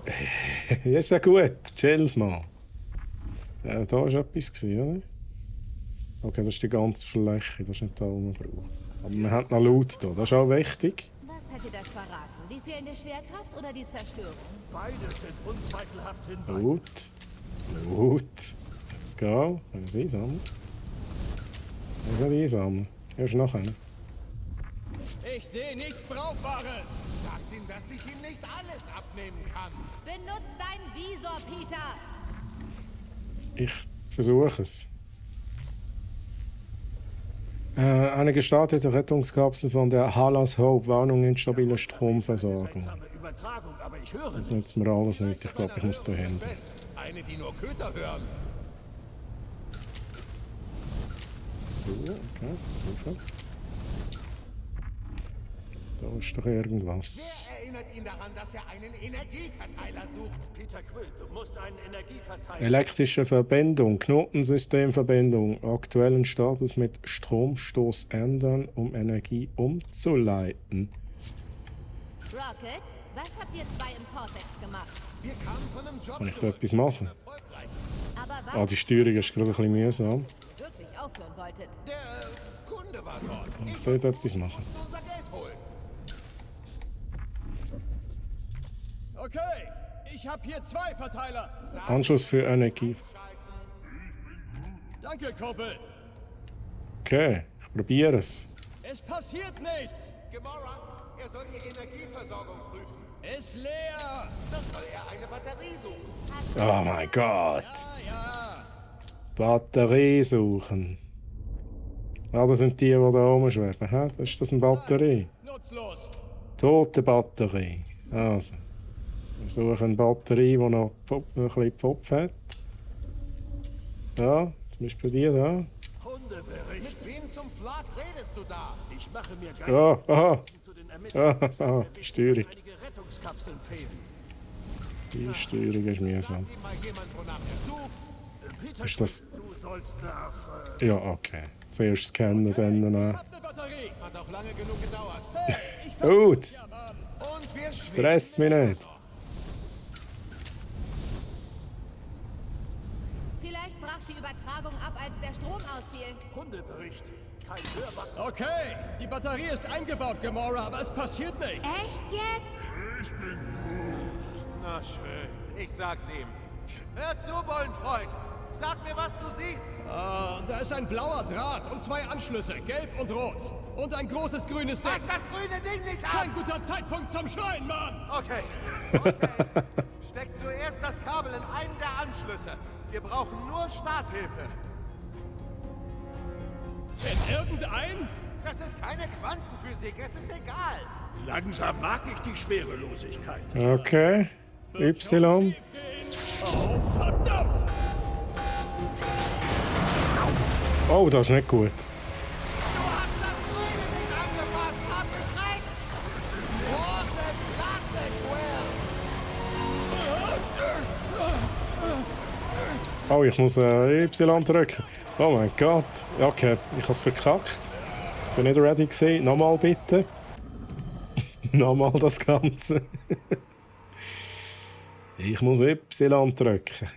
A: Ja, ist ja gut. Chill's mal. Ja, da war etwas, oder? Okay, das ist die ganze Fläche. Das ist nicht da, wo wir brauchen. Aber wir haben noch Loot hier. Das ist auch wichtig.
E: Was hat dir das verraten? Die fehlende Schwerkraft oder die Zerstörung?
B: Beides sind unzweifelhaft Hinweise.
A: Loot. Loot. Let's go. Können wir sie einsammeln? Können wir sie einsammeln? Erst nachher.
F: Ich sehe nichts Brauchbares.
C: Sagt ihm, dass ich ihm nicht alles abnehmen kann.
E: Benutzt deinen Visor, Peter!
A: Ich versuche es. Eine gestartete Rettungskapsel von der Harlas Hope. Warnung, instabile Stromversorgung.
B: Seltsame Übertragung, aber ich höre
A: Das nützt mir alles nicht. Ich glaube, ich muss da hin.
C: Eine, die nur Köter hören.
A: Okay, Hilfe. Da ist doch irgendwas.
C: Wer erinnert ihn daran, dass er einen Energieverteiler sucht?
B: Peter Quill, du musst einen Energieverteiler...
A: Elektrische Verbindung, Knotensystemverbindung, aktuellen Status mit Stromstoß ändern, um Energie umzuleiten.
E: Rocket, was habt ihr zwei im Cortex gemacht?
C: Wir kamen von einem Job
A: Kann ich da etwas machen?
E: Aber was
A: Ah, die Steuerung ist gerade ein bisschen mühsam.
E: ihr wirklich aufhören wolltet?
C: Der Kunde war dort.
A: Kann ich dort etwas machen?
C: Unser Geld holen.
F: Okay, ich habe hier 2 Verteiler.
A: Anschluss für Energie.
F: Danke, Kumpel.
A: Okay, ich probiere es.
F: Es passiert nichts.
C: Gamora, er soll die Energieversorgung prüfen.
F: Ist leer.
C: Dann soll er eine Batterie suchen.
A: Oh mein Gott.
F: Ja.
A: Batterie suchen. Ah, das sind die da oben schweben. Hä? Ist das eine Batterie?
F: Nutzlos.
A: Tote Batterie. Also. Wir suchen eine Batterie, die noch ein bisschen Pfopf hat. Ja, zum Beispiel die da.
B: Hundebericht.
C: Mit wem zum Flat redest du da?
B: Ich mache mir
A: Ja, aha.
B: zu den Ermittlungen.
A: Aha, die Steuerung.
B: Einige Rettungskapseln fehlen.
A: Die Steuerung ist mühsam.
C: Gib mal jemand, wonach er sucht.
B: Peter,
A: Ist das...
B: du sollst nach...
A: Ja, okay. Zuerst scannen, dann...
F: Hab ne Batterie.
C: Hat auch lange genug gedauert.
A: Gut!
C: Und wir
A: Stress mich nicht.
E: Vielleicht brach die Übertragung ab, als der Strom ausfiel.
B: Hundebericht. Kein Hörbutton.
F: Okay, die Batterie ist eingebaut, Gamora, aber es passiert nichts.
E: Echt jetzt?
C: Na schön, ich sag's ihm. Hör zu, Bullenfreund. Sag mir, was du siehst.
F: Da ist ein blauer Draht und 2 Anschlüsse, gelb und rot. Und ein großes grünes Ding.
C: Fass das grüne Ding nicht an!
F: Kein guter Zeitpunkt zum Schreien, Mann!
C: Okay. Steck zuerst das Kabel in einen der Anschlüsse. Wir brauchen nur Starthilfe.
F: In irgendein?
C: Das ist keine Quantenphysik, es ist egal.
B: Langsam mag ich die Schwerelosigkeit.
A: Okay. Y.
F: Oh, verdammt!
A: Oh, das ist nicht gut.
C: Du hast das grüne Ding angepasst, hab ich recht? Große Klasse, Quill.
A: Oh, ich muss Y drücken. Oh mein Gott. Okay, ich habe es verkackt. Bin nicht ready gewesen. Nochmal bitte. Nochmal das Ganze. Ich muss Y drücken.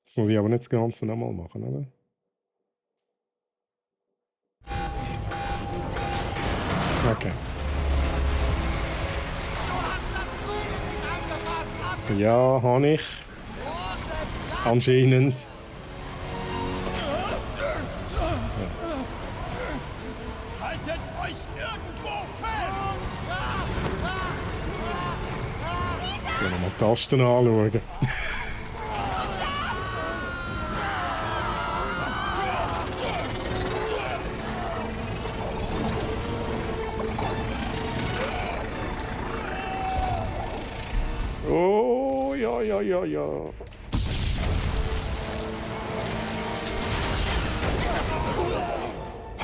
A: Das muss ich aber nicht das Ganze nochmal machen, oder? Okay.
C: Du hast das grüne Ding
A: Ja, habe ich. Anscheinend.
F: Haltet euch irgendwo fest!
A: Ich will nochmal die Tasten anschauen. Oh, ja, ja, ja, ja.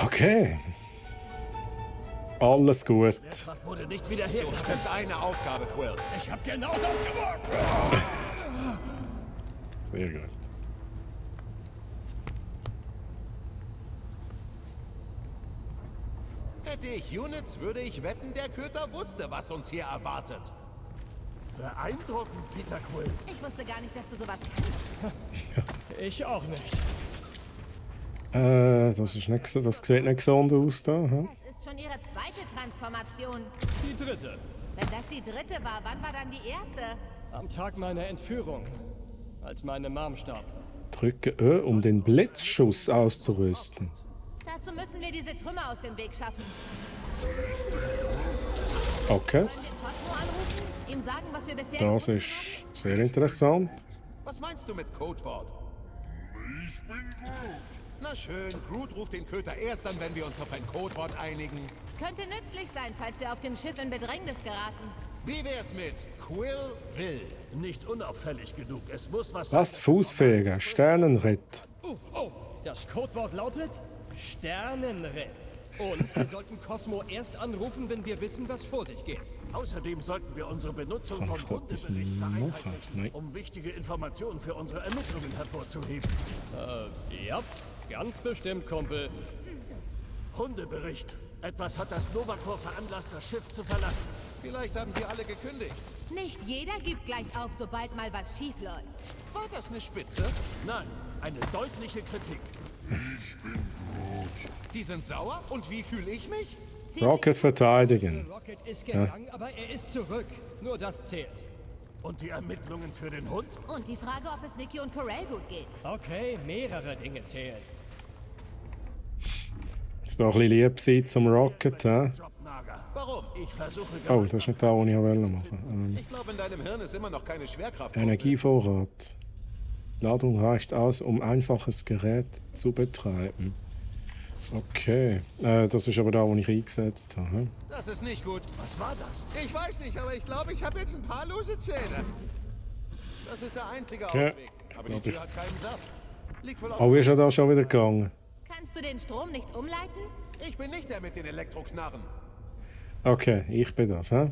A: Okay. Alles gut.
B: Schwerkraft wurde nicht wiederhergestellt.
C: Das ist eine Aufgabe, Quill.
F: Ich habe genau das gewollt!
A: Sehr gut.
C: Hätte ich Units, würde ich wetten, der Köter wusste, was uns hier erwartet.
B: Beeindruckend, Peter Quill.
E: Ich wusste gar nicht, dass du sowas kannst.
F: Ich auch nicht.
A: Das ist nicht so, das sieht nicht gesund aus da. Hm?
E: Es ist schon ihre zweite Transformation.
F: Die dritte.
E: Wenn das die dritte war, wann war dann die erste?
F: Am Tag meiner Entführung. Als meine Mom starb.
A: Drücke Ö, um den Blitzschuss auszurüsten.
E: Dazu müssen wir diese Trümmer aus dem Weg schaffen.
A: Okay.
E: Sollen wir Cosmo anrufen? Ihm sagen, was wir bisher
A: Das ist sehr interessant.
C: Was meinst du mit Codewort?
I: Ich bin Groot.
C: Na schön, Groot ruft den Köter erst an, wenn wir uns auf ein Codewort einigen.
E: Könnte nützlich sein, falls wir auf dem Schiff in Bedrängnis geraten.
C: Wie wär's mit Quill will?
B: Nicht unauffällig genug. Es muss was...
A: Was Fußfeger, Sternenritt.
F: Oh, das Codewort lautet Sternenritt. Und wir sollten Cosmo erst anrufen, wenn wir wissen, was vor sich geht.
B: Außerdem sollten wir unsere Benutzung
A: Kann
B: von
A: ich da etwas
B: Hundeberichten
A: machen?
B: vereinheitlichen,
A: Nein.
B: um wichtige Informationen für unsere Ermittlungen hervorzuheben.
F: Ja, ganz bestimmt, Kumpel.
B: Hundebericht. Etwas hat das Nova-Corps veranlasst, das Schiff zu verlassen.
C: Vielleicht haben sie alle gekündigt.
E: Nicht jeder gibt gleich auf, sobald mal was schief läuft.
C: War das eine Spitze?
B: Nein, eine deutliche Kritik.
I: Ich bin Groot.
C: Die sind sauer? Und wie fühle ich mich?
A: Rocket verteidigen.
F: Rocket ist gegangen, aber er ist zurück. Nur das zählt.
B: Und die Ermittlungen für den Hund?
E: Und die Frage, ob es Nikki und Corell gut geht.
F: Okay, mehrere Dinge zählen.
A: Ist doch ein bisschen lieb sein zum Rocket, hä?
B: Jobnager.
C: Warum?
B: Ich versuche
A: Oh, das ist nicht das, was ich machen wollte.
C: Ich glaube, in deinem Hirn ist immer noch keine Schwerkraft.
A: Energievorrat. Ladung reicht aus, um einfaches Gerät zu betreiben. Okay, das ist aber da, wo ich eingesetzt habe. Hm?
C: Das ist nicht gut.
B: Was war das?
C: Ich weiß nicht, aber ich glaube, ich habe jetzt ein paar lose Zähne. Das ist der einzige
A: Okay.
C: Ausweg. Aber die Tür hat keinen Saft. Liegt wohl auf...
A: Oh, ist er da schon wieder gegangen?
E: Kannst du den Strom nicht umleiten?
C: Ich bin nicht der mit den Elektroknarren.
A: Okay, ich bin das, hä?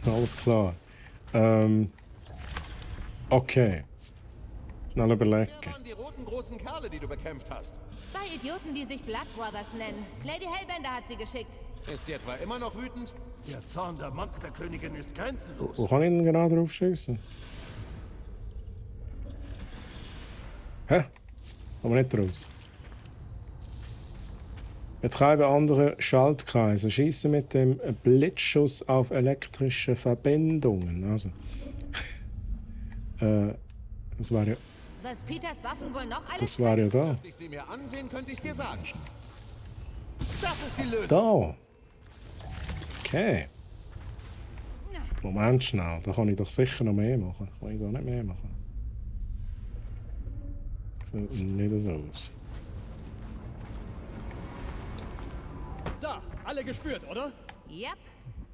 A: Alles klar. Okay. Schnell überlegen.
C: Wer waren die roten großen Kerle, die du bekämpft hast?
E: Zwei Idioten, die sich Blood Brothers nennen. Lady Hellbender hat sie geschickt.
C: Ist sie etwa immer noch wütend?
B: Der Zorn der Monsterkönigin ist grenzenlos.
A: Wo kann ich denn genau drauf schießen? Hä? Aber nicht raus. Betreibe andere Schaltkreise. Schieße mit dem Blitzschuss auf elektrische Verbindungen. Also. Das war ja.
E: Was Peters Waffen wohl noch alles...
A: Das war ja da.
C: Dürfte ich sie mir ansehen, könnte ich dir sagen. Das ist die Lösung.
A: Da! Okay. Moment schnell, da kann ich doch sicher noch mehr machen. Kann ich da nicht mehr machen? Sieht nicht so aus.
F: Da, alle gespürt, oder?
E: Yep.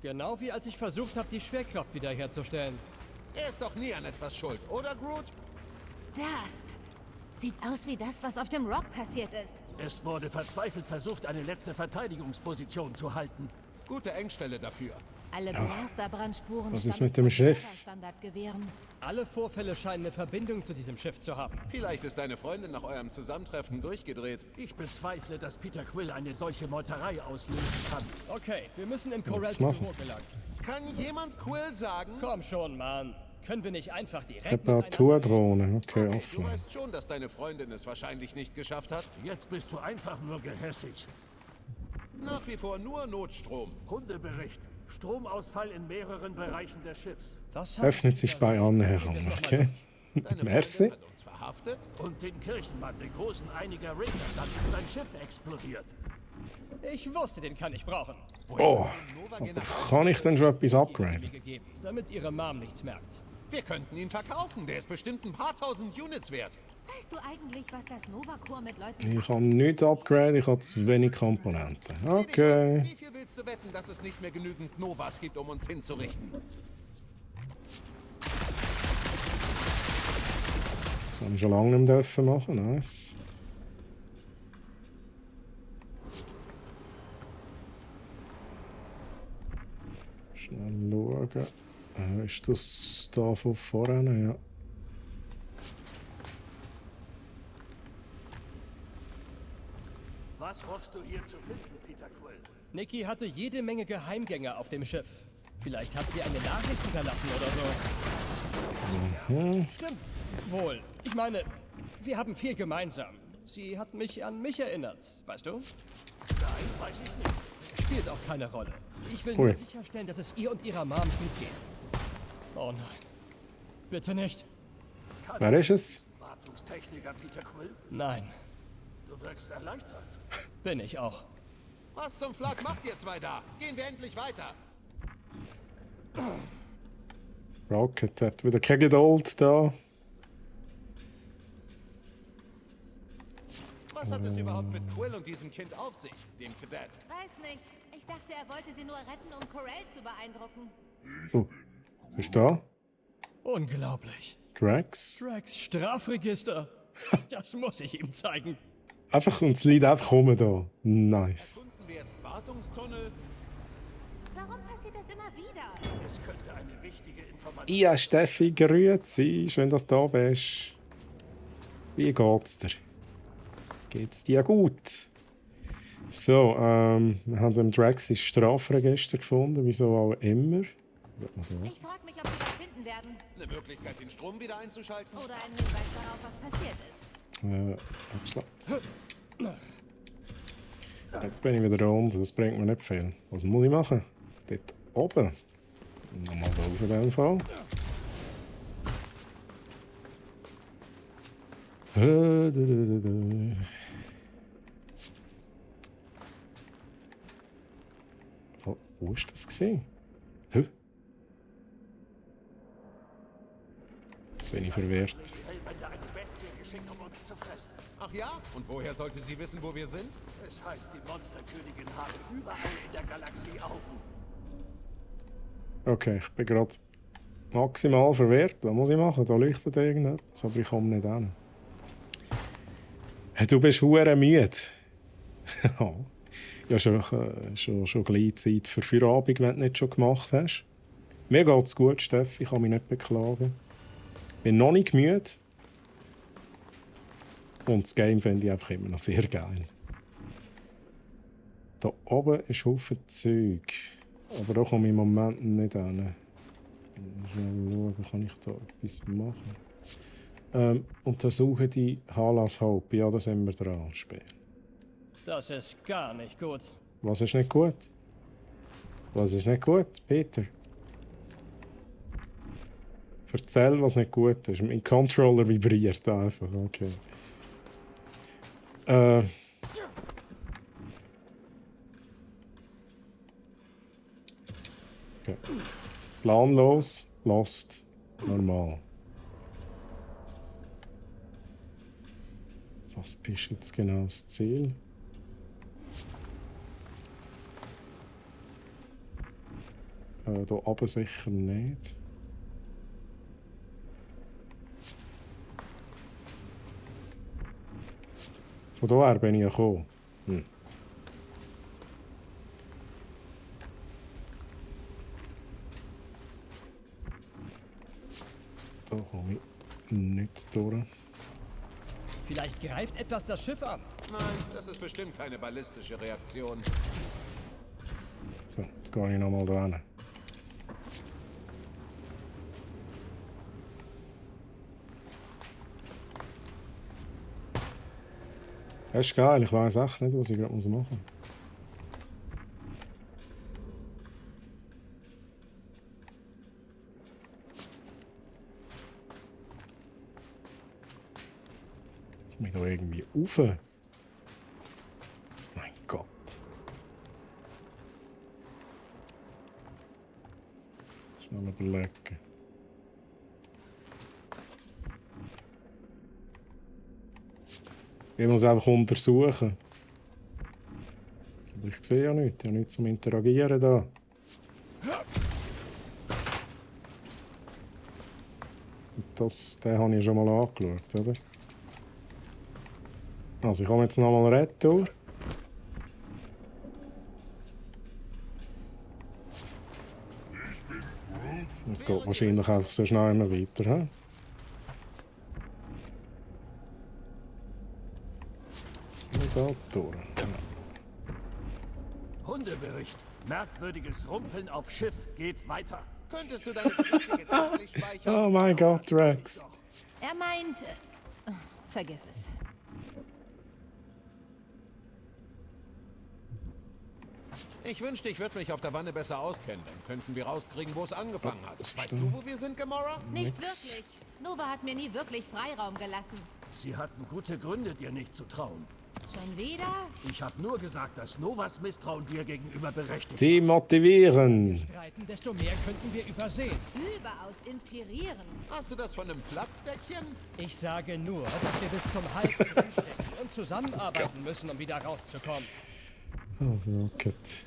F: Genau wie als ich versucht habe, die Schwerkraft wiederherzustellen.
C: Er ist doch nie an etwas schuld, oder Groot?
E: Dust. Sieht aus wie das, was auf dem Rock passiert ist.
B: Es wurde verzweifelt versucht, eine letzte Verteidigungsposition zu halten.
C: Gute Engstelle dafür.
E: Alle Blasterbrandspuren
A: Was ist
E: stammen
A: mit dem
E: von
A: Schiff?
E: Standardgewehren.
F: Alle Vorfälle scheinen eine Verbindung zu diesem Schiff zu haben.
C: Vielleicht ist deine Freundin nach eurem Zusammentreffen durchgedreht.
B: Ich bezweifle, dass Peter Quill eine solche Meuterei auslösen kann.
F: Okay, wir müssen in Corells
A: machen?
F: Büro gelangen.
C: Kann jemand Quill sagen?
F: Komm schon, Mann. Können wir nicht einfach direkt
A: Reparaturdrohne, okay,
C: Du
A: offen.
C: weißt schon, dass deine Freundin es wahrscheinlich nicht geschafft hat.
B: Jetzt bist du einfach nur gehässig.
C: Nach wie vor nur Notstrom.
B: Hundebericht. Stromausfall in mehreren Bereichen des Schiffs.
A: Öffnet sich bei Annäherung, okay? Merci.
C: Hat uns verhaftet?
B: Und den Kirchenmann, den großen Einiger Raven, dann ist sein Schiff explodiert.
F: Ich wusste, den kann ich brauchen.
A: Oh, aber kann ich denn schon etwas upgraden?
F: Gegeben, damit ihre Mom nichts merkt.
C: Wir könnten ihn verkaufen. Der ist bestimmt ein paar tausend Units wert.
E: Weißt du eigentlich, was das Nova-Core mit Leuten...
A: Ich kann nichts upgraden, ich habe zu wenig Komponenten. Okay.
C: Wie viel willst du wetten, dass es nicht mehr genügend Novas gibt, um uns hinzurichten?
A: Das haben wir schon lange nicht mehr dürfen machen. Nice. Schnell schauen. Ist das da von vorne? Ja.
B: Was hoffst du hier zu finden, Peter Quill?
F: Nikki hatte jede Menge Geheimgänger auf dem Schiff. Vielleicht hat sie eine Nachricht hinterlassen oder so. Stimmt. Wohl. Ich meine, wir haben viel gemeinsam. Sie hat mich an mich erinnert, weißt du?
B: Nein, weiß ich nicht.
F: Spielt auch keine Rolle. Ich will nur sicherstellen, dass es ihr und ihrer Mom gut geht. Oh nein. Bitte nicht.
A: Wer ist es?
B: Wartungstechniker Peter Quill?
F: Nein.
B: Du wirkst erleichtert.
F: Bin ich auch.
C: Was zum Flag macht ihr zwei da? Gehen wir endlich weiter.
A: Rocket hat wieder keine Geduld da.
C: Was hat es überhaupt mit Quill und diesem Kind auf sich, dem Cadet?
E: Weiß nicht. Ich dachte, er wollte sie nur retten, um Corell zu beeindrucken.
A: Oh, ist da?
F: Unglaublich.
A: Drax?
F: Drax Strafregister. Das muss ich ihm zeigen.
A: Einfach, und es liegt einfach rum da. Nice.
C: Erkunden wir jetzt Wartungstunnel?
E: Warum passiert das immer wieder?
B: Es könnte eine wichtige Information...
A: Ja, Steffi, grüezi. Schön, dass du da bist. Wie geht's dir? Geht's dir gut? So, wir haben im Drax sein Strafregister gefunden, wieso auch immer.
E: Ich frage mich, ob wir das finden werden.
C: Eine Möglichkeit, den Strom wieder einzuschalten?
E: Oder ein Hinweis darauf, was passiert ist.
A: Jetzt bin ich wieder da unten, das bringt mir nicht viel. Was muss ich machen? Dort oben. Nochmal drauf in dem Fall. Wo war das gesehen? Jetzt bin ich verwirrt.
B: Hellbänder eine Bestie geschickt, um uns zu fressen.
C: Ach ja? Und woher sollte sie wissen, wo wir sind?
B: Es heißt, die Monsterkönigin habe überall in der Galaxie Augen.
A: Okay, ich bin gerade maximal verwirrt. Was muss ich machen? Da leuchtet irgendetwas, aber ich komme nicht hin. Du bist hure müde. Ja, schon gleich Zeit für Feierabend, wenn du nicht schon gemacht hast. Mir geht's gut, Steffi, ich kann mich nicht beklagen. Bin noch nicht müde. Und das Game finde ich einfach immer noch sehr geil. Da oben ist ein Haufen Zeug. Aber da komme ich im Moment nicht hin. Schnell schauen, kann ich da etwas machen? Untersuche die Halas Hope. Ja, da sind wir dran, Spiel.
F: Das ist gar nicht gut.
A: Was ist nicht gut? Was ist nicht gut, Peter? Erzähl, was nicht gut ist. Mein Controller vibriert einfach. Okay. Okay. Planlos, lost, normal. Was ist jetzt genau das Ziel? Hier oben sicher nicht. Von daher bin ich ja gekommen. Da komme ich nicht durch.
F: Vielleicht greift etwas das Schiff an.
C: Nein, das ist bestimmt keine ballistische Reaktion.
A: So, jetzt gehe ich nochmal da hin. Das ist geil, ich weiß echt nicht, was ich gerade machen muss. Komm ich da irgendwie rauf? Mein Gott. Schnell überlegen. Ich muss einfach untersuchen. Aber ich sehe ja nichts. Ich habe nichts zum Interagieren da. Den habe ich schon mal angeschaut, oder? Also ich komme jetzt nochmal retour. Es geht wahrscheinlich einfach so schnell immer weiter. He? Durch.
B: Hundebericht. Merkwürdiges Rumpeln auf Schiff geht weiter.
C: Könntest du deine Berichte gedanklich speichern?
A: Oh mein Gott, Rex.
E: Er meint... vergiss es.
C: Ich wünschte, ich würde mich auf der Wanne besser auskennen. Dann könnten wir rauskriegen, wo es angefangen hat. Weißt du, wo wir sind, Gamora?
E: Nicht wirklich. Nova hat mir nie wirklich Freiraum gelassen.
B: Sie hatten gute Gründe, dir nicht zu trauen.
E: Schon wieder?
B: Ich habe nur gesagt, dass Novas Misstrauen dir gegenüber berechtigt ist.
A: Demotivieren.
F: Streiten, desto mehr könnten wir übersehen.
E: Überaus inspirieren.
C: Hast du das von einem Platzdeckchen?
F: Ich sage nur, dass wir bis zum Hals drinstecken und zusammenarbeiten müssen, um wieder rauszukommen.
A: Oh, Rocket.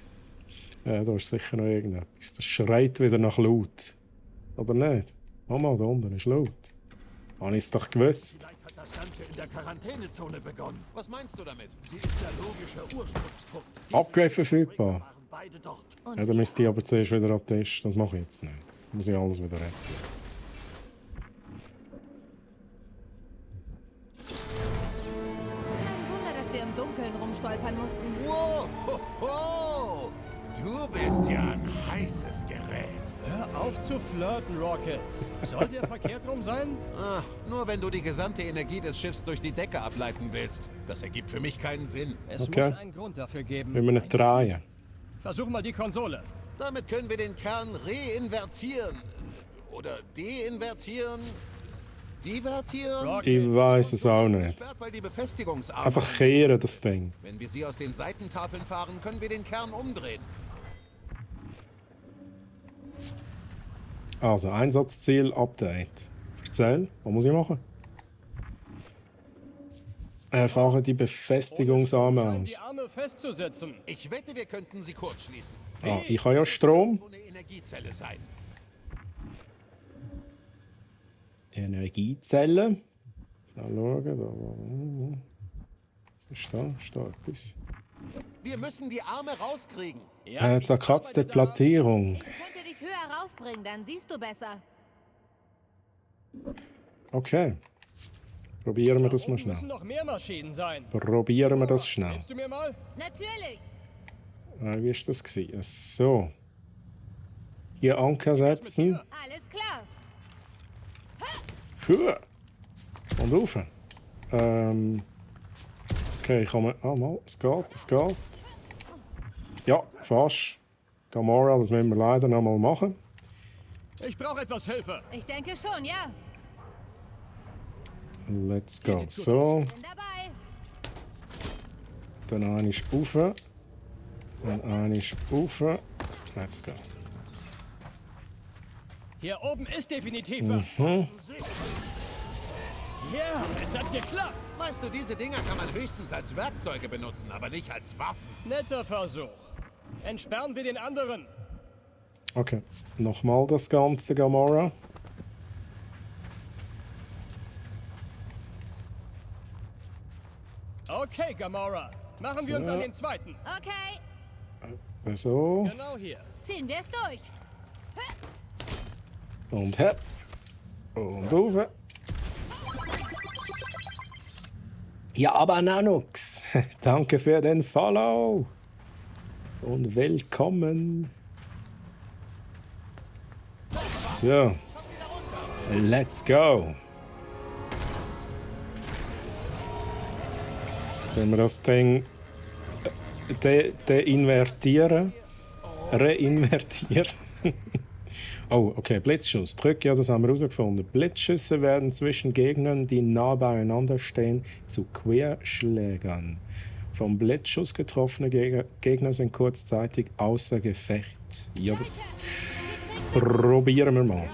A: Ja, da ist sicher noch irgendetwas. Das schreit wieder nach Loot. Oder nicht? Mama, da unten ist Loot. Habe ich es doch gewusst.
B: Vielleicht hat das Ganze in der Quarantänezone begonnen.
C: Was meinst du damit?
B: Sie ist der logische Ursprungspunkt.
A: Upgrade verfügbar.
B: Waren beide dort.
A: Ja, dann müsste ich aber zuerst wieder ab Tisch. Das mache ich jetzt nicht. Da muss ich alles wieder retten.
E: Kein Wunder, dass wir im Dunkeln rumstolpern mussten.
C: Wow, ho, ho. Du bist ja ein heißes Gerät.
F: Hör auf zu flirten, Rocket. Soll der verkehrt rum sein?
C: Ach, nur wenn du die gesamte Energie des Schiffs durch die Decke ableiten willst. Das ergibt für mich keinen Sinn.
F: Es
A: Okay.
F: muss einen Grund dafür geben.
A: Wenn wir nicht drehen.
F: Versuch mal die Konsole.
C: Damit können wir den Kern reinvertieren. Oder deinvertieren. Divertieren?
F: Rocket.
A: Ich weiß es auch nicht.
C: Sperrt, weil die Befestigungsarme...
A: Einfach kehren, das Ding.
C: Wenn wir sie aus den Seitentafeln fahren, können wir den Kern umdrehen.
A: Also, Einsatzziel, Update. Erzähl, was muss ich machen? Fahren die Befestigungsarme
F: Scheint
A: aus.
F: die Arme festzusetzen.
C: Ich wette, wir könnten sie kurz schließen.
A: Ah, ich habe ja Strom.
C: Wo eine Energiezelle sein.
A: Energiezelle. Mal schauen, was ist da? Ist da etwas?
C: Wir müssen die Arme rauskriegen.
A: Zerkratzte Plattierung.
E: Ich könnte dich höher raufbringen, dann siehst du besser.
A: Okay. Probieren wir das mal
F: Oben müssen
A: schnell.
F: noch mehr Maschinen sein.
A: Probieren wir das schnell.
F: Hilfst du mir mal?
E: Natürlich.
A: Wie war das gewesen? So. Hier Anker setzen.
E: Alles klar.
A: Huh. Und rauf. Okay, ich komme. Ah, mal. Es geht, es geht. Ja, fast. Gamora, das müssen wir leider noch mal machen.
F: Ich brauche etwas Hilfe.
E: Ich denke schon, ja.
A: Let's go. So,
E: Bin dabei.
A: dann eine ist rauf. Dann eine ist rauf. Let's go.
F: Hier oben ist definitiv
A: Mhm.
F: was. Ja, es hat geklappt.
C: Weißt du, diese Dinger kann man höchstens als Werkzeuge benutzen, aber nicht als Waffen.
F: Netter Versuch. Entsperren wir den anderen.
A: Okay, nochmal das Ganze, Gamora.
F: Okay, Gamora. Machen wir uns
A: Ja.
F: an den zweiten.
E: Okay,
A: So.
F: Genau hier.
E: ziehen wir es durch.
A: Und hepp. Und rauf. Ja, aber Nanux, danke für den Follow. Und willkommen. So. Let's go. Wenn wir das Ding deinvertieren, reinvertieren. Oh, okay, Blitzschuss. Drück, ja, das haben wir herausgefunden. Blitzschüsse werden zwischen Gegnern, die nah beieinander stehen, zu Querschlägern. Vom Blitzschuss getroffene Gegner sind kurzzeitig außer Gefecht. Ja, das probieren wir mal.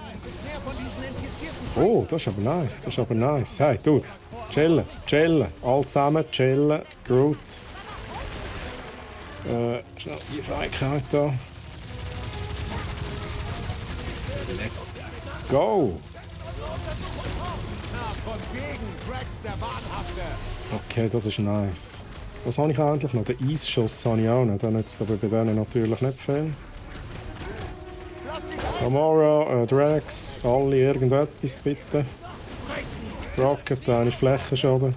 A: Oh, das ist aber nice, das ist aber nice. Hey, Dude, chillen, chillen. Alle zusammen, chillen. Groot. Schnell die Fähigkeit da. Let's go! Okay, das ist nice. Was habe ich eigentlich noch? Den Eisschuss habe ich auch noch. Der nützt aber bei denen natürlich nicht viel. Gamora, Drax, alle irgendetwas bitte. Rocket, da ist Flächenschaden.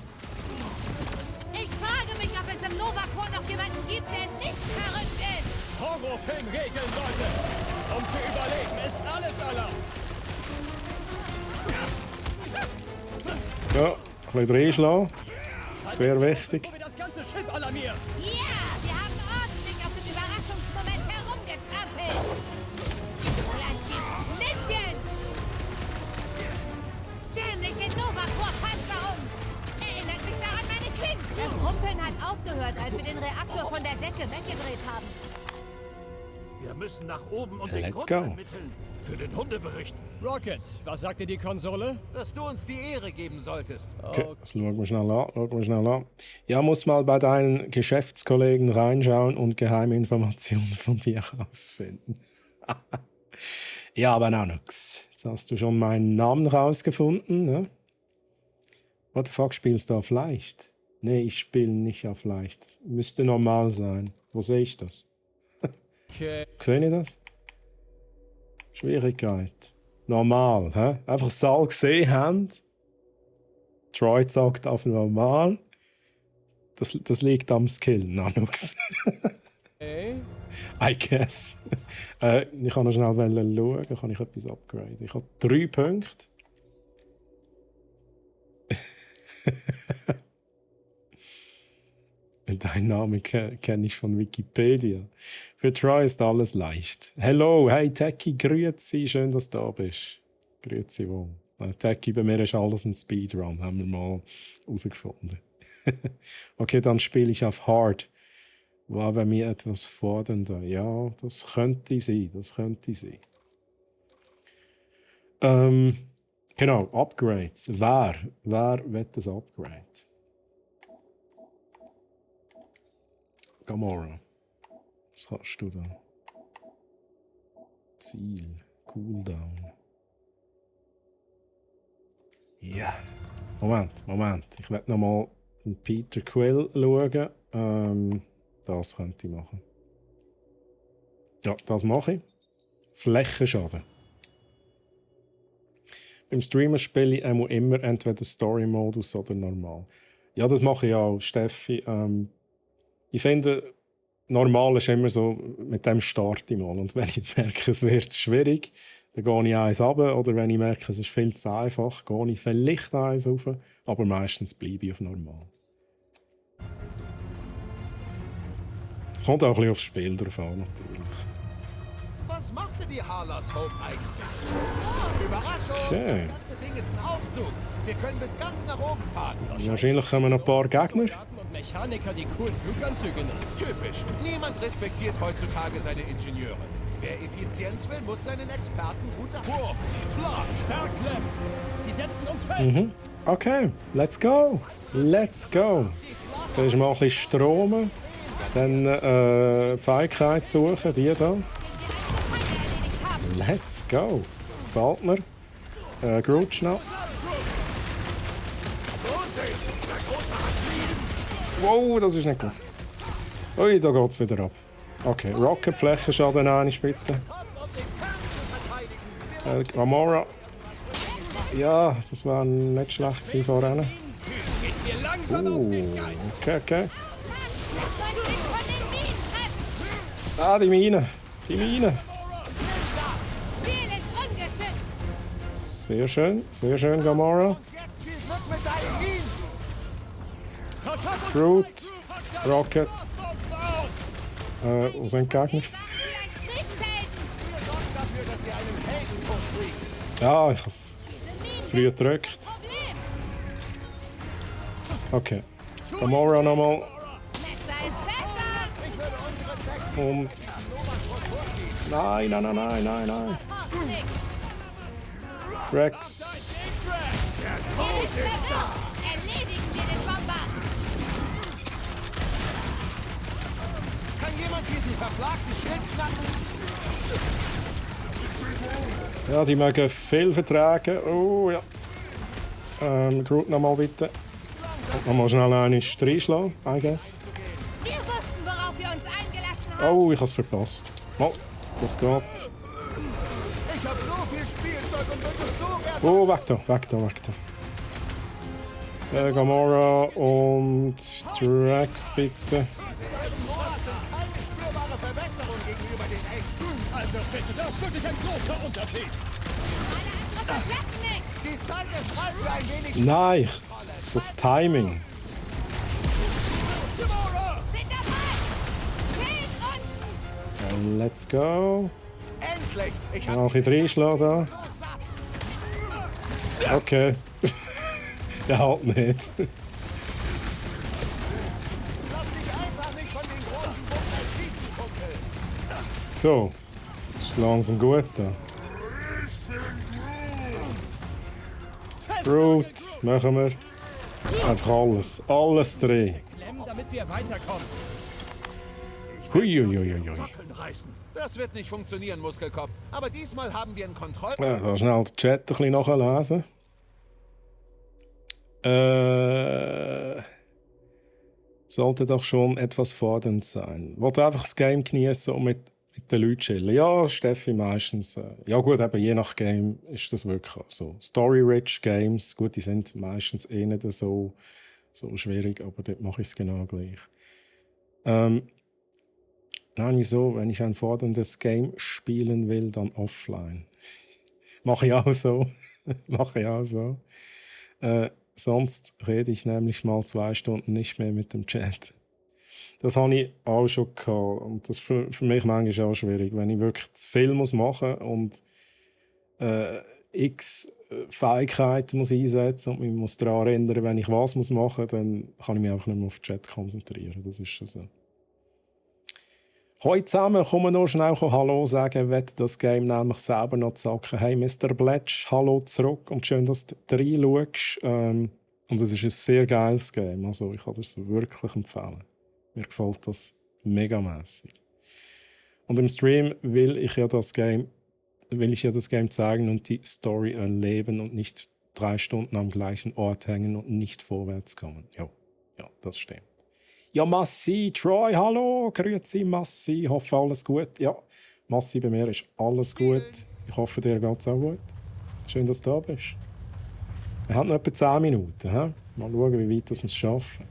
E: Ich frage mich, ob es im Nova-Core noch jemanden gibt, der nicht verrückt ist.
F: Horrorfilmregeln, Leute! Um zu überleben ist alles erlaubt.
A: Ja, ein bisschen reinschlagen. Sehr wichtig.
F: Das ganze Schiff alarmieren.
E: Ja, wir haben ordentlich auf dem Überraschungsmoment herumgetrampelt. Vielleicht gibt's Schnittchen. Dämliche Nova-Core-Panzer um. Erinnert mich daran meine Klingen. Das Rumpeln hat aufgehört, als wir den Reaktor von der Decke weggedreht haben.
B: Wir müssen nach oben und den
A: Let's
B: Grund
A: go.
B: ermitteln. Für den Hundebericht.
F: Rocket, was sagt dir die Konsole?
C: Dass du uns die Ehre geben solltest.
A: Okay, das schauen wir schnell an. Ja, muss mal bei deinen Geschäftskollegen reinschauen und geheime Informationen von dir rausfinden. Ja, aber noch nix. Jetzt hast du schon meinen Namen rausgefunden, ne? What the fuck, spielst du auf leicht? Nee, ich spiele nicht auf leicht. Müsste normal sein. Wo sehe ich das?
F: Okay.
A: Sehe ich das? Schwierigkeit. Normal, hä? Einfach Saal gesehen haben. Troy sagt auf normal. Das liegt am Skill, Nanux.
F: Hey.
A: I guess. Ich kann noch schnell schauen, kann ich etwas upgraden. Ich habe 3 Punkte. Dein Name kenne ich von Wikipedia. Für Troy ist alles leicht. Hello, hey Techie, grüezi, schön, dass du da bist. Grüezi wohl. Techie, bei mir ist alles ein Speedrun, haben wir mal herausgefunden. Okay, dann spiele ich auf Hard. War bei mir etwas fordernder. Ja, das könnte sein, Genau, Upgrades. Wer will das Upgrade? Gamora. Was hast du da? Ziel. Cooldown. Ja. Moment. Ich werde nochmal in Peter Quill schauen. Das könnte ich machen. Ja, das mache ich. Flächenschaden. Im Streamer spiele ich immer entweder Story-Modus oder normal. Ja, das mache ich auch, Steffi. Ich finde, normal ist immer so, mit dem starte ich mal. Und wenn ich merke, es wird schwierig, dann gehe ich eins runter. Oder wenn ich merke, es ist viel zu einfach, gehe ich vielleicht eins rauf. Aber meistens bleibe ich auf normal. Es kommt auch ein bisschen aufs Spiel drauf an, natürlich.
C: Was machte die Harlers Hope eigentlich? Überraschung!
A: Okay.
C: Das ganze Ding ist ein Aufzug. Wir können bis ganz nach oben fahren.
A: Wahrscheinlich kommen noch ein paar Gegner.
F: Und Mechaniker, die coolen Fluganzüge nehmen.
C: Typisch. Niemand respektiert heutzutage seine Ingenieure. Wer Effizienz will, muss seinen Experten gut erhoben. Schlag!
F: Sperrklemm! Sie setzen uns fest!
A: Okay, let's go. Zuerst mal ein bisschen Strom. Dann Fähigkeit suchen, die da. Let's go. Das gefällt mir. Groot schnell. Wow, das ist nicht gut. Ui, da geht's wieder ab. Okay, Rocket, Flächenschaden einmal bitte. Gamora. Ja, das war nicht schlecht gewesen vorhin. Okay. Ah, die Mine. Sehr schön, Gamora. Groot, Rocket. Wo sind die Gegner?
C: dass sie einen Heldentod kriegen.
A: Ja, ich habe zu früh gedrückt. Okay. Gamora nochmal. Und... Nein, nein, nein, nein, nein, nein. Rex.
E: Erledigen wir den Bomber!
C: Kann jemand diesen verflagten Schild knacken?
A: Ja, die mögen viel vertragen. Oh ja. Groot nochmal bitte. Nochmal schnell einen reinschlagen, I guess.
E: Wir wussten, worauf wir uns eingelassen haben.
A: Oh, ich habe es verpasst. Oh, das geht.
C: Ich hab so viel Spielzeug und würde es so gerne...
A: Oh, weg da, weg da, weg da. Gamora und Drax bitte.
F: Also bitte, das ist wirklich ein großer Unterschied.
C: Die Zeit ist reif für ein wenig...
A: Nein, das Timing. Let's go.
C: Endlich! Ich hab...
A: Noch ein bisschen reinschlagen da. Okay. Der halt nicht.
C: Lass dich einfach nicht von den großen Bummern schießen, Kumpel.
A: So, das ist langsam gut da. Groot, machen wir. Einfach alles. Alles drehen.
F: Klemmen, damit wir weiterkommen.
A: Huiuiuiui.
C: Das wird nicht funktionieren, Muskelkopf. Aber diesmal haben wir einen Kontroll...
A: Ja, da schnell den Chat ein bisschen nachlesen. Sollte doch schon etwas fordernd sein. Wollte einfach das Game genießen und mit den Leuten chillen. Ja, Steffi, meistens. Ja gut, eben je nach Game ist das wirklich so. Story-rich Games, gut, die sind meistens eh nicht so schwierig, aber dort mache ich es genau gleich. Nein, wieso? Wenn ich ein forderndes Game spielen will, dann offline. Mache ich auch so. Mache ich auch so. Sonst rede ich nämlich mal 2 Stunden nicht mehr mit dem Chat. Das habe ich auch schon gehabt. Und das ist für mich manchmal auch schwierig, wenn ich wirklich zu viel machen muss und x Fähigkeiten muss einsetzen und mich muss daran erinnern, wenn ich was machen muss, dann kann ich mich einfach nicht mehr auf den Chat konzentrieren. Das ist schon so. Hallo zusammen, komm noch schnell Hallo sagen, wenn das Game nämlich selber noch zocken. Hey Mr. Bletch, hallo zurück und schön, dass du reinschaust. Und es ist ein sehr geiles Game, also ich kann das wirklich empfehlen. Mir gefällt das megamässig. Und im Stream will ich ja das Game zeigen und die Story erleben und nicht 3 Stunden am gleichen Ort hängen und nicht vorwärts kommen. Ja, das stimmt. Ja, Massi, Troy, hallo, grüezi Massi, ich hoffe alles gut. Ja, Massi, bei mir ist alles gut. Ich hoffe, dir geht es auch gut. Schön, dass du da bist. Wir haben noch etwa 10 Minuten. He? Mal schauen, wie weit wir es schaffen.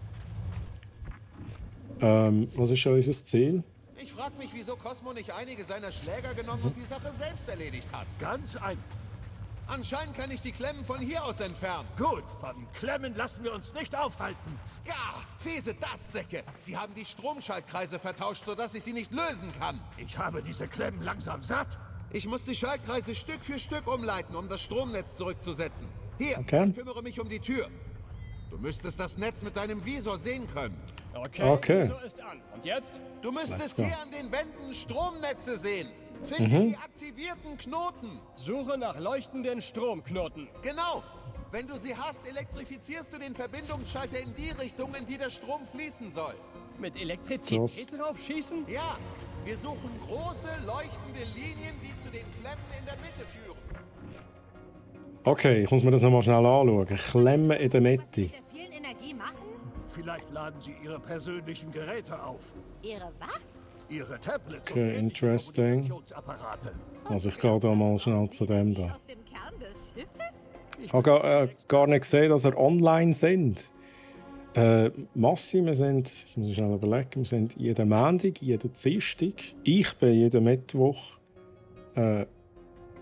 A: Was ist schon unser Ziel?
C: Ich frage mich, wieso Cosmo nicht einige seiner Schläger genommen und die Sache selbst erledigt hat.
B: Ganz einfach.
C: Anscheinend kann ich die Klemmen von hier aus entfernen.
B: Gut, von Klemmen lassen wir uns nicht aufhalten.
C: Gar, fiese Dastsäcke. Sie haben die Stromschaltkreise vertauscht, sodass ich sie nicht lösen kann.
B: Ich habe diese Klemmen langsam satt.
C: Ich muss die Schaltkreise Stück für Stück umleiten, um das Stromnetz zurückzusetzen. Hier,
A: okay.
C: Ich kümmere mich um die Tür. Du müsstest das Netz mit deinem Visor sehen können.
F: Okay. Visor ist an. Und jetzt?
C: Du müsstest hier an den Wänden Stromnetze sehen. Finde die aktivierten Knoten.
F: Suche nach leuchtenden Stromknoten.
C: Genau. Wenn du sie hast, elektrifizierst du den Verbindungsschalter in die Richtung, in die der Strom fließen soll.
F: Mit Elektrizität drauf schießen?
C: Ja. Wir suchen große, leuchtende Linien, die zu den Klemmen in der Mitte führen.
A: Okay, ich muss mir das nochmal schnell anschauen. Klemmen in der Mitte.
E: Was Sie mit der vielen Energie machen?
B: Vielleicht laden Sie Ihre persönlichen Geräte auf.
E: Ihre was?
B: Ihre Tablets
A: Okay,
B: und ähnliche
A: interesting.
B: Kommunikationsapparate.
A: Also ich gehe da mal schnell zu dem da.
E: Aus dem Kern des Schiffes?
A: Ich habe gar nicht gesehen, dass wir online sind. Massi, wir sind, jetzt muss ich schnell überlegen, wir sind jeden Montag, jeden Dienstag. Ich bin jeden Mittwoch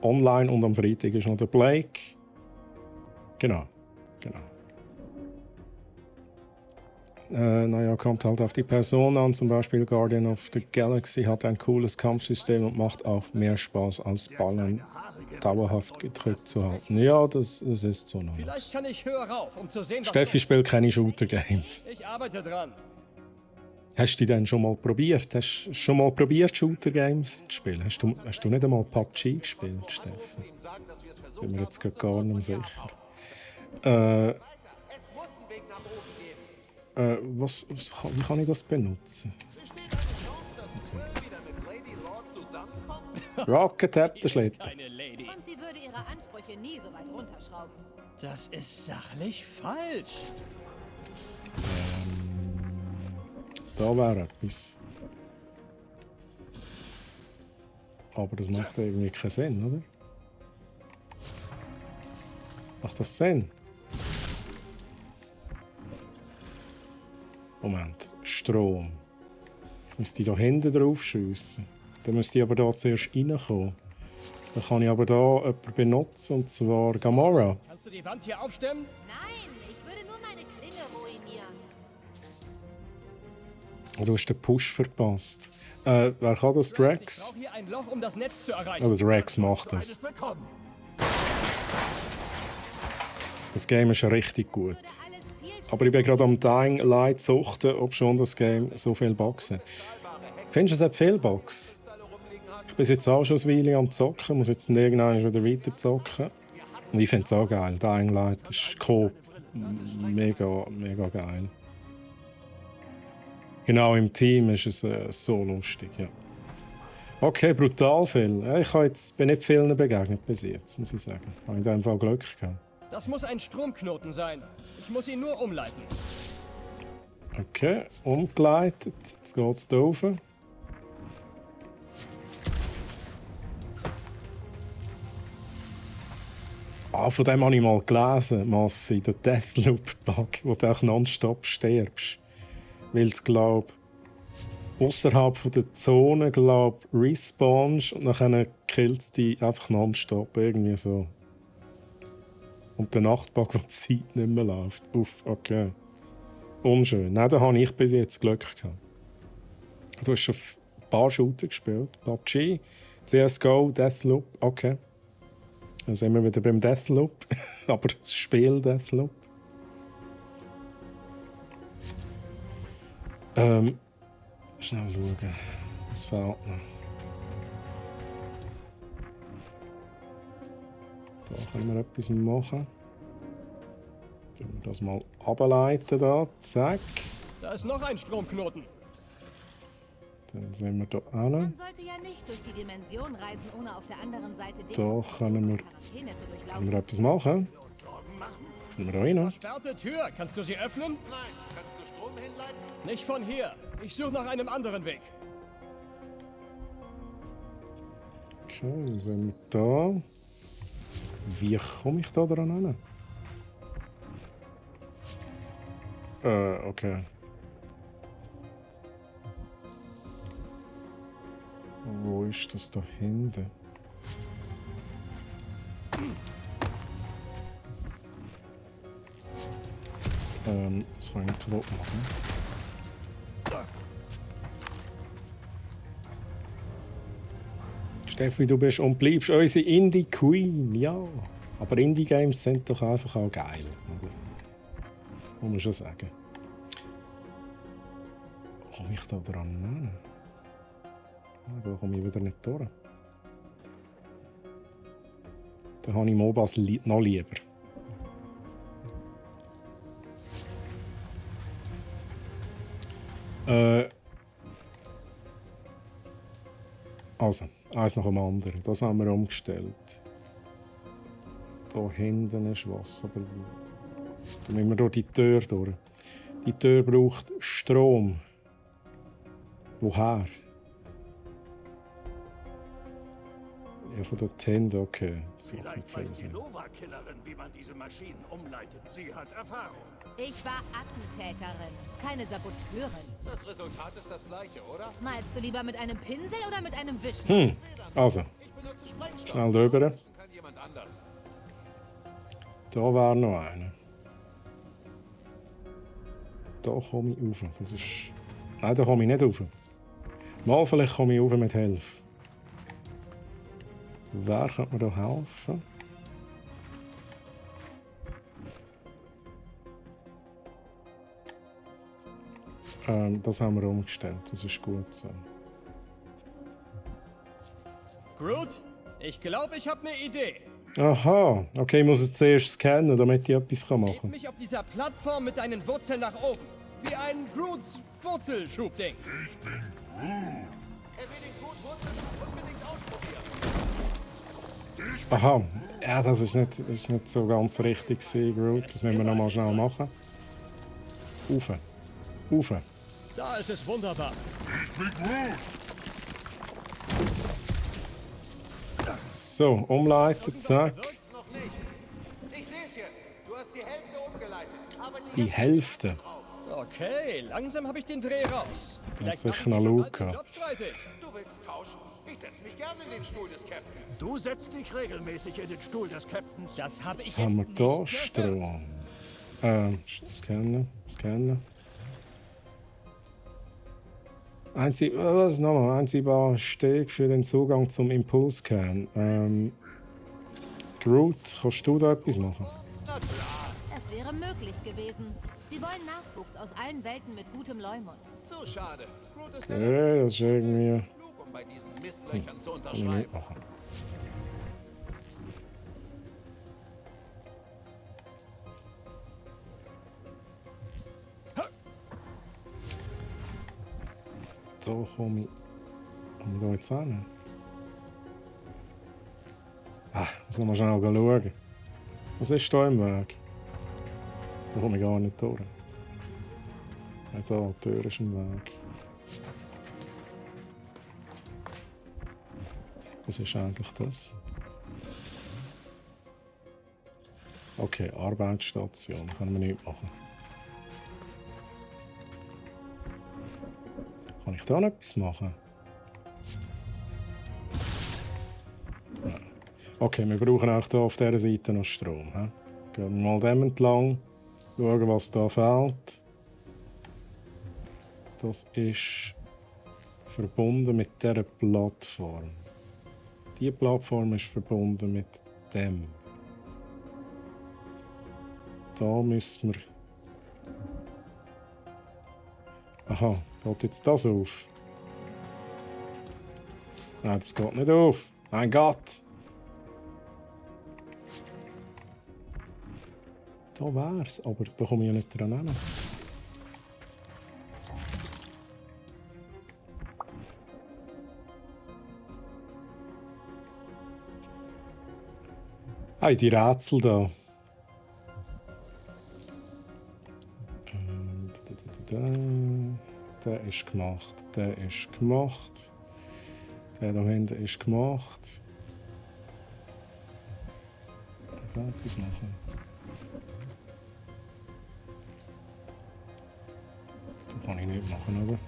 A: online und am Freitag ist noch der Blake. Genau. Naja, kommt halt auf die Person an. Zum Beispiel Guardian of the Galaxy hat ein cooles Kampfsystem und macht auch mehr Spaß als Ballen dauerhaft gedrückt zu halten. Ja, das ist so noch.
F: Vielleicht kann ich höher rauf, um zu sehen, was
A: Steffi spielt keine Shooter-Games.
F: Ich arbeite dran.
A: Hast du die denn schon mal probiert? Hast du schon mal probiert, Shooter-Games zu spielen? Hast du nicht einmal PUBG gespielt, Steffi? Bin mir jetzt gar nicht sicher. Wie kann ich das benutzen? Okay. Rocket Tap, der Schlitten.
E: Und sie würde ihre Ansprüche nie so weit runterschrauben.
F: Das ist sachlich falsch.
A: Da wäre etwas. Aber das macht irgendwie keinen Sinn, oder? Macht das Sinn? Moment, Strom. Ich müsste da hinten drauf schiessen. Dann müsste ich aber da zuerst reinkommen. Dann kann ich aber da jemanden benutzen, und zwar Gamora.
F: Kannst du die Wand hier aufstemmen?
E: Nein, ich würde nur meine Klinge ruinieren.
A: Du hast den Push verpasst. Wer kann das? Drax?
F: Ich brauche hier ein Loch, um das Netz zu erreichen.
A: Also Drax macht das. Das Game ist richtig gut. Aber ich bin gerade am Dying Light suchten, ob schon das Game so viele Bugs hat. Findest du, es hat viele Bugs? Ich bin jetzt auch schon ein Weile am Zocken, muss jetzt irgendwann wieder weiter zocken. Und ich finde es auch geil. Dying Light ist Coop. Mega, mega geil. Genau, im Team ist es so lustig, ja. Okay, brutal viel. Bin nicht vielen begegnet bis jetzt, muss ich sagen. Ich habe in dem Fall Glück gehabt.
F: Das muss ein Stromknoten sein. Ich muss ihn nur umleiten.
A: Okay, umgeleitet. Jetzt geht's da rauf. Von dem habe ich mal gelesen, Massi, der Deathloop-Bug, wo du auch nonstop stirbst. Weil du, glaub, außerhalb der Zone, respawnst und dann killt es dich einfach nonstop. Irgendwie so. Und der Nachtbug, wo die Zeit nicht mehr läuft. Uff, okay. Unschön. Nein, da habe ich bis jetzt Glück gehabt. Du hast schon ein paar Shooter gespielt. PUBG, CSGO, Deathloop, okay. Dann sind wir wieder beim Deathloop. Aber das Spiel Deathloop. Schnell schauen. Was fehlt noch? Da können wir etwas machen. Dann wir das mal ableiten da. Zack.
F: Da ist noch ein Stromknoten.
A: Dann sind wir da hin.
E: Man sollte ja nicht durch die Dimension reisen, ohne auf der anderen Seite
A: Da können wir etwas machen. Können wir da rein?
F: Versperrte Tür. Kannst du sie öffnen?
C: Nein. Kannst du Strom hinleiten?
F: Nicht von hier. Ich suche nach einem anderen Weg.
A: Okay, dann sind wir da. Wie komme ich da dran hin? Okay. Wo ist das da hinten? Das kann ich nicht kaputt machen. Steffi, du bist und bleibst unsere Indie-Queen, ja. Aber Indie-Games sind doch einfach auch geil, oder? Muss man schon sagen. Komme ich da dran? Da komme ich wieder nicht durch. Da habe ich MOBAs noch lieber. Also, eins nach dem anderen. Das haben wir umgestellt. Da hinten ist was, aber da müssen wir durch die Tür durch. Die Tür braucht Strom. Woher? Ja, von dort hinten, okay. Das macht nicht viel
B: Vielleicht weiß die
A: Sinn.
B: Nova-Killerin, wie man diese Maschinen umleitet. Sie hat Erfahrung.
E: Ich war Attentäterin, keine Saboteurin.
C: Das Resultat ist das gleiche, oder?
E: Malst du lieber mit einem Pinsel oder mit einem Wischmopp?
A: Also,
C: Ich benutze Sprengstoff.
A: schnell drüber.
C: Kann jemand anders.
A: Da war noch einer. Da da komme ich rauf. Das ist... Nein, da komme ich nicht rauf. Mal vielleicht komme ich rauf mit Hilfe. Wer könnte mir da helfen? Das haben wir umgestellt. Das ist gut so.
F: Groot, ich glaube, ich habe eine Idee.
A: Aha, okay, ich muss es zuerst scannen, damit ich etwas machen
F: Heb
A: kann.
F: mich auf dieser Plattform mit deinen Wurzeln nach oben. Wie ein Groot-Wurzelschub-Ding.
I: Ich bin Groot.
C: Er will den Groot-Wurzelschub unbedingt ausprobieren.
A: Aha, ja, das ist nicht so ganz richtig gewesen, Groot. Das müssen wir noch mal schnell machen. Rauf. Rauf.
F: Da ist es wunderbar.
I: Ich bin Groot.
A: So, umleiten, zack.
C: Noch nicht. Ich sehe es jetzt. Du hast die Hälfte umgeleitet. Aber
A: Die Hälfte.
F: Okay, langsam habe ich den Dreh raus.
A: Hat sicher noch Luca.
C: Du willst tauschen? Ich setze mich gerne in den Stuhl des Captains.
B: Du setzt dich regelmäßig in den Stuhl des Captains.
F: Das habe ich
A: Jetzt haben wir hier Strom. Scannen. Was nochmal? Einsehbarer Steg für den Zugang zum Impulskern. Groot, kannst du da etwas machen?
E: Es wäre möglich gewesen. Sie wollen Nachwuchs aus allen Welten mit gutem Leumund.
C: So schade. Groot ist
A: Ja, das ist irgendwie...
C: klug, um bei diesen Mistlöchern zu
A: Kann ich
C: unterschreiben.
A: nicht machen. So komme ich... Komme ich da jetzt hin? Muss noch mal schnell schauen. Was ist da im Weg? Da komme ich gar nicht durch. Ja, da, die Tür ist im Weg. Was ist eigentlich das? Okay, Arbeitsstation. Können wir nicht machen. Kann ich da noch etwas machen? Ja. Okay, wir brauchen auch hier auf dieser Seite noch Strom. He? Gehen wir mal dem entlang. Schauen, was da fehlt. Das ist verbunden mit dieser Plattform. Diese Plattform ist verbunden mit dem. Da müssen wir... Aha, geht jetzt das auf? Nein, das geht nicht auf. Mein Gott! Da wär's, aber da komme ich ja nicht dran hin. Hey, die Rätsel da. Der ist gemacht. Der ist gemacht. Der da hinten ist gemacht. Etwas machen. Das kann ich nicht machen, aber.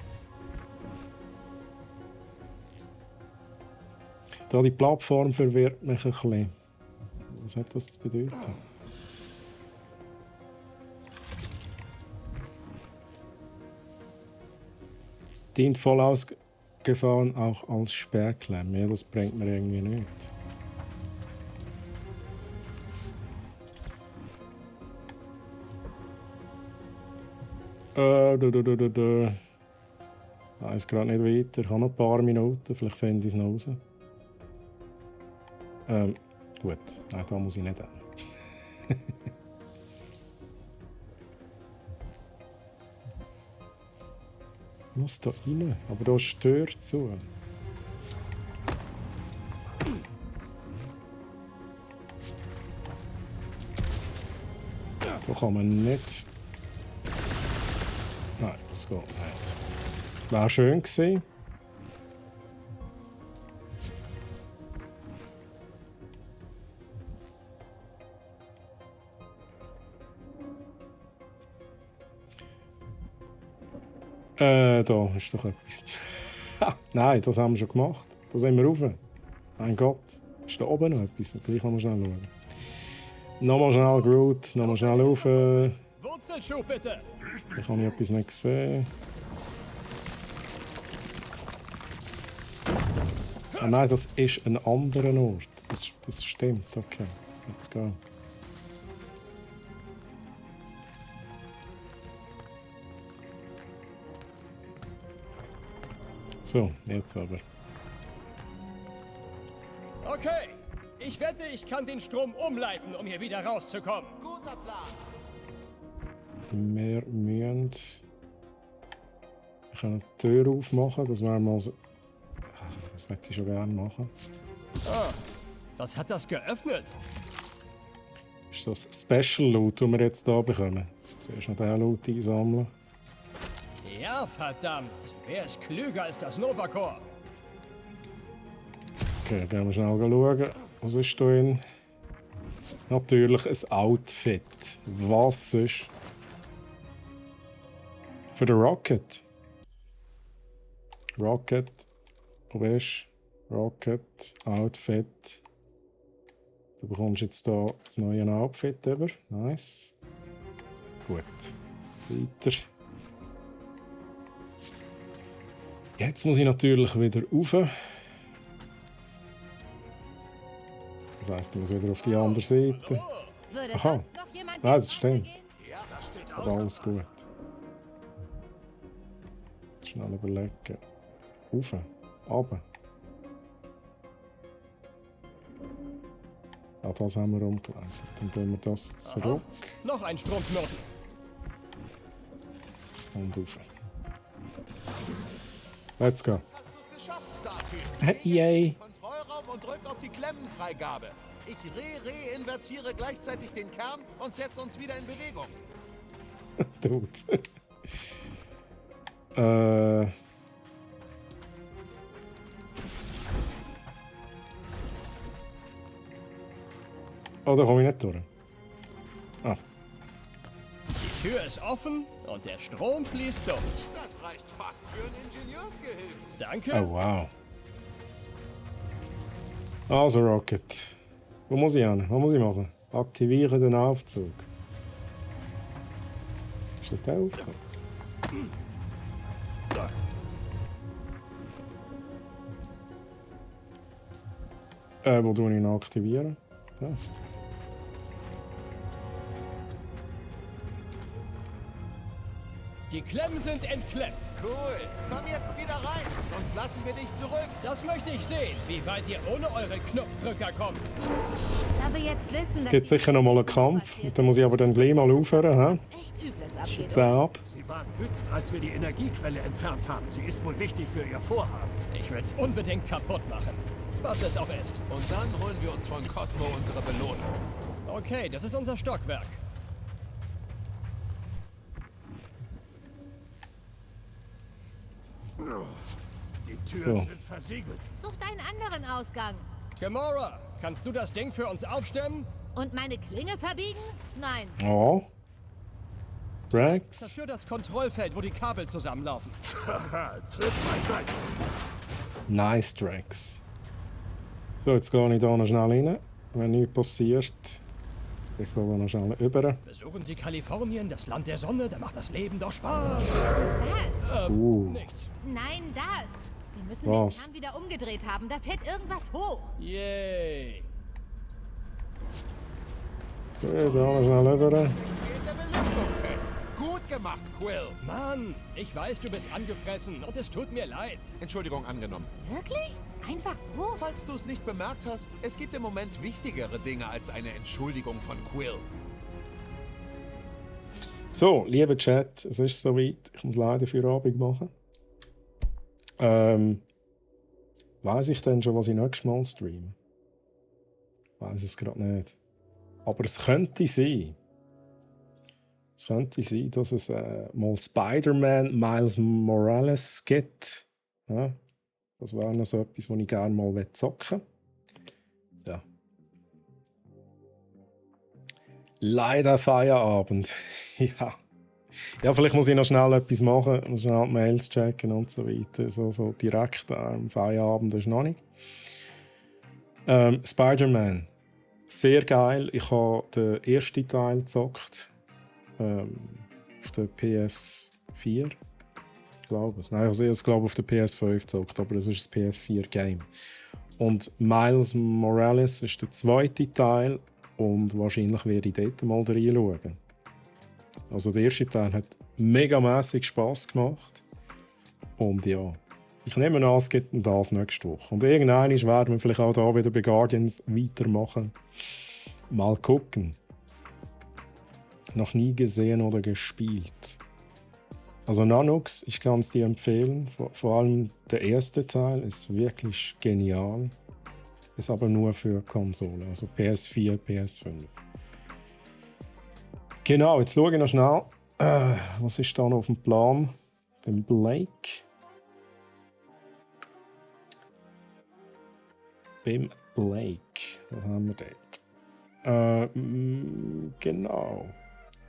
A: Da die Plattform verwirrt mich ein bisschen. Was hat das zu bedeuten? Dient voll ausgefahren auch als Sperrklemme. Ja, das bringt mir irgendwie nichts. Ich weiß gerade nicht weiter. Ich habe noch ein paar Minuten. Vielleicht finde ich es noch raus. Gut. Nein, da muss ich nicht hin. Ich muss da rein, aber da ist die Tür zu. Da kann man nicht... Nein, das geht nicht. Wäre schön gewesen. Da ist doch etwas. Nein, das haben wir schon gemacht. Da sind wir rauf. Mein Gott, ist da oben noch etwas? Gleich mal schnell schauen. Nochmal schnell Groot, nochmal schnell rauf.
F: Wurzelschub bitte!
A: Ich habe etwas nicht gesehen. Ah nein, das ist ein anderer Ort. Das stimmt, okay. Let's go. So, jetzt aber.
F: Okay, ich wette, ich kann den Strom umleiten, um hier wieder rauszukommen.
C: Guter Plan.
A: Wir müssen... Ich kann eine Tür aufmachen, das wäre mal so... Das möchte ich schon gerne machen.
F: Ah, was hat das geöffnet?
A: Ist das Special Loot, den wir jetzt hier bekommen? Zuerst noch den Loot einsammeln.
F: Ja, verdammt. Wer ist klüger als das Nova Corps?
A: Okay, gehen wir schnell schauen. Was ist da drin? Natürlich ein Outfit. Was ist? Für den Rocket. Rocket. Wo bist du? Rocket. Outfit. Du bekommst jetzt hier das neue Outfit über. Nice. Gut. Weiter. Jetzt muss ich natürlich wieder rauf. Das heisst, ich muss wieder auf die andere Seite. Aha. Nein, das stimmt. Aber alles gut. Jetzt schnell überlegen. Rauf. Runter. Ja, das haben wir umgeleitet. Dann tun wir das zurück.
F: Noch ein Stromknoten.
A: Und rauf. Let's go.
C: Hast du's geschafft, Starfield?
A: Yay.
C: Kontrollraum und drück auf die Klemmenfreigabe. Ich reinvertiere gleichzeitig den Kern und setze uns wieder in Bewegung.
A: Dude. Oh, da komme ich nicht durch. Ah.
F: Die Tür ist offen und der Strom fließt durch.
C: Das reicht fast für einen Ingenieursgehilfen.
F: Danke.
A: Oh, wow. Also, Rocket. Wo muss ich hin? Was muss ich machen? Aktiviere den Aufzug. Ist das der Aufzug? Wo tue ich ihn aktivieren? Ja.
F: Die Klemmen sind entklemmt.
C: Cool. Komm jetzt wieder rein, sonst lassen wir dich zurück.
F: Das möchte ich sehen, wie weit ihr ohne eure Knopfdrücker kommt.
E: Da wir jetzt wissen,
A: Es gibt sicher noch mal einen Kampf. Da muss ich aber dann gleich mal aufhören.
E: echt Übles
A: Das ist
E: abgeht.
A: jetzt ab.
B: Sie waren wütend, als wir die Energiequelle entfernt haben. Sie ist wohl wichtig für Ihr Vorhaben.
F: Ich will's unbedingt kaputt machen. Was es auch ist.
C: Und dann holen wir uns von Cosmo unsere Belohnung.
F: Okay, das ist unser Stockwerk.
B: Die Türen
A: So.
B: sind versiegelt.
E: Sucht einen anderen Ausgang.
F: Gamora, kannst du das Ding für uns aufstemmen?
E: Und meine Klinge verbiegen? Nein.
A: Oh. Drax.
F: Zerstör das Kontrollfeld, wo die Kabel zusammenlaufen.
B: Tritt beiseite.
A: Nice, Drax. So, jetzt gehe ich da noch schnell rein. Wenn nichts passiert, ich gehe noch schnell rüber.
F: Besuchen Sie Kalifornien, das Land der Sonne, da macht das Leben doch Spaß.
E: Was ist das?
F: Nichts.
E: Nein, das. Sie müssen
A: Was?
E: den Kran wieder umgedreht haben. Da fährt irgendwas hoch.
F: Yay.
A: Gut, da noch schnell rüber.
C: In der Belüftung fest. Gut gemacht, Quill.
F: Mann, ich weiß, du bist angefressen und es tut mir leid.
C: Entschuldigung angenommen.
E: Wirklich? Einfach so?
C: Falls du es nicht bemerkt hast, es gibt im Moment wichtigere Dinge als eine Entschuldigung von Quill.
A: So, lieber Chat, es ist soweit. Ich muss leider für Abend machen. Weiss ich denn schon, was ich nächstes Mal streame? Weiss es gerade nicht. Aber es könnte sein. Es könnte sein, dass es mal Spider-Man Miles Morales gibt. Ja, das wäre noch so etwas, was ich gerne mal zocken will. So. Leider Feierabend. Ja. Ja, vielleicht muss ich noch schnell etwas machen, muss schnell die Mails checken und so weiter. So direkt am Feierabend ist noch nicht. Spider-Man. Sehr geil. Ich habe den ersten Teil gezockt. auf der PS4. Ich glaube es. Nein, also ich glaube auf der PS5 gezockt, aber es ist ein PS4-Game. Und Miles Morales ist der zweite Teil und wahrscheinlich werde ich dort mal reinschauen. Also der erste Teil hat megamässig Spass gemacht. Und ja, ich nehme an, es gibt das nächste Woche. Und irgendwann werden wir vielleicht auch da wieder bei Guardians weitermachen. Mal gucken. Noch nie gesehen oder gespielt. Also Nanox, ich kann es dir empfehlen. Vor allem der erste Teil ist wirklich genial. Ist aber nur für Konsole, also PS4, PS5. Genau, jetzt schaue ich noch schnell. Was ist da noch auf dem Plan? Beim Blake. Was haben wir dort? Genau.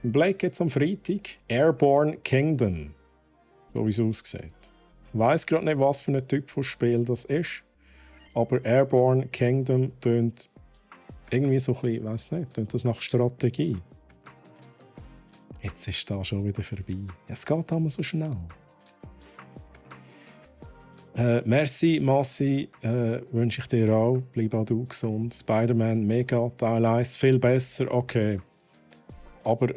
A: Blake geht am Freitag. Airborne Kingdom. So wie es aussieht. Ich weiss gerade nicht, was für ein Typ von Spiel das ist. Aber Airborne Kingdom tönt irgendwie so ein bisschen, ich weiss nicht, tönt das nach Strategie. Jetzt ist das schon wieder vorbei. Es geht immer so schnell. Merci, Massi, wünsche ich dir auch. Bleib auch du gesund. Spider-Man, mega, Teil 1, viel besser, okay. Aber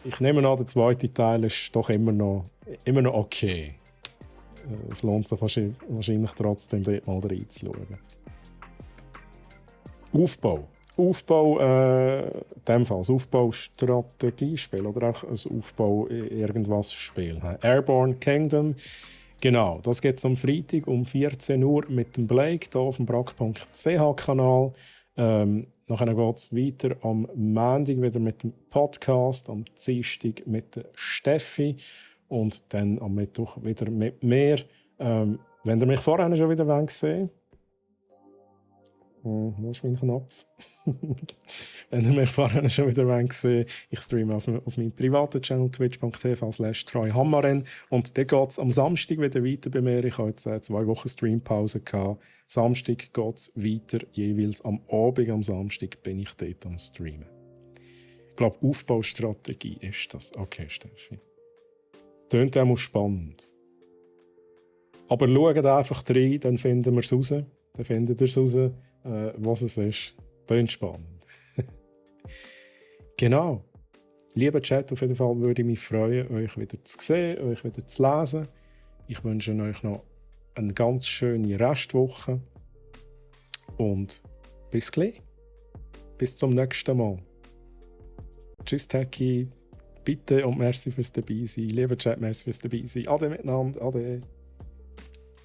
A: ich nehme an, der zweite Teil ist doch immer noch okay. Es lohnt sich wahrscheinlich trotzdem, dort mal reinzuschauen. Aufbau, in dem Fall ein Aufbaustrategiespiel oder auch ein Aufbau-Irgendwas-Spiel. Airborne Kingdom, genau, das geht am Freitag um 14 Uhr mit dem Blake hier auf dem brack.ch-Kanal. Nachher geht es weiter am Montag wieder mit dem Podcast, am Dienstag mit der Steffi und dann am Mittwoch wieder mit mir. Wenn ihr mich vorher schon wieder gesehen wo ist mein Knopf? Wenn ihr mich vorher schon wieder gesehen ich streame auf meinem privaten Channel twitch.tv/TroyHammarren und dann geht es am Samstag wieder weiter bei mir. Ich habe jetzt 2 Wochen Streampause gehabt. Samstag geht es weiter, jeweils am Abend am Samstag bin ich dort am Streamen. Ich glaube, Aufbaustrategie ist das. Okay, Steffi. Tönt auch spannend. Aber schaut einfach rein, dann finden wir es raus. Dann findet ihr es raus, was es ist. Tönt spannend. Genau. Lieber Chat, auf jeden Fall würde ich mich freuen, euch wieder zu sehen, euch wieder zu lesen. Ich wünsche euch noch eine ganz schöne Restwoche. Und bis gleich. Bis zum nächsten Mal. Tschüss, Techie. Bitte und merci fürs Dabeisein. Lieber Chat, merci fürs Dabeisein. Ade miteinander. Ade.